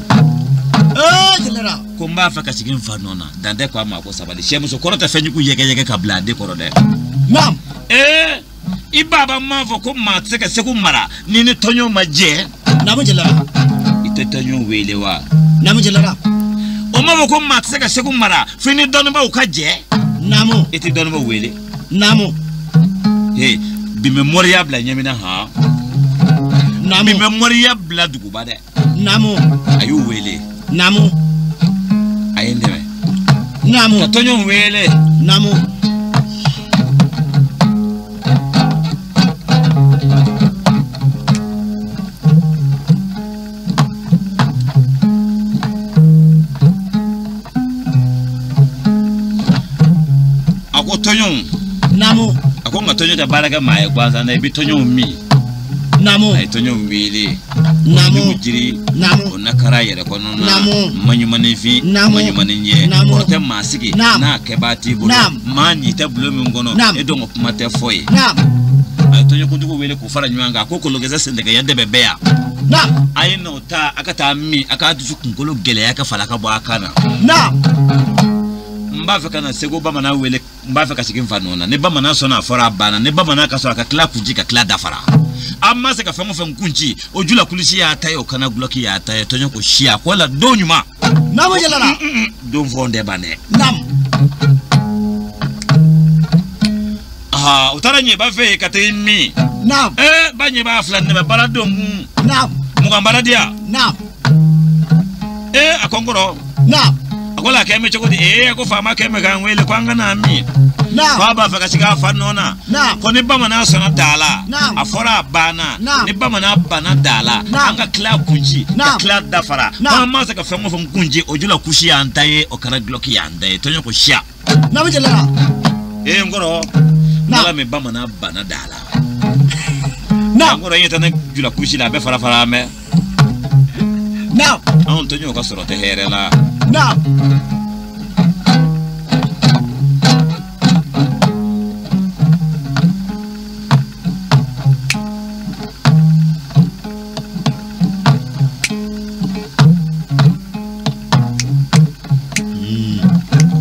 [SPEAKER 3] Jalala.
[SPEAKER 1] Ko n b'a fɛ ka sigi n fa nɔ na. Dantɛ ko a ma ko sabali. Sɛmuso kɔrɔ tɛ fɛnjugu yɛgɛyɛgɛ ka bila a den kɔrɔ dɛ.
[SPEAKER 3] Naam.
[SPEAKER 1] I baba m'a fɔ ko maa tɛ se ka Segu mara ni ni tɔɲɔ ma jɛ.
[SPEAKER 3] Naamu Jalala.
[SPEAKER 1] I tɛ tɔɲɔ wele wa?
[SPEAKER 3] Naamu Jalala.
[SPEAKER 1] O m'a fɔ ko maa tɛ se ka Segu mara fo ni dɔnnibaaw ka jɛ.
[SPEAKER 3] Naamu.
[SPEAKER 1] I tɛ dɔnnibaaw wele.
[SPEAKER 3] Naamu.
[SPEAKER 1] He, bi bɛ moriya bila ɲɛmina han.
[SPEAKER 3] Naamu.
[SPEAKER 1] Bi bɛ moriya bila duguba dɛ.
[SPEAKER 3] Naamu.
[SPEAKER 1] A y'u wele.
[SPEAKER 3] Naamu.
[SPEAKER 1] A ye n dɛmɛ.
[SPEAKER 3] Naamu.
[SPEAKER 1] Ka tɔɲɔw wele.
[SPEAKER 3] Naamu.
[SPEAKER 1] A ko tɔɲɔw.
[SPEAKER 3] Naamu.
[SPEAKER 1] A ko nka tɔɲɔ tɛ baara kɛ maa ye gansan dɛ, i bɛ tɔɲɔw min.
[SPEAKER 3] Naamu.
[SPEAKER 1] A ye tɔɲɔw wele.
[SPEAKER 3] Naamu.
[SPEAKER 1] Jiri.
[SPEAKER 3] Naamu.
[SPEAKER 1] O nakara yɛrɛ kɔnɔ na.
[SPEAKER 3] Naamu.
[SPEAKER 1] Maɲumaninfin.
[SPEAKER 3] Naamu.
[SPEAKER 1] Maɲumanin ɲɛ.
[SPEAKER 3] Naamu.
[SPEAKER 1] Kɔrɔ tɛ maa sigi.
[SPEAKER 3] Naamu.
[SPEAKER 1] N'a kɛbaa t'i bolo.
[SPEAKER 3] Naamu.
[SPEAKER 1] Maa ɲi tɛ bulon min kɔnɔ.
[SPEAKER 3] Naamu.
[SPEAKER 1] E dɔn ko kuma tɛ fɔ ye.
[SPEAKER 3] Naamu.
[SPEAKER 1] A ye tɔɲɔkuntigiw wele k'u fara ɲɔgɔn kan. A ko kolokisɛ sendɛgɛya dɛbɛ bɛɛ yan.
[SPEAKER 3] Naamu.
[SPEAKER 1] A ye n'o ta, a ka taa min, a k'a dusu kunkolo gɛlɛya ka fala ka bɔ a kan na.
[SPEAKER 3] Naamu.
[SPEAKER 1] N b'a fɛ ka na Segu bamanan wele, n b'a fɛ ka sigi n fa nɔ na. Ni bamanan sɔnna a fɔra a banna. Ni bamanan ka sɔrɔ a ka tila kunci ka tila dafara. An ma se ka fɛn o fɛn kunci, o ju la kulisi y'a ta ye, o kana gulɔki y'a ta ye, tɔɲɔ ko siya ko la don ɲuman.
[SPEAKER 3] Naamu Jalala.
[SPEAKER 1] Don fɔn tɛ ban dɛ.
[SPEAKER 3] Naamu.
[SPEAKER 1] U taara ɲɛba fɛ yen ka taa min.
[SPEAKER 3] Naam.
[SPEAKER 1] Ba ɲɛba fila ne bɛ baara don kun.
[SPEAKER 3] Naam.
[SPEAKER 1] 20 baara di yan.
[SPEAKER 3] Naam.
[SPEAKER 1] A ko n kɔrɔ.
[SPEAKER 3] Naam.
[SPEAKER 1] A ko la kɛ bɛ cogo di? A ko faama kɛ bɛ k'an wele ko an ka na min.
[SPEAKER 3] Naam.
[SPEAKER 1] Ko a b'a fɛ ka sigi a fa nɔ na.
[SPEAKER 3] Naam.
[SPEAKER 1] Ko ni bamanan sɔnna da la.
[SPEAKER 3] Naam.
[SPEAKER 1] A fɔra a banna.
[SPEAKER 3] Naam.
[SPEAKER 1] Ni bamanan banna da la.
[SPEAKER 3] Naam.
[SPEAKER 1] An ka tila kunji.
[SPEAKER 3] Naam.
[SPEAKER 1] Ka tila dafara.
[SPEAKER 3] Naam.
[SPEAKER 1] Ko an ma se ka fɛn o fɛn kunji o jula kusi y'an ta ye o kɛra dulɔki y'an ta ye tɔɲɔ ko siya.
[SPEAKER 3] Naamu jelera.
[SPEAKER 1] N kɔrɔ.
[SPEAKER 3] Naam.
[SPEAKER 1] Ala min bamanan banna da la.
[SPEAKER 3] Naam.
[SPEAKER 1] N kɔrɔ i ɲɛ tɛ ne jula kusi la a bɛ fara fara an bɛ.
[SPEAKER 3] Naam.
[SPEAKER 1] Anw tɔɲɔw ka sɔrɔ tɛ hɛrɛ la.
[SPEAKER 3] Naam.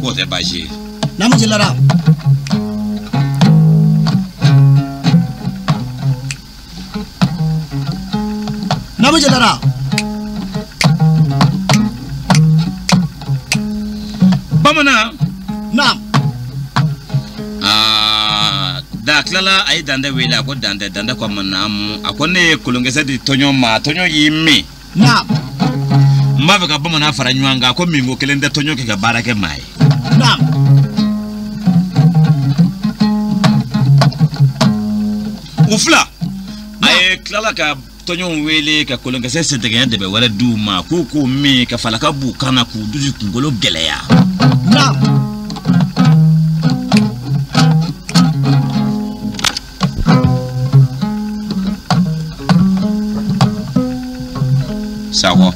[SPEAKER 1] K'o tɛ baasi ye.
[SPEAKER 3] Naamu jelera. Naamu jelera.
[SPEAKER 1] Bamanan.
[SPEAKER 3] Naam.
[SPEAKER 1] Da tilala a ye Dantɛ wele a ko Dantɛ Dantɛ ko a ma naamu a ko ne ye kolonkisɛ di tɔɲɔ ma tɔɲɔ y'i min.
[SPEAKER 3] Naam.
[SPEAKER 1] N b'a fɛ ka bamanan fara ɲɔgɔn kan a ko minko kelen tɛ tɔɲɔ kɛ ka baara kɛ maa ye.
[SPEAKER 3] Naam.
[SPEAKER 1] O fila a ye tilala ka tɔɲɔw wele ka kolonkisɛ sentigɛ dɛbɛ wɛrɛ d'u ma k'u k'o min ka falaka b'u kan na k'u dusu kunkolo gɛlɛya.
[SPEAKER 3] Naam.
[SPEAKER 1] Sakɔ.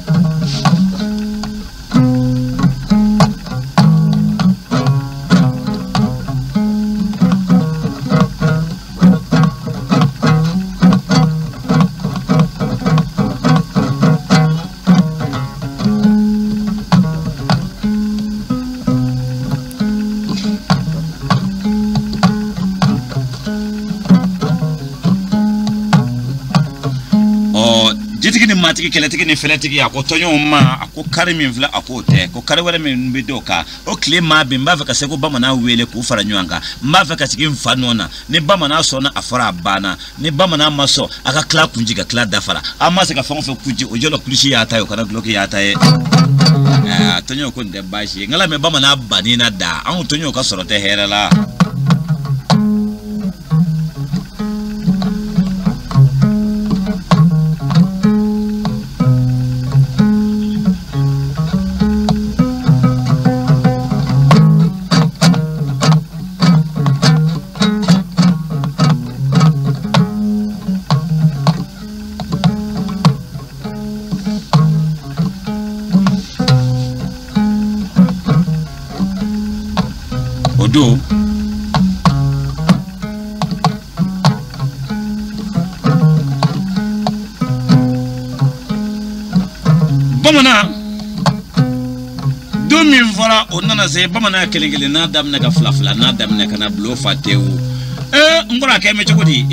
[SPEAKER 1] Jitigi ni matigi kɛlɛtigi ni fɛlɛtigi a ko tɔɲɔw ma a ko kari min filɛ a k'o tɛ ko kari wɛrɛ min bɛ d'o kan o tile maa bin n b'a fɛ ka segu bamanan wele k'u fara ɲɔgɔn kan n b'a fɛ ka sigi n fa nɔ na ni bamanan sɔnna a fɔra a banna ni bamanan ma sɔn a ka tila kunji ka tila dafara an ma se ka fɛn o fɛn kunji o jɔlɔ kulusi y'a ta ye o kana dulɔki y'a ta ye tɔɲɔw ko nin tɛ baasi ye n ka lamɛn bamanan banni na da anw tɔɲɔw ka sɔrɔ tɛ hɛrɛ la. O don bamanan don min fɔra o nana se bamanan kelen kelen n'a daminɛ ka fila fila n'a daminɛ ka na bulon fa tewu. N kɔrɔ a kɛ mɛ cogo di?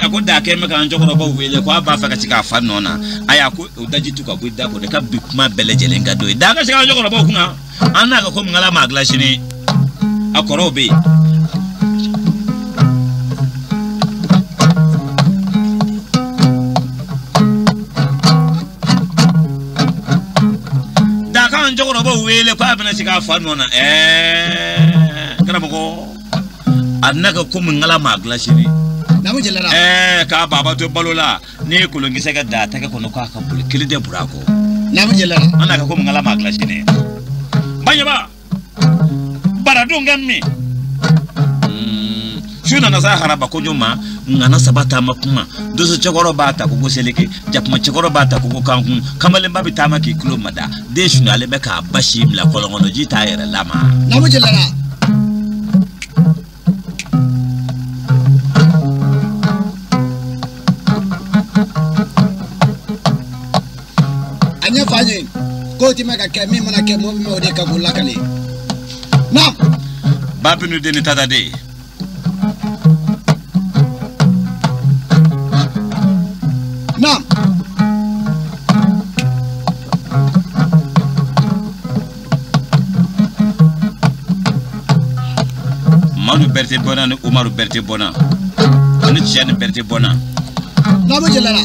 [SPEAKER 1] A ko da kɛ mɛ k'an cɛkɔrɔbaw wele ko a b'a fɛ ka sigi a fa nɔ na. Ayi a ko o daji tu ka bɔ i da kɔnɔ ka bi kuma bɛɛ lajɛlen ka don ye. Da ka sigi an cɛkɔrɔbaw kunna an n'a ka ko min ala maa dilan sini. A kɔrɔw bɛ yen. Dakan cɛkɔrɔbaw wele k'a bɛna sigi a fa nɔ na. Karamɔgɔ a n'a ka ko min ala maa dilan sini.
[SPEAKER 3] Naamu jelera.
[SPEAKER 1] K'a baba to balo la n'i ye kolonkisɛ kɛ da tɛgɛ kɔnɔ k'a ka boli kelen tɛ bura kɔ.
[SPEAKER 3] Naamu jelera.
[SPEAKER 1] An n'a ka ko min ala maa dilan sini. Baɲaba. Baradon ka min su nana sa haraba kojo ma ŋana saba taama kuma doso cɛkɔrɔ b'a ta koko seleke jakuma cɛkɔrɔ b'a ta koko kankun kamalenba bɛ taama k'i tulo mada den sunalen bɛ k'a basi bila kɔlɔn kɔnɔ ji t'a yɛrɛ lama.
[SPEAKER 3] Naamu jelera. A ɲɛfɔ an ye k'o ti mɛn ka kɛ min mana kɛ mɔgɔ min o de kan k'o lakale. Naam.
[SPEAKER 1] Babinu den ni tata den.
[SPEAKER 3] Naam.
[SPEAKER 1] Manu Berete bɔnna ni Umaru Berete bɔnna ani Tijani Berete bɔnna.
[SPEAKER 3] Naamu jelera.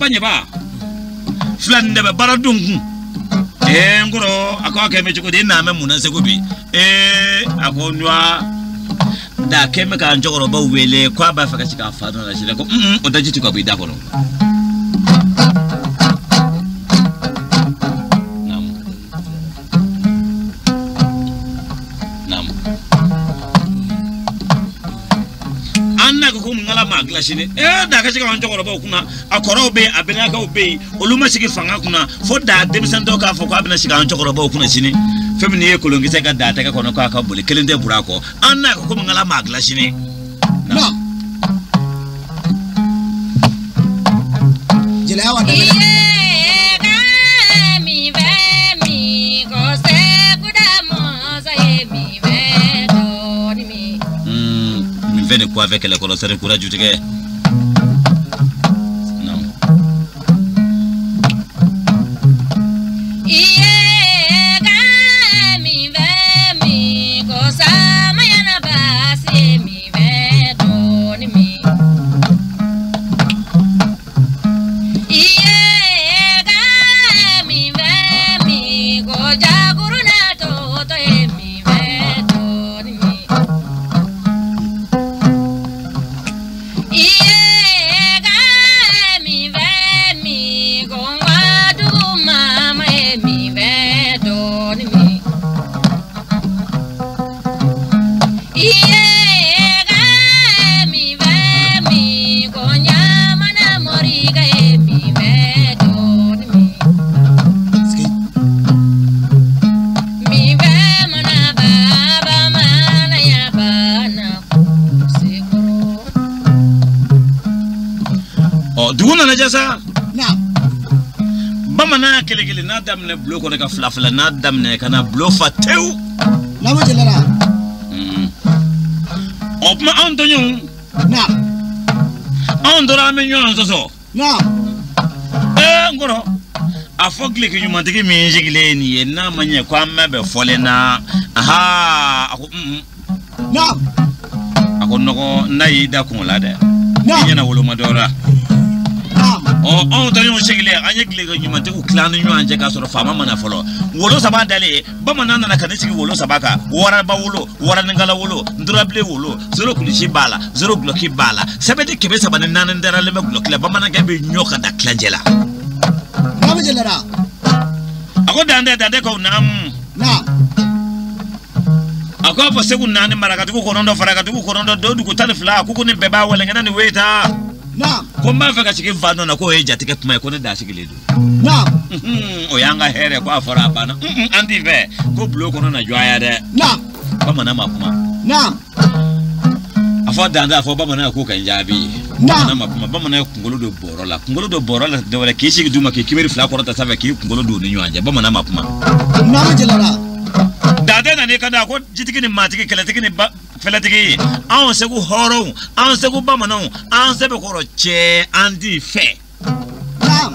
[SPEAKER 1] Cɛkɔrɔba ɲɛba fila nin de bɛ baara dun kun n kɔrɔ a ko a kɛ bɛ cogo di e n'a mɛn mun na segu bi a ko nwa da kɛ bɛ k'an cɛkɔrɔbaw wele k'a b'a fɛ ka sigi a fa dɔ la sisan ko o daji ti ka bɔ i da kɔnɔ. Naamu naamu an n'a ko ko ŋala maa dilan sini da ka se k'an cɛkɔrɔbaw kunna a kɔrɔw bɛ yen a bɛnakaw bɛ yen olu ma sigi fanga kunna fo da denmisɛnnin dɔw k'a fɔ k'a bɛna sigi an cɛkɔrɔbaw kunna sini fɛn min ye kolonkisɛ ka da tɛgɛ kɔnɔ k'a ka boli kelen tɛ bura kɔ an n'a ko ko ŋala maa dilan sini.
[SPEAKER 3] Naam. Jeliya wa daminɛ.
[SPEAKER 1] Min fɛn ni kuwafɛ kɛlɛ kɔrɔ sani kura jutigɛ. Naamu. Dugu nana ja sa.
[SPEAKER 3] Naam.
[SPEAKER 1] Bamanan kelen kelen n'a daminɛ bulon kɔnɔ ka fila fila n'a daminɛ ka na bulon fa tewu.
[SPEAKER 3] Naamu jeliya.
[SPEAKER 1] O tuma anw tɔɲɔgɔnw.
[SPEAKER 3] Naam.
[SPEAKER 1] Anw tora an bɛ ɲɔgɔn sɔsɔ.
[SPEAKER 3] Naam.
[SPEAKER 1] N kɔrɔ a fɔ gileki ɲumantigi min sigilen ye nin ye n'a ma ɲɛ ko an bɛɛ bɛ fɔlen na aha a ko
[SPEAKER 3] Naam.
[SPEAKER 1] A ko nɔgɔ n'a y'i da kun la dɛ.
[SPEAKER 3] Naam.
[SPEAKER 1] I ɲɛna woloma dɔ la.
[SPEAKER 3] Naam.
[SPEAKER 1] Anw tɔɲɔgɔnw sigilen an ye gileki ɲumantigiw tila ni ɲɔgɔn cɛ k'a sɔrɔ faama ma na fɔlɔ wolo saba dalen bamanan nana ka ne sigi wolo saba kan waraba wolo waraninkala wolo nturabilen wolo zero kulisi b'a la zero gulɔki b'a la sɛbɛnden 304 daralen bɛ gulɔki la bamanankɛ bɛ ɲɔ ka da tilancɛ la.
[SPEAKER 3] Naamu jeliya.
[SPEAKER 1] A ko dantɛ dantɛ ko naamu.
[SPEAKER 3] Naam.
[SPEAKER 1] A ko a fɔ segu 4 marakadugu 9 farakadugu 9 dodugu 12 ko ni bɛɛ b'a wɛlɛnkɛnɛ ni weta.
[SPEAKER 3] Naam.
[SPEAKER 1] Ko n b'a fɛ ka sigi fa nɔ na k'o ye jatigɛ kuma ye ko ne da sigilen don.
[SPEAKER 3] Naam.
[SPEAKER 1] O y'an ka hɛrɛ ko a fɔra a banna. An t'i fɛ ko bulon kɔnɔ na jɔya dɛ.
[SPEAKER 3] Naam.
[SPEAKER 1] Bamanan ma kuma.
[SPEAKER 3] Naam.
[SPEAKER 1] A fɔ dantɛ a fɔ bamanan k'o ka n jaabi.
[SPEAKER 3] Naam.
[SPEAKER 1] Bamanan ma kuma bamanan ye kunkolo don bɔrɔ la kunkolo don bɔrɔ la dɔwɛrɛ k'i sigi d'u ma k'i kibiri fila kɔrɔta sanfɛ k'i kunkolo don u ni ɲɔgɔn cɛ bamanan ma kuma.
[SPEAKER 3] Naamu jeliya.
[SPEAKER 1] Dantɛ nan'i kan da ko jitigi ni maatigi kɛlɛtigi ni ba fɛlɛtigi anw segu hɔrɔnw anw segu bamananw an sɛbɛkɔrɔ cɛ an t'i fɛ.
[SPEAKER 3] Naam.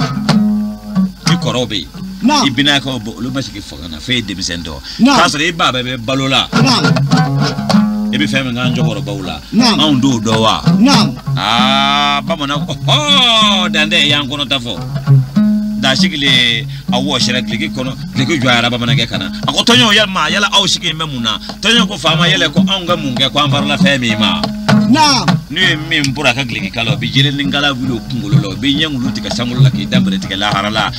[SPEAKER 1] I kɔrɔw bɛ yen.
[SPEAKER 3] Naam.
[SPEAKER 1] I binakaw bɛ olu ma sigi fanga na f'e ye denmisɛn dɔ.
[SPEAKER 3] Naam.
[SPEAKER 1] K'a sɔrɔ i ba bɛɛ bɛ balo la.
[SPEAKER 3] Naam.
[SPEAKER 1] I bɛ fɛn min k'an cɛkɔrɔbaw la.
[SPEAKER 3] Naam.
[SPEAKER 1] Anw t'o dɔn wa.
[SPEAKER 3] Naam.
[SPEAKER 1] Aa bamanan ɔhɔ dantɛ y'an kɔnɔ ta fɔ. Da sigilen a wɔsira gileki kɔnɔ gileki jɔyara bamanankɛ kan na a ko tɔɲɔgɔn yalima yala aw sigilen bɛ mun na tɔɲɔgɔn ko faama yɛlɛ ko anw ka mun kɛ ko an farala fɛn min ma.
[SPEAKER 3] Naam.
[SPEAKER 1] N'u ye min bɔra a ka gileki kala o bɛ jelenikala wuli o kunkolo la o bɛ ɲɛngulu tigɛ sankolo la k'i danbere tigɛ lahara la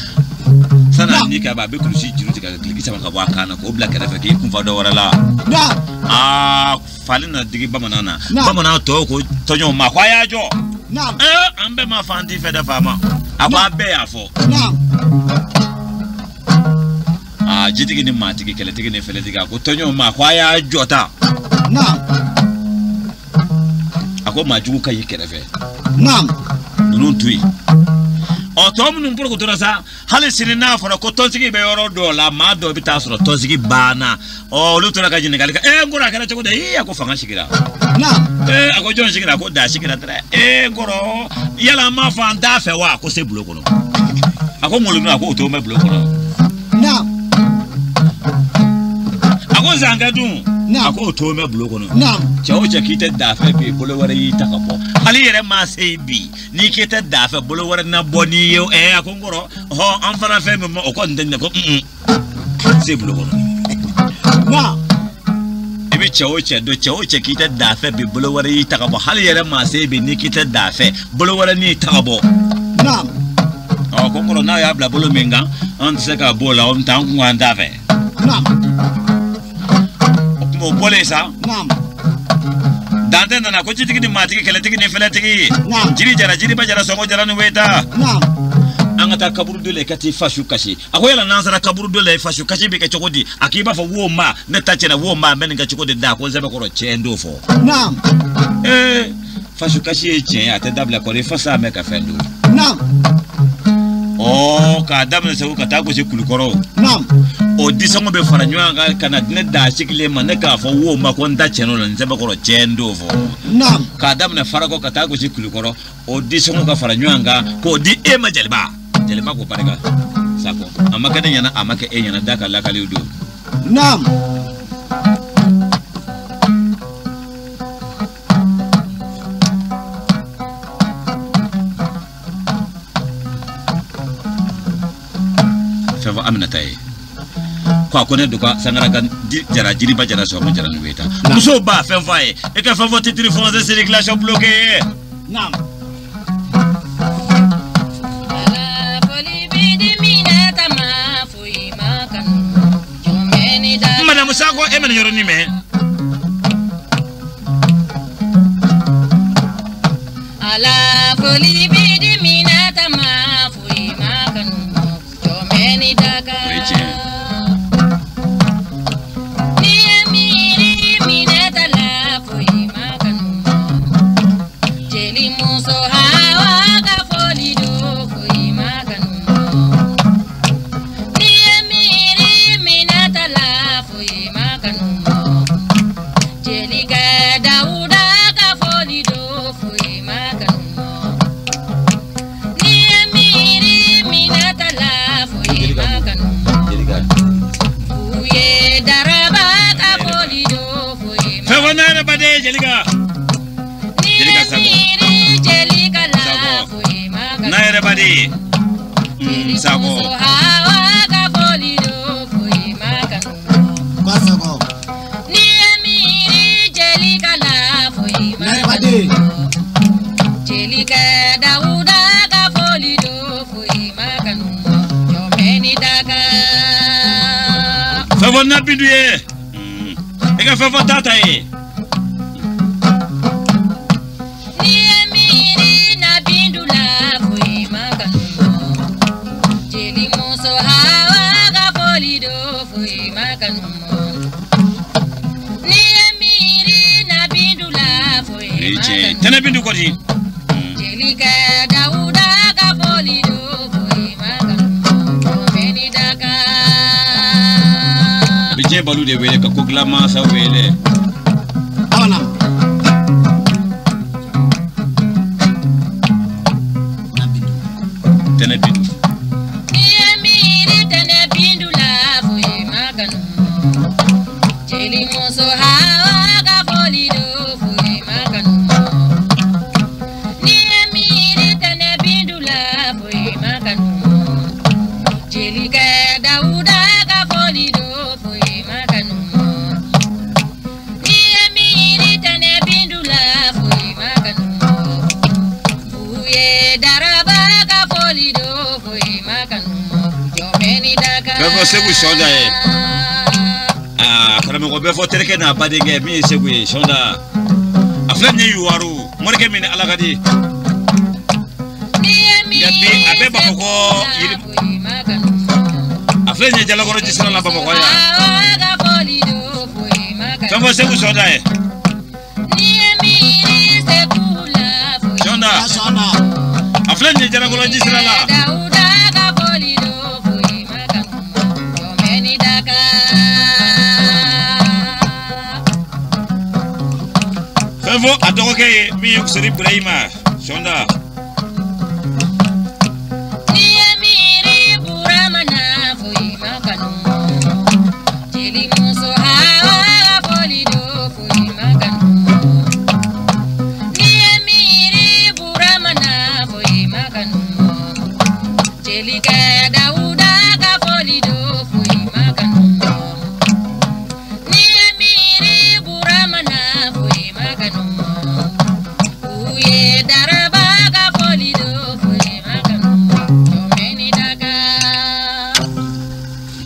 [SPEAKER 1] san'a ni ka ban a bɛ kulusi juru tigɛ ka gileki sama ka bɔ a kan na k'o bila kɛrɛfɛ k'i kunfa dɔ wɛrɛ la.
[SPEAKER 3] Naam.
[SPEAKER 1] Aa fali nana digi bamanan na
[SPEAKER 3] Naam.
[SPEAKER 1] bamanan tɔw ko tɔɲɔgɔn ma ko a y'a jɔ.
[SPEAKER 3] Naam.
[SPEAKER 1] An bɛɛ ma fan t'i fɛ dɛ faama a ko a bɛɛ y'a fɔ.
[SPEAKER 3] Naam.
[SPEAKER 1] Aa jitigi ni maatigi kɛlɛtigi ni fɛlɛtigi a ko tɔɲɔgɔn ma ko a y'a jɔ ta.
[SPEAKER 3] Naam.
[SPEAKER 1] A ko maa jugu ka ɲi kɛrɛfɛ.
[SPEAKER 3] Naam.
[SPEAKER 1] Ninnu to yen. Ɔ tɔ minnu porokotora sa hali sini n'a fɔra ko tɔnsigi bɛ yɔrɔ dɔw la maa dɔw bɛ taa sɔrɔ tɔnsigi banna ɔ olu tora ka ɲininkali kɛ n kɔrɔ a kɛra cogo di ee a ko fanga sigira.
[SPEAKER 3] Naam.
[SPEAKER 1] A ko jɔn sigira a ko da sigira dɛ n kɔrɔ yala an m'a fɔ an t'a fɛ wa a ko se bulon kɔnɔ a ko ŋolo a ko o to bɛ bulon kɔnɔ.
[SPEAKER 3] Naam.
[SPEAKER 1] A ko zankɛ dun. A ko o to bɛ bulon kɔnɔ. Cɛ o cɛ k'i tɛ da fɛ bi bolo wɛrɛ y'i ta ka bɔ. Hali yɛrɛ maa se bi n'i k'i tɛ da fɛ bolo wɛrɛ na bɔ n'i ye a ko n kɔrɔ hɔn an fana fɛn min ma o kɔni tɛ ɲɛ ko se bulon kɔnɔ. I bɛ cɛ o cɛ dɔn cɛ o cɛ k'i tɛ da fɛ bi bolo wɛrɛ y'i ta ka bɔ hali yɛrɛ maa se bi n'i k'i tɛ da fɛ bolo wɛrɛ n'i ta ka bɔ. Ɔ ko n kɔrɔ n'a y'a bila bolo min kan an tɛ se ka bɔ o la o bɛ taa an kun an t'a fɛ. O tuma o bɔlen sa. Dantɛ nana ko jitigi ni maatigi kɛlɛtigi ni fɛlɛtigi. Jiri jara jiriba jara sɔngɔ jara ni weta. An ka taa kaburudo la i ka t'i fasu kasi. A ko yala n'an sera kaburudo la i fasu kasi bɛ kɛ cogo di? A k'i b'a fɔ wo ma ne ta tiɲɛna wo ma n bɛ nin kɛ cogo di da ko n sɛbɛkɔrɔ tiɲɛ n t'o fɔ. Fasu kasi ye tiɲɛ ye a tɛ dabila kɔrɔ i fasa mɛn ka fɛn don. Ɔ k'a daminɛ Segu ka taa gosi Kulukɔrɔ. O disɔngɔ bɛ fara ɲɔgɔn kan ka na di ne da sigilen ma ne k'a fɔ wo ma ko n ta tiɲɛ o la n sɛbɛkɔrɔ tiɲɛ n t'o fɔ. K'a daminɛ Farakɔ ka taa gosi Kulukɔrɔ o disɔngɔ ka fara ɲɔgɔn kan k'o di e ma jeliba. Jeliba ko barika Sakɔ a ma kɛ ne ɲɛna a ma kɛ e ɲɛna da ka lakaliw don. Fɛn fɔ Aminata ye ko a ko ne duka sangara ka jara jiriba jara sɔgɔma jara ni weta musow b'a fɛn fɔ a ye e ka fɛn fɔ titre foncier circulation bloquée. Madame Sakɔ e ma nin yɔrɔnin mɛn.
[SPEAKER 2] Ala foli bi di Minata ma foyi ma kanu jɔnmɛ ni daga. Ni ye miiri Minata la foyi ma kanu jeli muso Hawa ka foli do foyi ma kanu. Ni ye miiri Minata la foyi ma kanu jelikɛ Dawuda ka foli do foyi ma kanu. Ni ye miiri Minata la foyi ma kanu Buye Daraba ka foli do foyi ma
[SPEAKER 1] Fɛn fɔ ne yɛrɛ baden Jelika.
[SPEAKER 2] Ni ye miiri Jelika la foyi ma kanu
[SPEAKER 1] N'a yɛrɛ baden Sakɔ.
[SPEAKER 2] Jelimuso Hawa ka foli do foyi ma kanu. Ni ye miiri Jelika la foyi ma kanu Jelikɛ Dawuda ka foli do foyi ma kanu jɔnmɛ ni daga.
[SPEAKER 1] Fɛn fɔ Nabidu ye i ka fɛn fɔ Tata ye.
[SPEAKER 2] Ni ye miiri Nabindu la foyi ma kanu jelimuso Hawa ka foli do foyi ma kanu. Ni ye miiri Nabindu la foyi ma kanu
[SPEAKER 1] Tɛnɛ Bindu kɔni.
[SPEAKER 2] Jelikɛ Dawuda ka foli do foyi ma kanu jɔnmɛ ni daga.
[SPEAKER 1] A bɛ diɲɛ balu de wele ka ko dilan mansa wele. Tɛnɛ Bindu.
[SPEAKER 2] Ni ye miiri Tɛnɛ Bindu la foyi ma kanu jelimuso Hawa ka foli do foyi ma kanu. Ni ye miiri Tɛnɛ Bindu la foyi ma kanu jelikɛ Dawuda ka foli do foyi ma kanu. Ni ye miiri Tɛnɛ Bindu la foyi ma kanu Buye Daraba ka foli do foyi ma kanu jɔnmɛ ni daga.
[SPEAKER 1] Fɛn fɔ Segu Sɔnda ye. Aa karamɔgɔ bɛ fɔ terikɛ n'a badenkɛ min ye Segu ye Sɔnda. A filɛ nin ye Yuwaru morikɛ min ni Ala ka di.
[SPEAKER 2] Ni ye
[SPEAKER 1] Nka bi a bɛ Bamakɔ yiri
[SPEAKER 2] foyi ma kanu.
[SPEAKER 1] a filɛ nin ye Jalakɔrɔ jisira la Bamakɔ yan.
[SPEAKER 2] Hawa ka foli do foyi ma kanu.
[SPEAKER 1] Fɛn fɔ Segu Sɔnda ye.
[SPEAKER 2] Ni ye miiri Segu la foyi
[SPEAKER 1] Sɔnda a filɛ nin ye Jalakɔrɔ jisira la.
[SPEAKER 2] Dawuda ka foli do foyi ma kanu jɔnmɛ ni daga.
[SPEAKER 1] Fɛn fɔ a dɔgɔkɛ ye min ye Seri Ibrahima Sɔnda.
[SPEAKER 2] Ni ye miiri Burama na foyi ma kanu jelimuso Hawa ka foli Uye daraba ka foli do foli makanu jɔmɛni daga.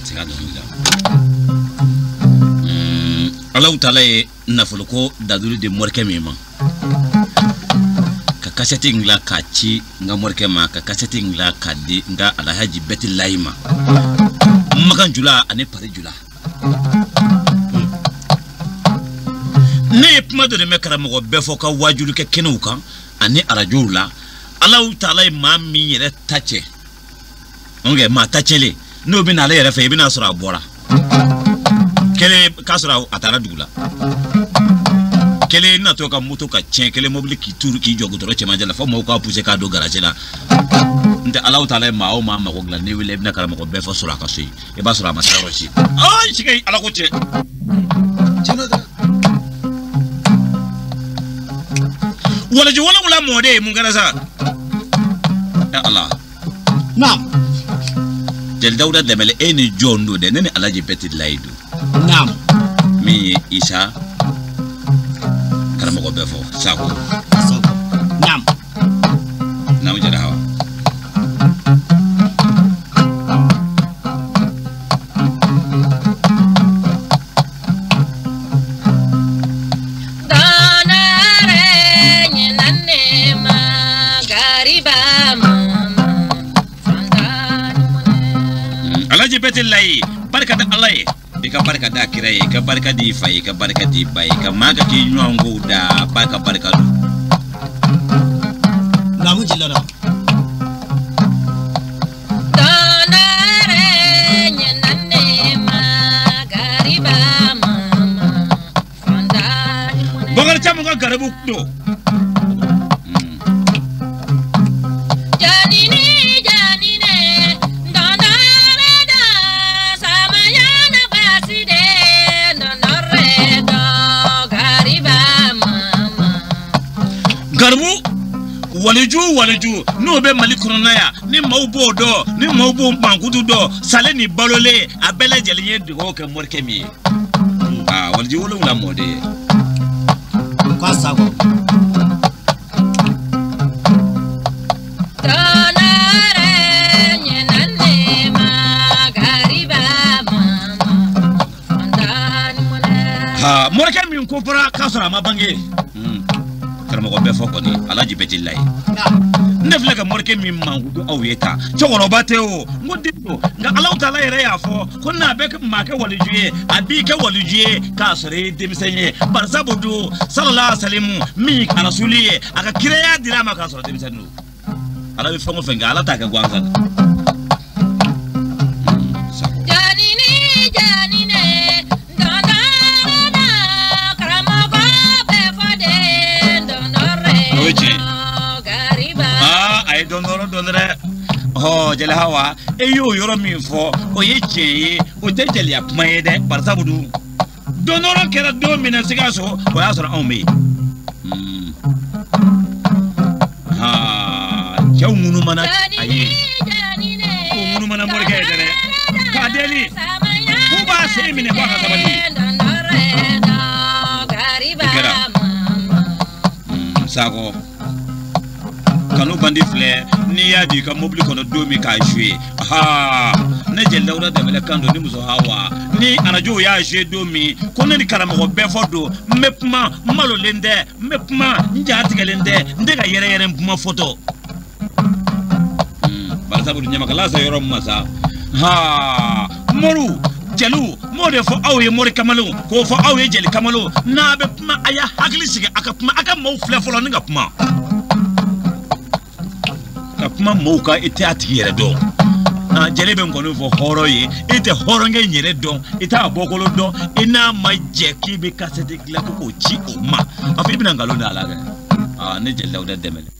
[SPEAKER 1] Siga dɔnkili la. Alahu taala ye nafoloko dadulu di morikɛ min ma, ka kasɛti in dilan k'a ci n ka morikɛ ma, ka kasɛti in dilan k'a di n ka Alhaji Bɛti Layi ma, Makan Jula ani Pari Jula. Ne ye kuma dɔ de mɛn karamɔgɔ bɛɛ fɔ ka wajuli kɛ kɛnɛw kan ani arajow la. Alahu taala ye maa min yɛrɛ ta cɛ, maa ta cɛlen n'o bɛ na ale yɛrɛ fɛ, i bɛna sɔrɔ a bɔra kelen k'a sɔrɔ a taara dugu la, kelen natɔ ka moto ka tiɲɛ, kelen mobili k'i turu k'i jɔ gudɔrɔn cɛmancɛ la fo maaw k'a poussé k'a don garage la. N tɛ Alahu taala ye maa o maa mago dilan, n'i wele i bɛna karamɔgɔ bɛɛ fɔ sɔrɔ a ka so yen, i b'a sɔrɔ a ma taa yɔrɔ si. Ayi sika Ala ko cɛ. Walaju wolonwula mɔden mun kɛra sa? Ala.
[SPEAKER 3] Naam.
[SPEAKER 1] Jeli Dawuda Dɛmɛlɛ, e ni jɔn don dɛ? Ne ni Alhaji Bɛti Layi don.
[SPEAKER 3] Naam.
[SPEAKER 1] Min ye Isa karamɔgɔ bɛɛ fɔ Sako.
[SPEAKER 3] Sako. Naam.
[SPEAKER 1] Naamu Jara Hawa.
[SPEAKER 2] Dɔnɔrɛ ɲinanne ma gariba mama fantan mɔnɛ.
[SPEAKER 1] Alhaji Bɛti Layi, barika da Ala ye, i ka barika da kira ye, i ka barika di fa ye, i ka barika di ba ye, ka maa ka k'i ɲɔgɔn kow da ba ka barika don.
[SPEAKER 3] Naamu Jilada.
[SPEAKER 2] Dɔnɔrɛ ɲinanne ma gariba mama fantan mɔnɛ.
[SPEAKER 1] Bakari Camu ka garibu don.
[SPEAKER 2] Janini janine dɔnɔrɛ dɔ samayana basi de dɔnɔrɛ dɔ gariba mama.
[SPEAKER 1] Garibu waliju waliju n'o bɛ Mali kɔnɔna yan, ni maaw b'o dɔn, ni maaw b'o mankutu dɔn, sale ni balolen a bɛɛ lajɛlen ye dugawu kɛ morikɛ min ye. Aa waliju wolonwula mɔden ye.
[SPEAKER 3] K'a Sako.
[SPEAKER 2] Dɔnɔrɛ ɲinanne ma gariba mama fantan mɔnɛ.
[SPEAKER 1] Ha morikɛ min ko fɔra k'a sɔrɔ a ma bange. Karamɔgɔ bɛɛ fɔ kɔni Alhaji Bɛti Layi.
[SPEAKER 3] Naam.
[SPEAKER 1] Ne filɛ ka morikɛ min mankutu aw ye tan, cɛkɔrɔba tɛ o, n ko den don, nka Alahu taala yɛrɛ y'a fɔ ko n'a bɛ maa kɛ waliju ye, a b'i kɛ waliju ye k'a sɔrɔ i ye denmisɛn ye. Barisabu dun sallallahu alaihi wasallam min arasuli ye, a ka kiraya dira a ma k'a sɔrɔ denmisɛnnin don. Ala bɛ fɛn o fɛn kɛ, Ala t'a kɛ gansan. Sako.
[SPEAKER 2] Janini janine dɔnɔrɛ dɔ karamɔgɔ bɛɛ fɔ de dɔnɔrɛ
[SPEAKER 1] O ye tiɲɛ ye.
[SPEAKER 2] dɔ gariba.
[SPEAKER 1] Aa a ye dɔnɔrɔ dɔn dɛ. Ɔ Jeli Hawa, e y'o yɔrɔ min fɔ, o ye tiɲɛ ye, o tɛ jeliya kuma ye dɛ. Barisabu dun dɔnɔrɔ kɛra don min na Sikaso, o y'a sɔrɔ anw bɛ yen. Aa cɛw minnu mana a ye,
[SPEAKER 2] Janini
[SPEAKER 1] ko minnu mana morikɛ ye dɛ, k'a deli k'u b'a sen minɛ k'a ka sabali.
[SPEAKER 2] Dɔnɔrɛ dɔ gariba
[SPEAKER 1] O kɛra.
[SPEAKER 2] mama.
[SPEAKER 1] Sakɔ kanu bandi filɛ, n'i y'a di i ka mobili kɔnɔ don min k'a joué, haa ne Jeli Dawuda Dɛmɛlɛ kan don ni muso Hawa ni arajow y'a joué don min ko ne ni karamɔgɔ bɛɛ fɔ don, n bɛ kuma n malolen tɛ, n bɛ kuma n ja tigɛlen tɛ, n tɛ ka yɛrɛ yɛrɛ n kuma fɔtɔ. Barisabu ɲamakala sa yɔrɔ min ma sa, haa moriw jeliw n b'o de fɔ aw ye, mori kamalenw k'o fɔ aw ye, jeli kamalenw, n'a bɛ kuma a y'a hakili sigi a ka kuma, a ka maaw filɛ fɔlɔ ni ka kuma. Ka kuma maaw kan i tɛ a tigi yɛrɛ dɔn. Jeli bɛ nkɔni fɔ hɔrɔn ye, e tɛ hɔrɔnkɛ in yɛrɛ dɔn, i t'a bɔkolo dɔn, i n'a ma jɛ k'i bɛ kasɛti dilan ko k'o ci o ma, a fɔ i bɛna nkalon da a la kɛ. Ne Jeli Dawuda Dɛmɛlɛ.